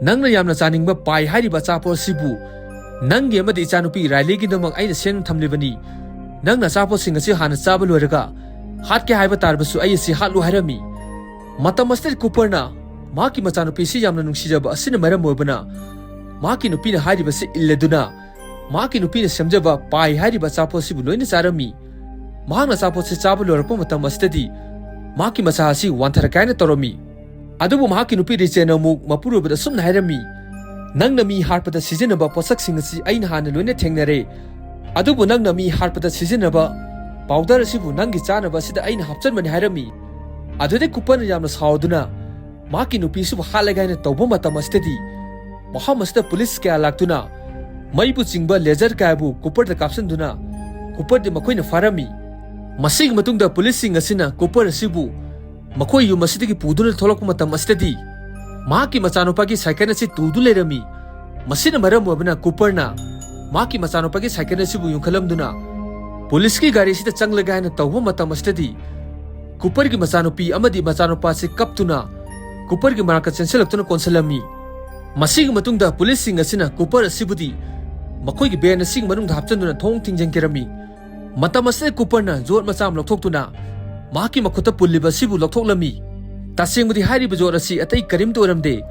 ꯅꯪꯅ ꯌꯥꯝꯅ ꯆꯥꯅꯤꯡꯕ ꯄꯥꯏ ꯍꯥꯏꯔꯤꯕ ꯑꯆꯥꯄꯣꯠ ꯑꯁꯤꯕꯨ ꯅꯪꯒꯤ ꯑꯃꯗꯤ ꯏꯆꯥꯅꯨꯄꯤ ꯔꯥꯏꯂꯤꯒꯤꯗꯃꯛ ꯑꯩꯅ ꯁꯦꯝ ꯊꯝꯂꯤꯕꯅꯤ꯫ ꯅꯪꯅ ꯑꯆꯥꯄꯣꯠꯁꯤꯡ ꯑꯁꯤ ꯍꯥꯟꯅ ꯆꯥꯕ ꯂꯣꯏꯔꯒ ꯍꯥꯠꯀꯦ ꯍꯥꯏꯕ ꯇꯥꯔꯕꯁꯨ ꯑꯩ ꯑꯁꯤ ꯍꯥꯠꯂꯨ" ꯍꯥꯏꯔꯝꯃꯤ꯫ ꯃꯇꯝ ꯑꯁꯤꯗ ꯀꯨꯄꯔꯅ ꯃꯍꯥꯛꯀꯤ ꯃꯆꯥꯅꯨꯄꯤꯁꯤ ꯌꯥꯝꯅ ꯅꯨꯡꯁꯤꯖꯕ ꯑꯁꯤꯅ ꯃꯔꯝ ꯑꯣꯏꯕꯅ ꯃꯍꯥꯛꯀꯤ ꯅꯨꯄꯤꯅ ꯍꯥꯏꯔꯤꯕꯁꯤ ꯏꯜꯂꯗꯨꯅ ꯃꯍꯥꯛꯀꯤ ꯅꯨꯄꯤꯅ ꯁꯦꯝꯖꯕ ꯄꯥꯏ ꯍꯥꯏꯔꯤꯕ ꯑꯆꯥꯄꯣꯠꯁꯤꯕꯨ ꯂꯣꯏꯅ ꯆꯥꯔꯝꯃꯤ꯫ ꯃꯍꯥꯛꯅ ꯑꯆꯥꯄꯣꯠꯁꯤ ꯆꯥꯕ ꯂꯣꯏꯔꯛꯄ ꯃꯇꯝ ꯑꯁꯤꯗꯗꯤ ꯃꯍꯥꯛꯀꯤ ꯃꯆꯥ ꯑꯁꯤ ꯋꯥꯟꯊꯔꯛꯀꯦ ꯍꯥꯏꯅ ꯇꯧꯔꯝꯃꯤ꯫ ꯑꯗꯨꯕꯨ ꯃꯍꯥꯛꯀꯤ ꯅꯨꯄꯤ ꯔꯦꯆꯦꯜꯅ ꯑꯃꯨꯛ ꯃꯄꯨꯔꯣꯏꯕꯗ ꯑꯁꯨꯝꯅ ꯍꯥꯏꯔꯝꯃꯤ, "ꯅꯪꯅ ꯃꯤ ꯍꯥꯠꯄꯗ ꯁꯤꯖꯤꯟꯅꯕ ꯄꯣꯠꯁꯛꯁꯤꯡ ꯑꯁꯤ ꯑꯩꯅ ꯍꯥꯟꯅ ꯂꯣꯏꯅ ꯊꯦꯡꯅꯔꯦ꯫ ꯑꯗꯨꯕꯨ ꯅꯪꯅ ꯃꯤ ꯍꯥꯠꯄꯗ ꯁꯤꯖꯤꯟꯅꯕ ꯄꯥꯎꯗꯔ ꯑꯁꯤꯕꯨ ꯅꯪꯒꯤ ꯆꯥꯅꯕ ꯑꯁꯤꯗ ꯑꯩꯅ ꯍꯥꯞꯆꯟꯕꯅꯤ" ꯍꯥꯏꯔꯝꯃꯤ꯫ ꯑꯗꯨꯗꯩ ꯀꯨꯄꯔꯅ ꯌꯥꯝꯅ ꯁꯥꯎꯗꯨꯅ ꯃꯍꯥꯛꯀꯤ ꯅꯨꯄꯤꯁꯤꯕꯨ ꯍꯥꯠꯂꯒꯦ ꯍꯥꯏꯅ ꯇꯧꯕ ꯃꯇꯝ ꯑꯁꯤꯗꯗꯤ ꯃꯐꯝ ꯑꯁꯤꯗ ꯄꯨꯂꯤꯁ ꯀꯌꯥ ꯂꯥꯛꯇꯨꯅ ꯃꯩꯕꯨ ꯆꯤꯡꯕ ꯂꯦꯖꯔ ꯀꯌꯥꯕꯨ ꯀꯨꯄꯔꯗ ꯀꯥꯞꯁꯤꯟꯗꯨꯅ ꯀꯨꯄꯔꯗꯤ ꯃꯈꯣꯏꯅ ꯐꯥꯔꯝꯃꯤ꯫ ꯃꯁꯤꯒꯤ ꯃꯇꯨꯡꯗ ꯄꯨꯂꯤꯁꯁꯤꯡ ꯑꯁꯤꯅ ꯀꯨꯄꯔ ꯑꯁꯤꯕꯨ ꯃꯈꯣꯏ ꯌꯨꯝ ꯑꯁꯤꯗꯒꯤ ꯄꯨꯗꯨꯅ ꯊꯣꯛꯂꯛꯄ ꯃꯇꯝ ꯑꯁꯤꯗꯗꯤ ꯃꯍꯥꯛꯀꯤ ꯃꯆꯥꯅꯨꯄꯥꯒꯤ ꯁꯥꯏꯀꯜ ꯑꯁꯤ ꯇꯨꯗꯨꯅ ꯂꯩꯔꯝꯃꯤ꯫ ꯃꯁꯤꯅ ꯃꯔꯝ ꯑꯣꯏꯕꯅ ꯀꯨꯄꯔꯅ ꯃꯍꯥꯛꯀꯤ ꯃꯆꯥꯅꯨꯄꯥꯒꯤ ꯁꯥꯏꯀꯜ ꯑꯁꯤꯕꯨ ꯌꯨꯡꯈꯠꯂꯝꯗꯨꯅ ꯄꯨꯂꯤꯁꯀꯤ ꯒꯥꯔꯤ ꯑꯁꯤꯗ ꯆꯪꯂꯒꯦ ꯍꯥꯏꯅ ꯇꯧꯕ ꯃꯇꯝ ꯑꯁꯤꯗꯗꯤ ꯀꯨꯄꯔꯒꯤ ꯃꯆꯥꯅꯨꯄꯤ ꯑꯃꯗꯤ ꯃꯆꯥꯅꯨꯄꯥ ꯑꯁꯤ ꯀꯞꯇꯨꯅ ꯀꯨꯄꯔꯒꯤ ꯃꯅꯥꯛꯇ ꯆꯦꯟꯁꯤꯜꯂꯛꯇꯨꯅ ꯀꯣꯟꯁꯤꯜꯂꯝꯃꯤ꯫ ꯃꯁꯤꯒꯤ ꯃꯇꯨꯡꯗ ꯄꯨꯂꯤꯁꯁꯤꯡ ꯑꯁꯤꯅ ꯀꯨꯄꯔ ꯑꯁꯤꯕꯨꯗꯤ ꯃꯈꯣꯏꯒꯤ ꯚꯦꯟ ꯑꯁꯤꯒꯤ ꯃꯅꯨꯡꯗ ꯍꯥꯞꯆꯤꯟꯗꯨꯅ ꯊꯣꯡ ꯊꯤꯡꯖꯤꯟꯈꯤꯔꯝꯃꯤ꯫ ꯃꯇꯝ ꯑꯁꯤꯗ ꯀꯨꯄꯔꯅ ꯌꯣꯠ ꯃꯆꯥ ꯑꯃ ꯂꯧꯊꯣꯛꯇꯨꯅ ꯃꯍꯥꯛꯀꯤ ꯃꯈꯨꯠꯇ ꯄꯨꯜꯂꯤꯕ ꯑꯁꯤꯕꯨ ꯂꯧꯊꯣꯛꯂꯝꯃꯤ꯫ ꯇꯁꯦꯡꯕꯗꯤ ꯍꯥꯏꯔꯤꯕ ꯌꯣꯠ ꯑꯁꯤ ꯑꯇꯩ ꯀꯔꯤꯝꯇ ꯑꯣꯏꯔꯝꯗꯦ꯫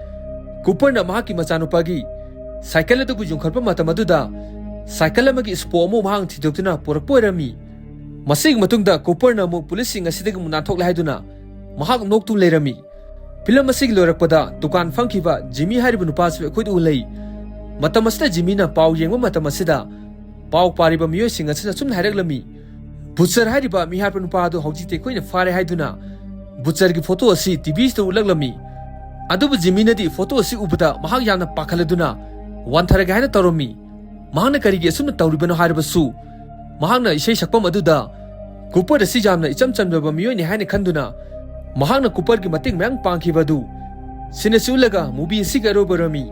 ꯀꯨꯄꯔꯅ ꯃꯍꯥꯛꯀꯤ ꯃꯆꯥꯅꯨꯄꯥꯒꯤ ꯁꯥꯏꯀꯜ ꯑꯗꯨꯕꯨ ꯌꯨꯡꯈꯠꯄ ꯃꯇꯝ ꯑꯗꯨꯗ ꯁꯥꯏꯀꯜ ꯑꯃꯒꯤ ꯁ꯭ꯄꯣ ꯑꯃ ꯃꯍꯥꯛꯅ ꯊꯤꯗꯣꯛꯇꯨꯅ ꯄꯨꯔꯛꯄ ꯑꯣꯏꯔꯝꯃꯤ꯫ ꯃꯁꯤꯒꯤ ꯃꯇꯨꯡꯗ ꯀꯨꯄꯔꯅ ꯑꯃꯨꯛ ꯄꯨꯂꯤꯁꯁꯤꯡ ꯑꯁꯤꯗꯒꯤ ꯑꯃꯨꯛ ꯅꯥꯟꯊꯣꯛꯂꯦ ꯍꯥꯏꯗꯨꯅ ꯃꯍꯥꯛ ꯅꯣꯛꯇꯨꯅ ꯂꯩꯔꯝꯃꯤ꯫ ꯐꯤꯂꯝ ꯑꯁꯤꯒꯤ ꯂꯣꯏꯔꯛꯄꯗ ꯗꯨꯀꯥꯟ ꯐꯝꯈꯤꯕ ꯖꯤꯃꯤ ꯍꯥꯏꯔꯤꯕ ꯅꯨꯄꯥ ꯑꯁꯤ ꯑꯩꯈꯣꯏꯗ ꯎꯍꯜꯂꯤ꯫ ꯃꯇꯝ ꯑꯁꯤꯗ ꯖꯤꯃꯤꯅ ꯄꯥꯎ ꯌꯦꯡꯕ ꯃꯇꯝ ꯑꯁꯤꯗ ꯄꯥꯎ ꯄꯥꯔꯤꯕ ꯃꯤꯑꯣꯏꯁꯤꯡ ꯑꯁꯤꯅ ꯑꯁꯨꯝꯅ ꯍꯥꯏꯔꯛꯂꯝꯃꯤ, "ꯕꯨꯆꯔ ꯍꯥꯏꯔꯤꯕ ꯃꯤꯍꯥꯠꯄ ꯅꯨꯄꯥ ꯑꯗꯨ ꯍꯧꯖꯤꯛꯇꯤ ꯑꯩꯈꯣꯏꯅ ꯐꯥꯔꯦ" ꯍꯥꯏꯗꯨꯅ ꯕꯨꯆꯔꯒꯤ ꯐꯣꯇꯣ ꯑꯁꯤ ꯇꯤꯚꯤꯁꯤꯗ ꯎꯠꯂꯛꯂꯝꯃꯤ꯫ ꯑꯗꯨꯕꯨ ꯖꯤꯃꯤꯅꯗꯤ ꯐꯣꯇꯣ ꯑꯁꯤ ꯎꯕꯗ ꯃꯍꯥꯛ ꯌꯥꯝꯅ ꯄꯥꯈꯠꯂꯗꯨꯅ ꯋꯥꯟꯊꯔꯒꯦ ꯍꯥꯏꯅ ꯇꯧꯔꯝꯃꯤ꯫ ꯃꯍꯥꯛꯅ ꯀꯔꯤꯒꯤ ꯑꯁꯨꯝꯅ ꯇꯧꯔꯤꯕꯅꯣ ꯍꯥꯏꯔꯕꯁꯨ, ꯃꯍꯥꯛꯅ ꯏꯁꯩ ꯁꯛꯐꯝ ꯑꯗꯨꯗ ꯀꯨꯄꯔ ꯑꯁꯤ ꯌꯥꯝꯅ ꯏꯆꯝ ꯆꯝꯖꯕ ꯃꯤꯑꯣꯏꯅꯤ ꯍꯥꯏꯅ ꯈꯟꯗꯨꯅ ꯃꯍꯥꯛꯅ ꯀꯨꯄꯔꯒꯤ ꯃꯇꯦꯡ ꯃꯌꯥꯝ ꯄꯥꯡꯈꯤꯕ ꯑꯗꯨ ꯁꯤꯅ ꯁꯤ ꯎꯠꯂꯒ ꯃꯨꯚꯤ ꯑꯁꯤꯒꯤ ꯑꯔꯣꯏꯕ ꯑꯣꯏꯔꯝꯃꯤ꯫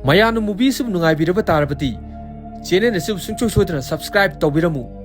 ꯃꯌꯥꯝꯅ ꯃꯨꯚꯤ ꯑꯁꯤꯕꯨ ꯅꯨꯡꯉꯥꯏꯕꯤꯔꯕ ꯇꯥꯔꯕꯗꯤ ꯆꯦꯅꯦꯜ ꯑꯁꯤꯕꯨ ꯁꯨꯡꯁꯣꯏ ꯁꯣꯏꯗꯅ ꯁꯕꯁꯀ꯭ꯔꯥꯏꯕ ꯇꯧꯕꯤꯔꯝꯃꯨ꯫